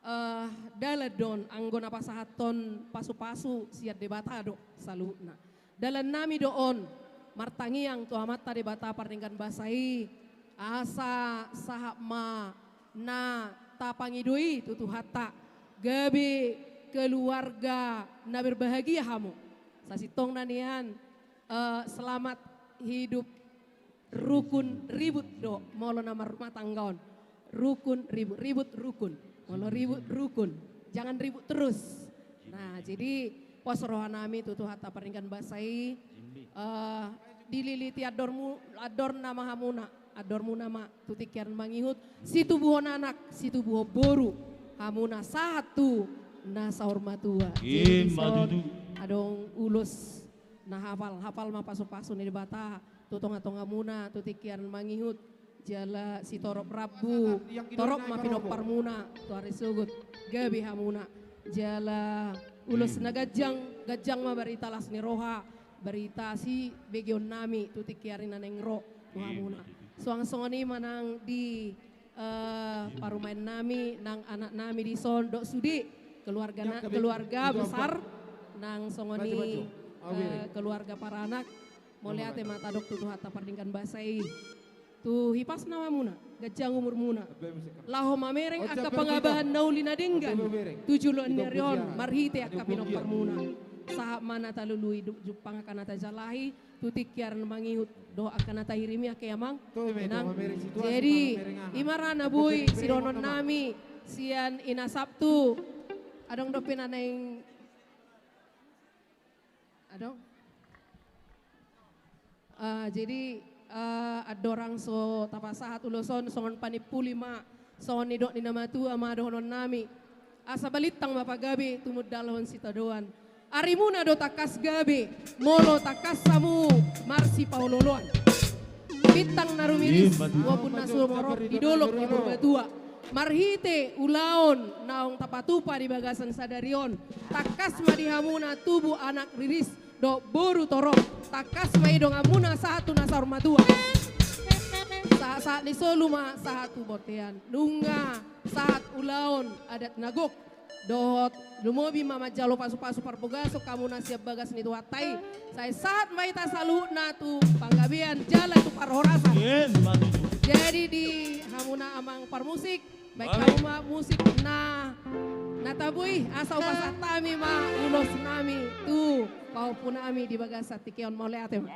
eh, dalan do on anggo na pasahathon pasu-pasu sian Debata do saluhutna. Dalannami do on martangiang tu Amanta Debata pardenggan basa i, asa sahat ma na tapangido i tu Tuhanta, gabe keluarga na berbahagia hamu. Sasintongna nian, eh, selamat hidup rukun ribut do, molo na marrumah tangga on. Rukun ribut, ribut rukun. Molo ribut rukun. Jangan ribut terus. Nah, jadi pos rohanami tu Tuhanta pardenggan basa i, eh, dililiti andormu, andorna ma hamuna, andormuna ma tu tingki ari na mangihut, situbuhon anak, situbuhon boru, hamuna sahat tu na saur matua. Jadi ima dison tutu. Adong ulos na hapal, hapal ma pasu-pasu ni Debata tu tonga-tongamuna tu tingki ari na mangihut, jala sitorop rambu torop ma pinomparmuna tu ari sogot, gabe hamuna. Jala ulos na ganjang, ganjang ma barita las ni roha, barita sibegeonnami tu tingki ari na naeng ro tu hamuna. Suang songon i ma nang di, eh, parumaennami, nang anaknami dison dohot sude keluarga na, keluarga besar, nang songon i, eh, keluarga paranak. Mauliate ma tadok tu Tuhanta pardenggan basa i. Tu hipasna ma hamuna, ganjang umurmuna. Laho mamereng angka pangabahan na uli na denggan tu joloan ni ari on marhite angka pinomparmuna. Sahat ma na talului, jumpang angka na tajalahi tu tingki ari na mangihut dohot angka na tahirimi, angka i amang. Jadi ima ra na boi sidohononnami sian Ina Sabtu. Adong dope na naeng, adong. Ah, jadi, ah, andorang so tapasahat ulos on, songon panimpuli ma, songon nidok ni na matua ma dohononnami. Asa balintang ma pagabe tumundalhon sitadoan. Arimuna do tangkas gabe molo tangkas hamu marsipaolo-oloan. Bintang na rumiris, ima tutu, maupun na sumorop di dolok ni Purbatua. Marhite ulaon naung tapatupa di bagasan sadari on, tangkas ma di hamuna tubu anak riris dohot boru torop. Tangkas ma i donganmuna sahat tu na saur matua. Sahat-sahat ni solu ma sahat tu bontean. Nunga sahat ulaon adat na gok dohot lumobi ma manjalo pasu-pasu parbagason hamuna sian bagas ni Tuhanta i. Sai sahat ma hita saluhutna tu panggabean jala tu parhorasan. Ima tutu. Jadi di hamuna amang parmusik, baen hamu ma musik na, na tabo i, asa hupasahat hami ma ulosnami tu pahompunami di bagasan tingki on. Mauliate ma.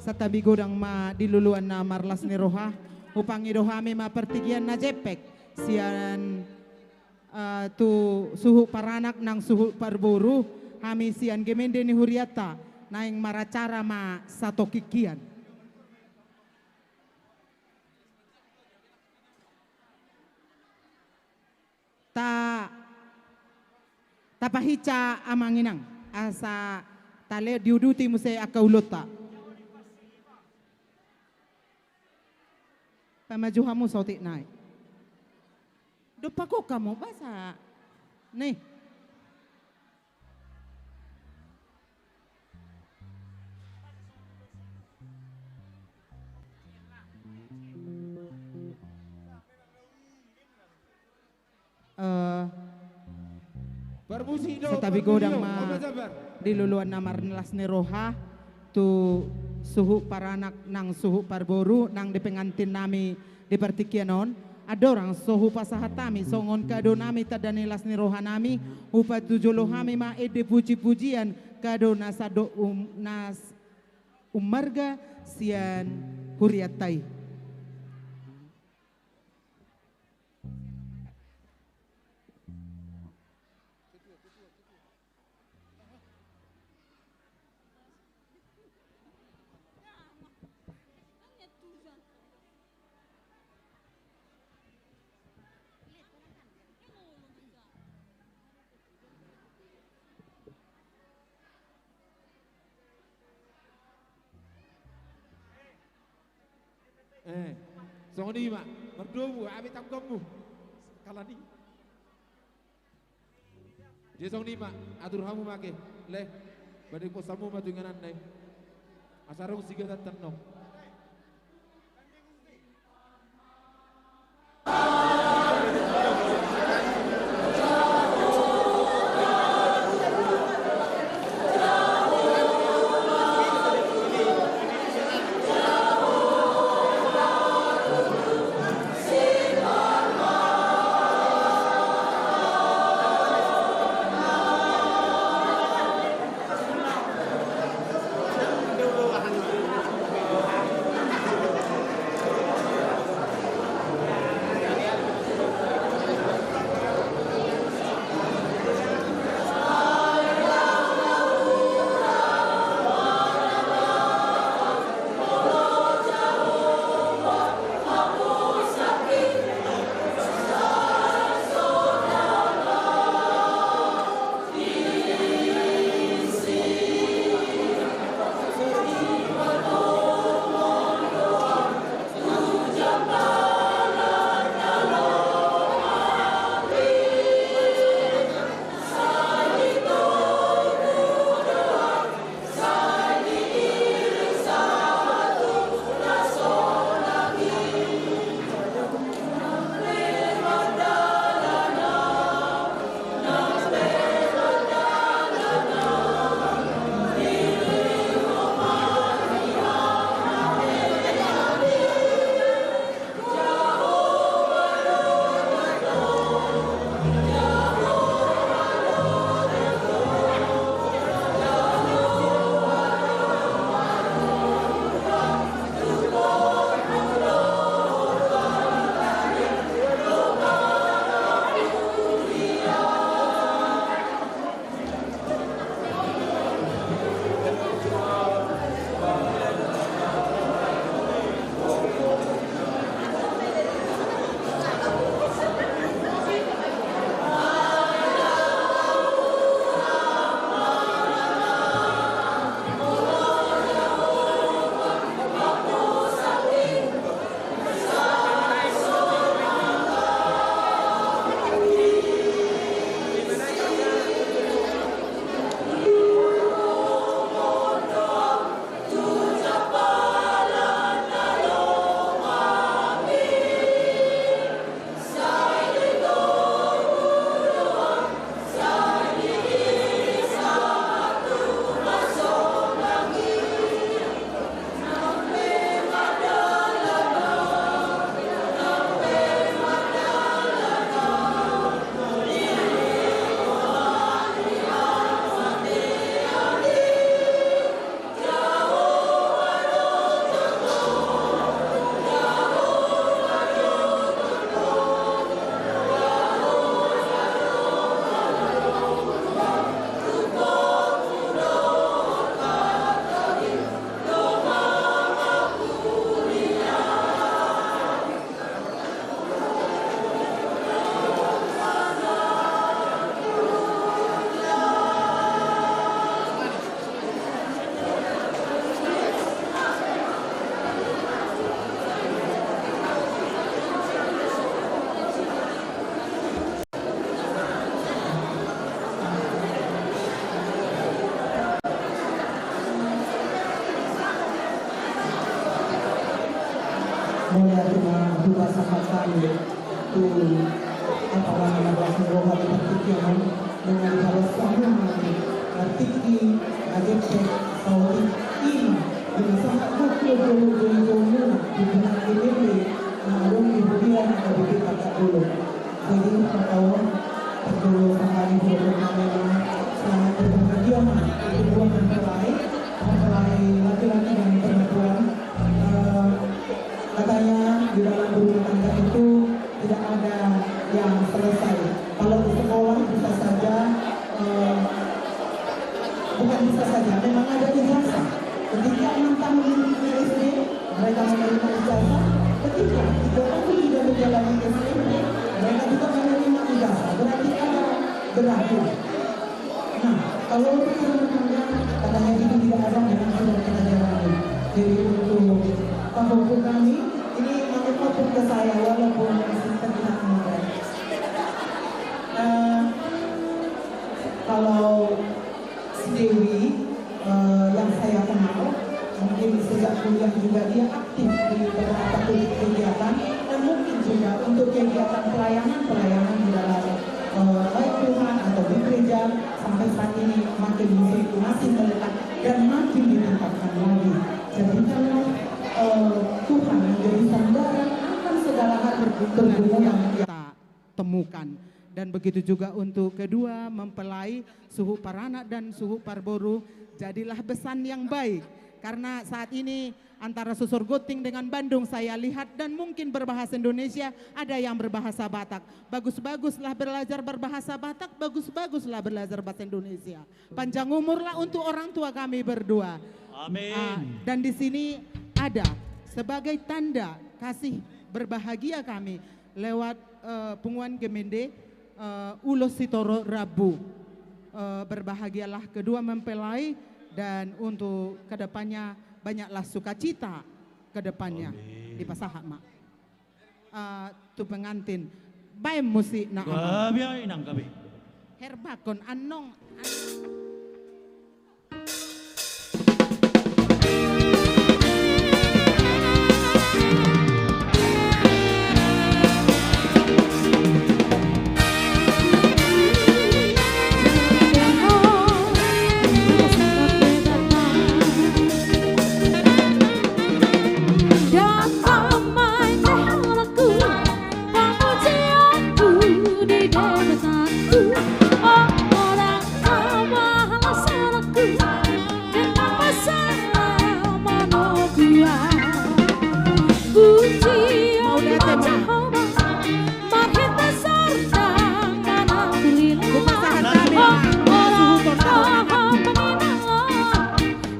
Santabi godang ma di loloan na marlas ni roha. Hupangido hami ma partingkian na jempek sian, eh, tu suhut paranak nang suhut parboru, hami sian gemende ni hurianta naeng maracara ma satongkin hian. Ta, tapahinsa amang inang asa talehon diuduti muse angka ulaonta. Pamaju hamu saotik nai. Dompak hamu basa. Nih. Eh, santabi godang ma di loloan na marlas ni roha, tu suhut paranak nang suhut parboru nang di pengantin nami di partingkian on. Andorang so hupasahat hami songon kado nami tanda ni las ni roha nami, hupatujolo hami ma ende puji-pujian kado na sandok um, na s-, ummarga sian hurianta i. Eh, songon i ma, mardomu, abe tangguanmu. Kalani. Jadi songon i ma, atur hamu ma ake, leh, badik posamu ma tu inganan nai. Asa rong sigatan tano. Mauliate ma, hupasahat hami tu Amanta na marlas ni roha, tu partingkian on, nunga dipalos hamu hami, martingki, magetek, saotik, ima, dipasahat ma tu jolo-jolo muna, tu pinggan ni Debata, na adong di huria na gabe pangkat jolo. Jadi, pertama, perlu sambali dulu nama, selamat berbahagia, Mak. Kedua mempelai, mempelai laki-laki dan perempuan. Eh, katanya di dalam rumah tangga itu tidak ada yang selesai. Kalau di sekolah bisa saja, eh, bukan bisa saja, memang ada ijazah. Ketika enam tahun di S D, mereka menerima ijazah. Ketika tiga tahun tidak menjalani S M P, mereka juga menerima ijazah. Berarti ada berakhir. Nah, kalau untuk yang namanya, katanya itu tidak ada, memang sudah kita jalani. Jadi untuk Pak Bupati kami, ini makin makin ke saya, walaupun masih terbilang muda. Eh, kalau si Dewi, eh, yang saya kenal, mungkin sejak kuliah juga dia aktif di beberapa kegiatan, dan mungkin juga untuk kegiatan pelayanan-pelayanan di dalam, eh, baik rumah atau di gereja, sampai saat ini makin di situ masih melekat dan makin ditingkatkan lagi. Jadikanlah, eh, Tuhan menjadi sandaran akan segala hal pergumulan yang kita temukan. Dan begitu juga untuk kedua mempelai, suhut paranak dan suhut parboru, jadilah besan yang baik. Karena saat ini antara Susur Gunting dengan Bandung saya lihat, dan mungkin berbahasa Indonesia, ada yang berbahasa Batak. Bagus-baguslah belajar berbahasa Batak, bagus-baguslah belajar bahasa Indonesia. Panjang umurlah untuk orang tua kami berdua. Amin. Ah, dan di sini ada sebagai tanda kasih berbahagia kami lewat, eh, Punguan Gemende, eh, Ulos Sitoro Rambu. Eh, berbahagialah kedua mempelai dan untuk kedepannya banyaklah sukacita kedepannya. Amin. Dipasahat ma, eh, tu pengantin. Baen musikna, Amang. Gabe, Inang, gabe. Herbakon, annon, an-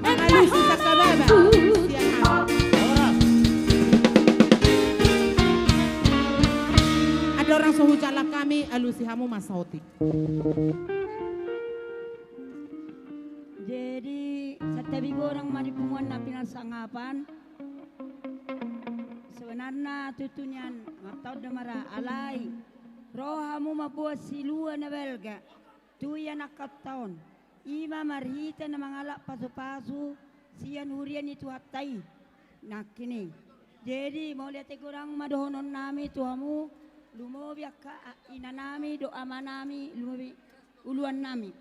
Mangalusi sangkababa. Siap. Andorang so hujalang hami, alusi hamu ma saotik. Jadi, santabi godang ma di punguan na pinarsangapan. Sebenarna tutu nian martaon do ma ra, alai ro hamu mamboan silua na balga tu ianakhonta on, i ma marhite na mangalap pasupasu sian huria ni Tuhanta i nangkin i. Jadi, mauliate godang ma dohononnami tu hamu, lumobi angka a-, inanami dohot amanami, lumobi uluannami.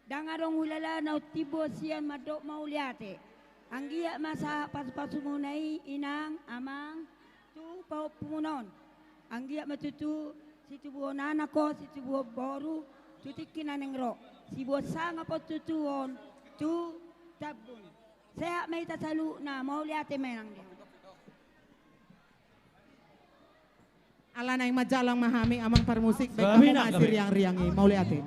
Ndang adong hulala naung timbo sian mandok mauliate. Anggiat ma sahat pasupasumuna i, Inang, Amang, tu pahompumuna on. Anggiat ma tutu situbuhon anak on, situbuhon boru, tu tingki na naeng ro. Sibuat sangap on tutu on, tu Tambun. Sehat ma hita saluhutna, mauliate ma, Inang. Ala naeng manjalang ma hami, Amang parmusik, baen hamu ma siriang-riang i, mauliate.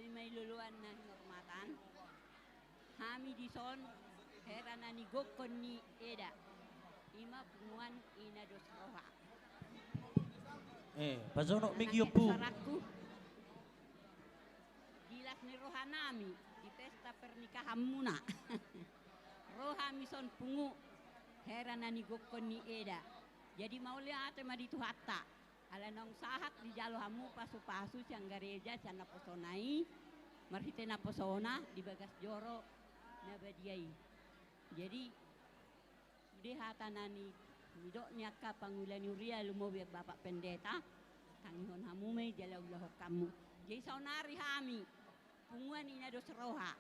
Ima i loloan na hinarmatan. Hami dison hera na nigokhon ni eda, ima punguan ina dos roha. Eh, pajonok mik i, Ompu. Sarakku. Di las ni rohanami di pesta pernikahanmuna. Ro hami son pungu hera na nigokhon ni eda. Jadi mauliate ma di Tuhanta. Ala naung sahat dijalo hamu pasupasu sian gareja, sian naposona i, marhite naposona di bagas joro na badia i. Jadi, sude hata na ni, nidok ni angka pangula ni huria, lumobi Bapak Pendeta, tangihon hamu ma i jala ulahon hamu. Jadi saonari hami punguan ina dos roha.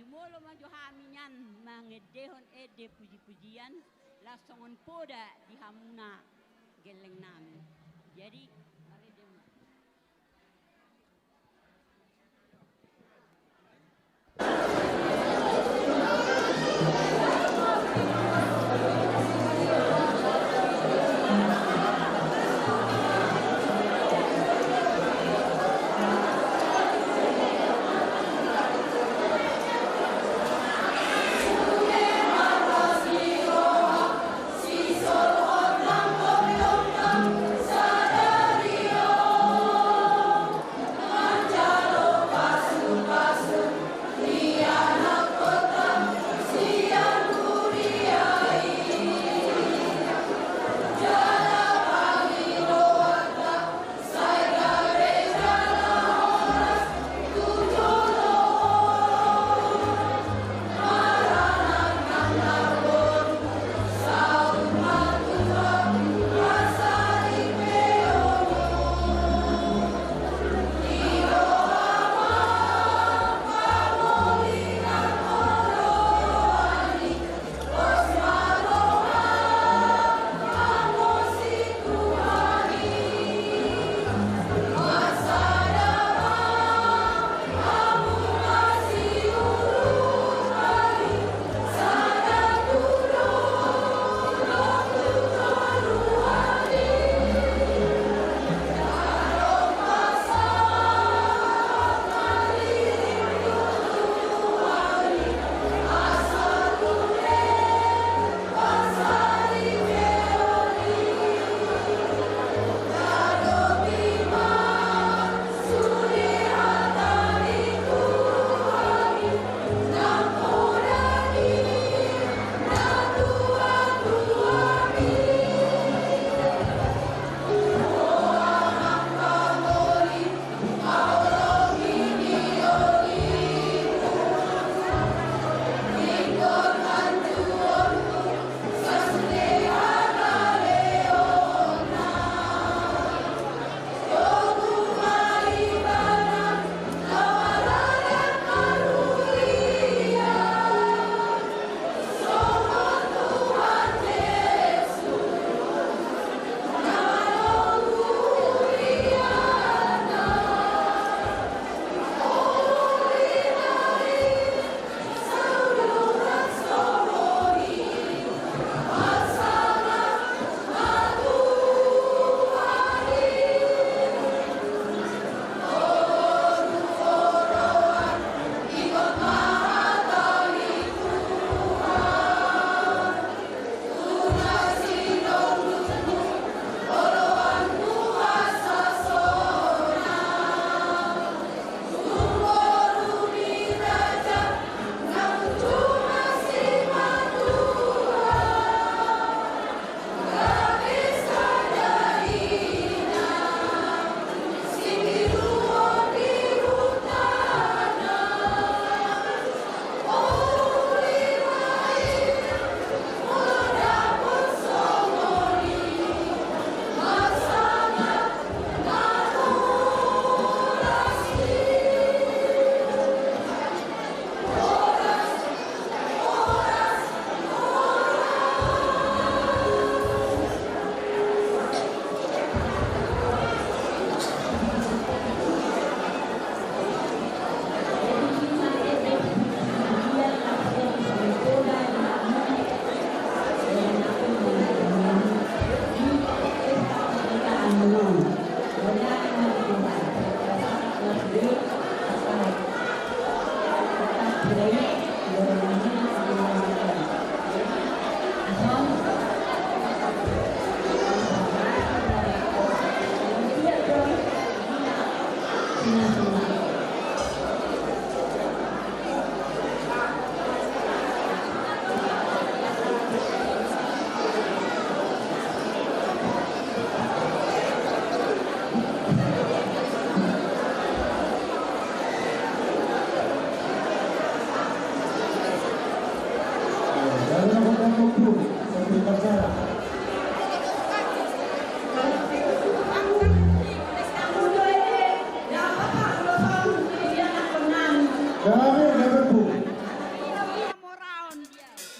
Jumolo ma jo hami nian mangendehon ende pujipujian, laos songon poda di hamuna gellengnami. Jadi, marende ma.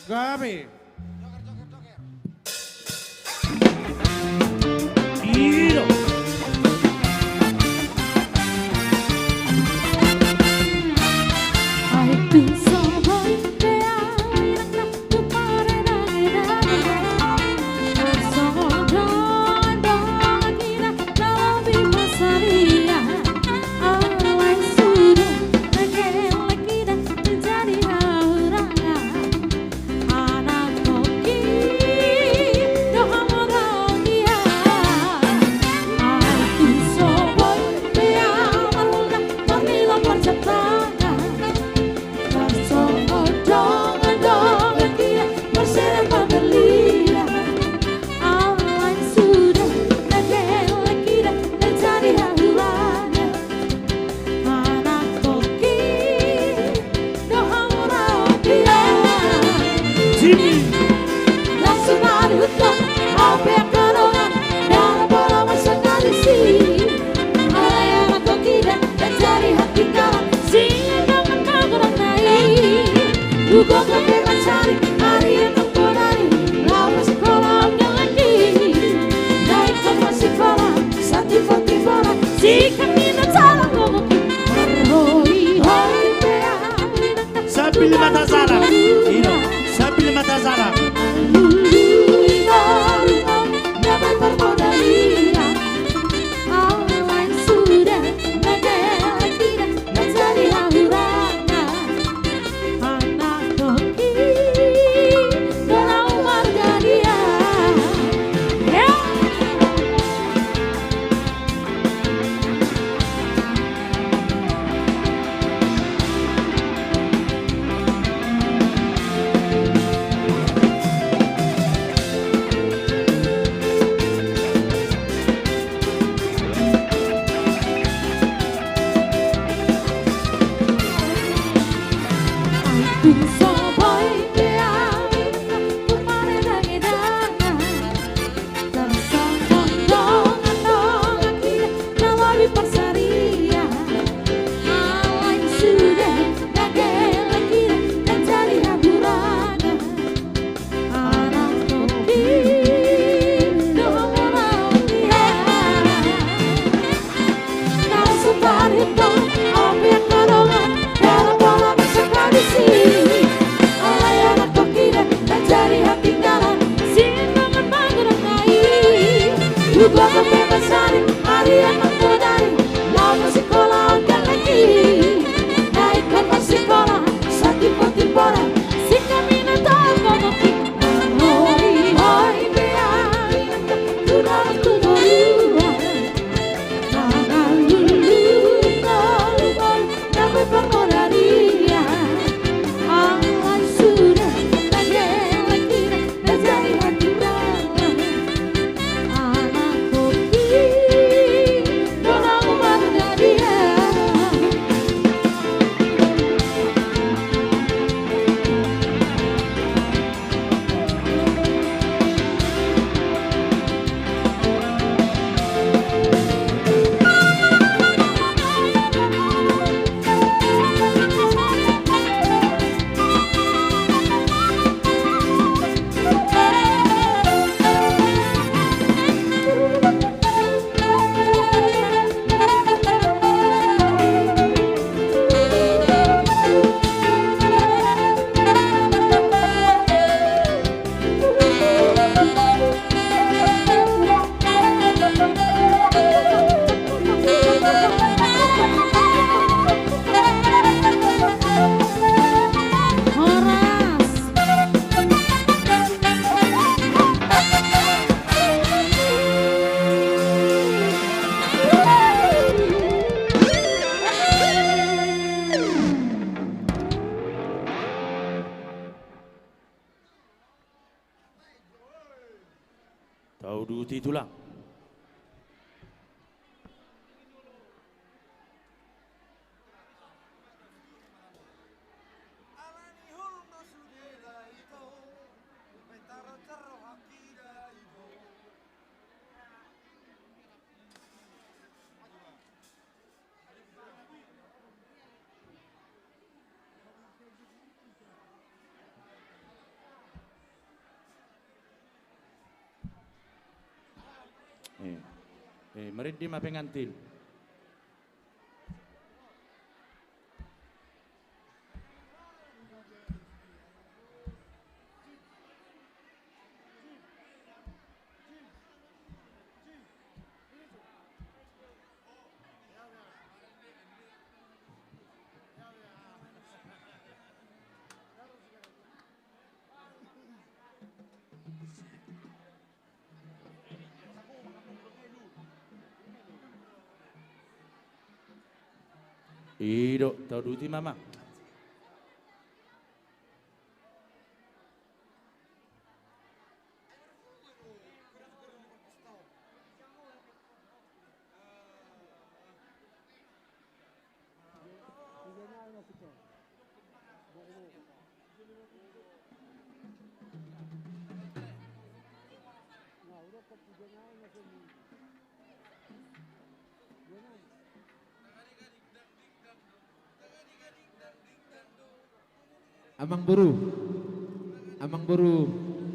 Gabe. Iro. Sambil mata salam. Ino, sambil mata salam. Tauduti tulang. Eh, eh, marende ma pengantin. I do, tauduti ma amang. Amang boru, amang boru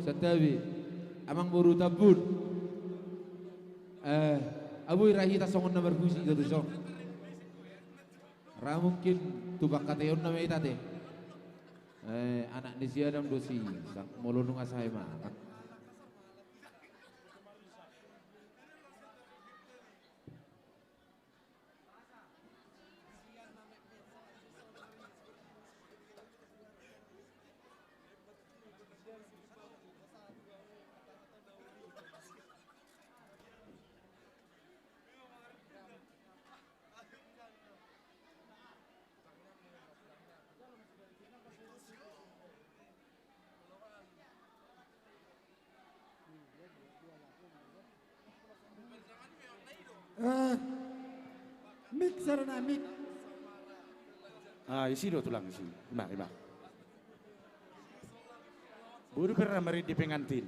Santabi, amang boru Tambun. Eh, aboi ra hita songon na marhusip do dison. Ra mungkin tu pangkataionna ma hita ate. Eh, anak ni si Adam do si Ishak, molo nunga sae mangan. Eh, mik, saro na mik. Ah, isi do tulang, isi. Ima, ima. Boru pe ra marende pengantin.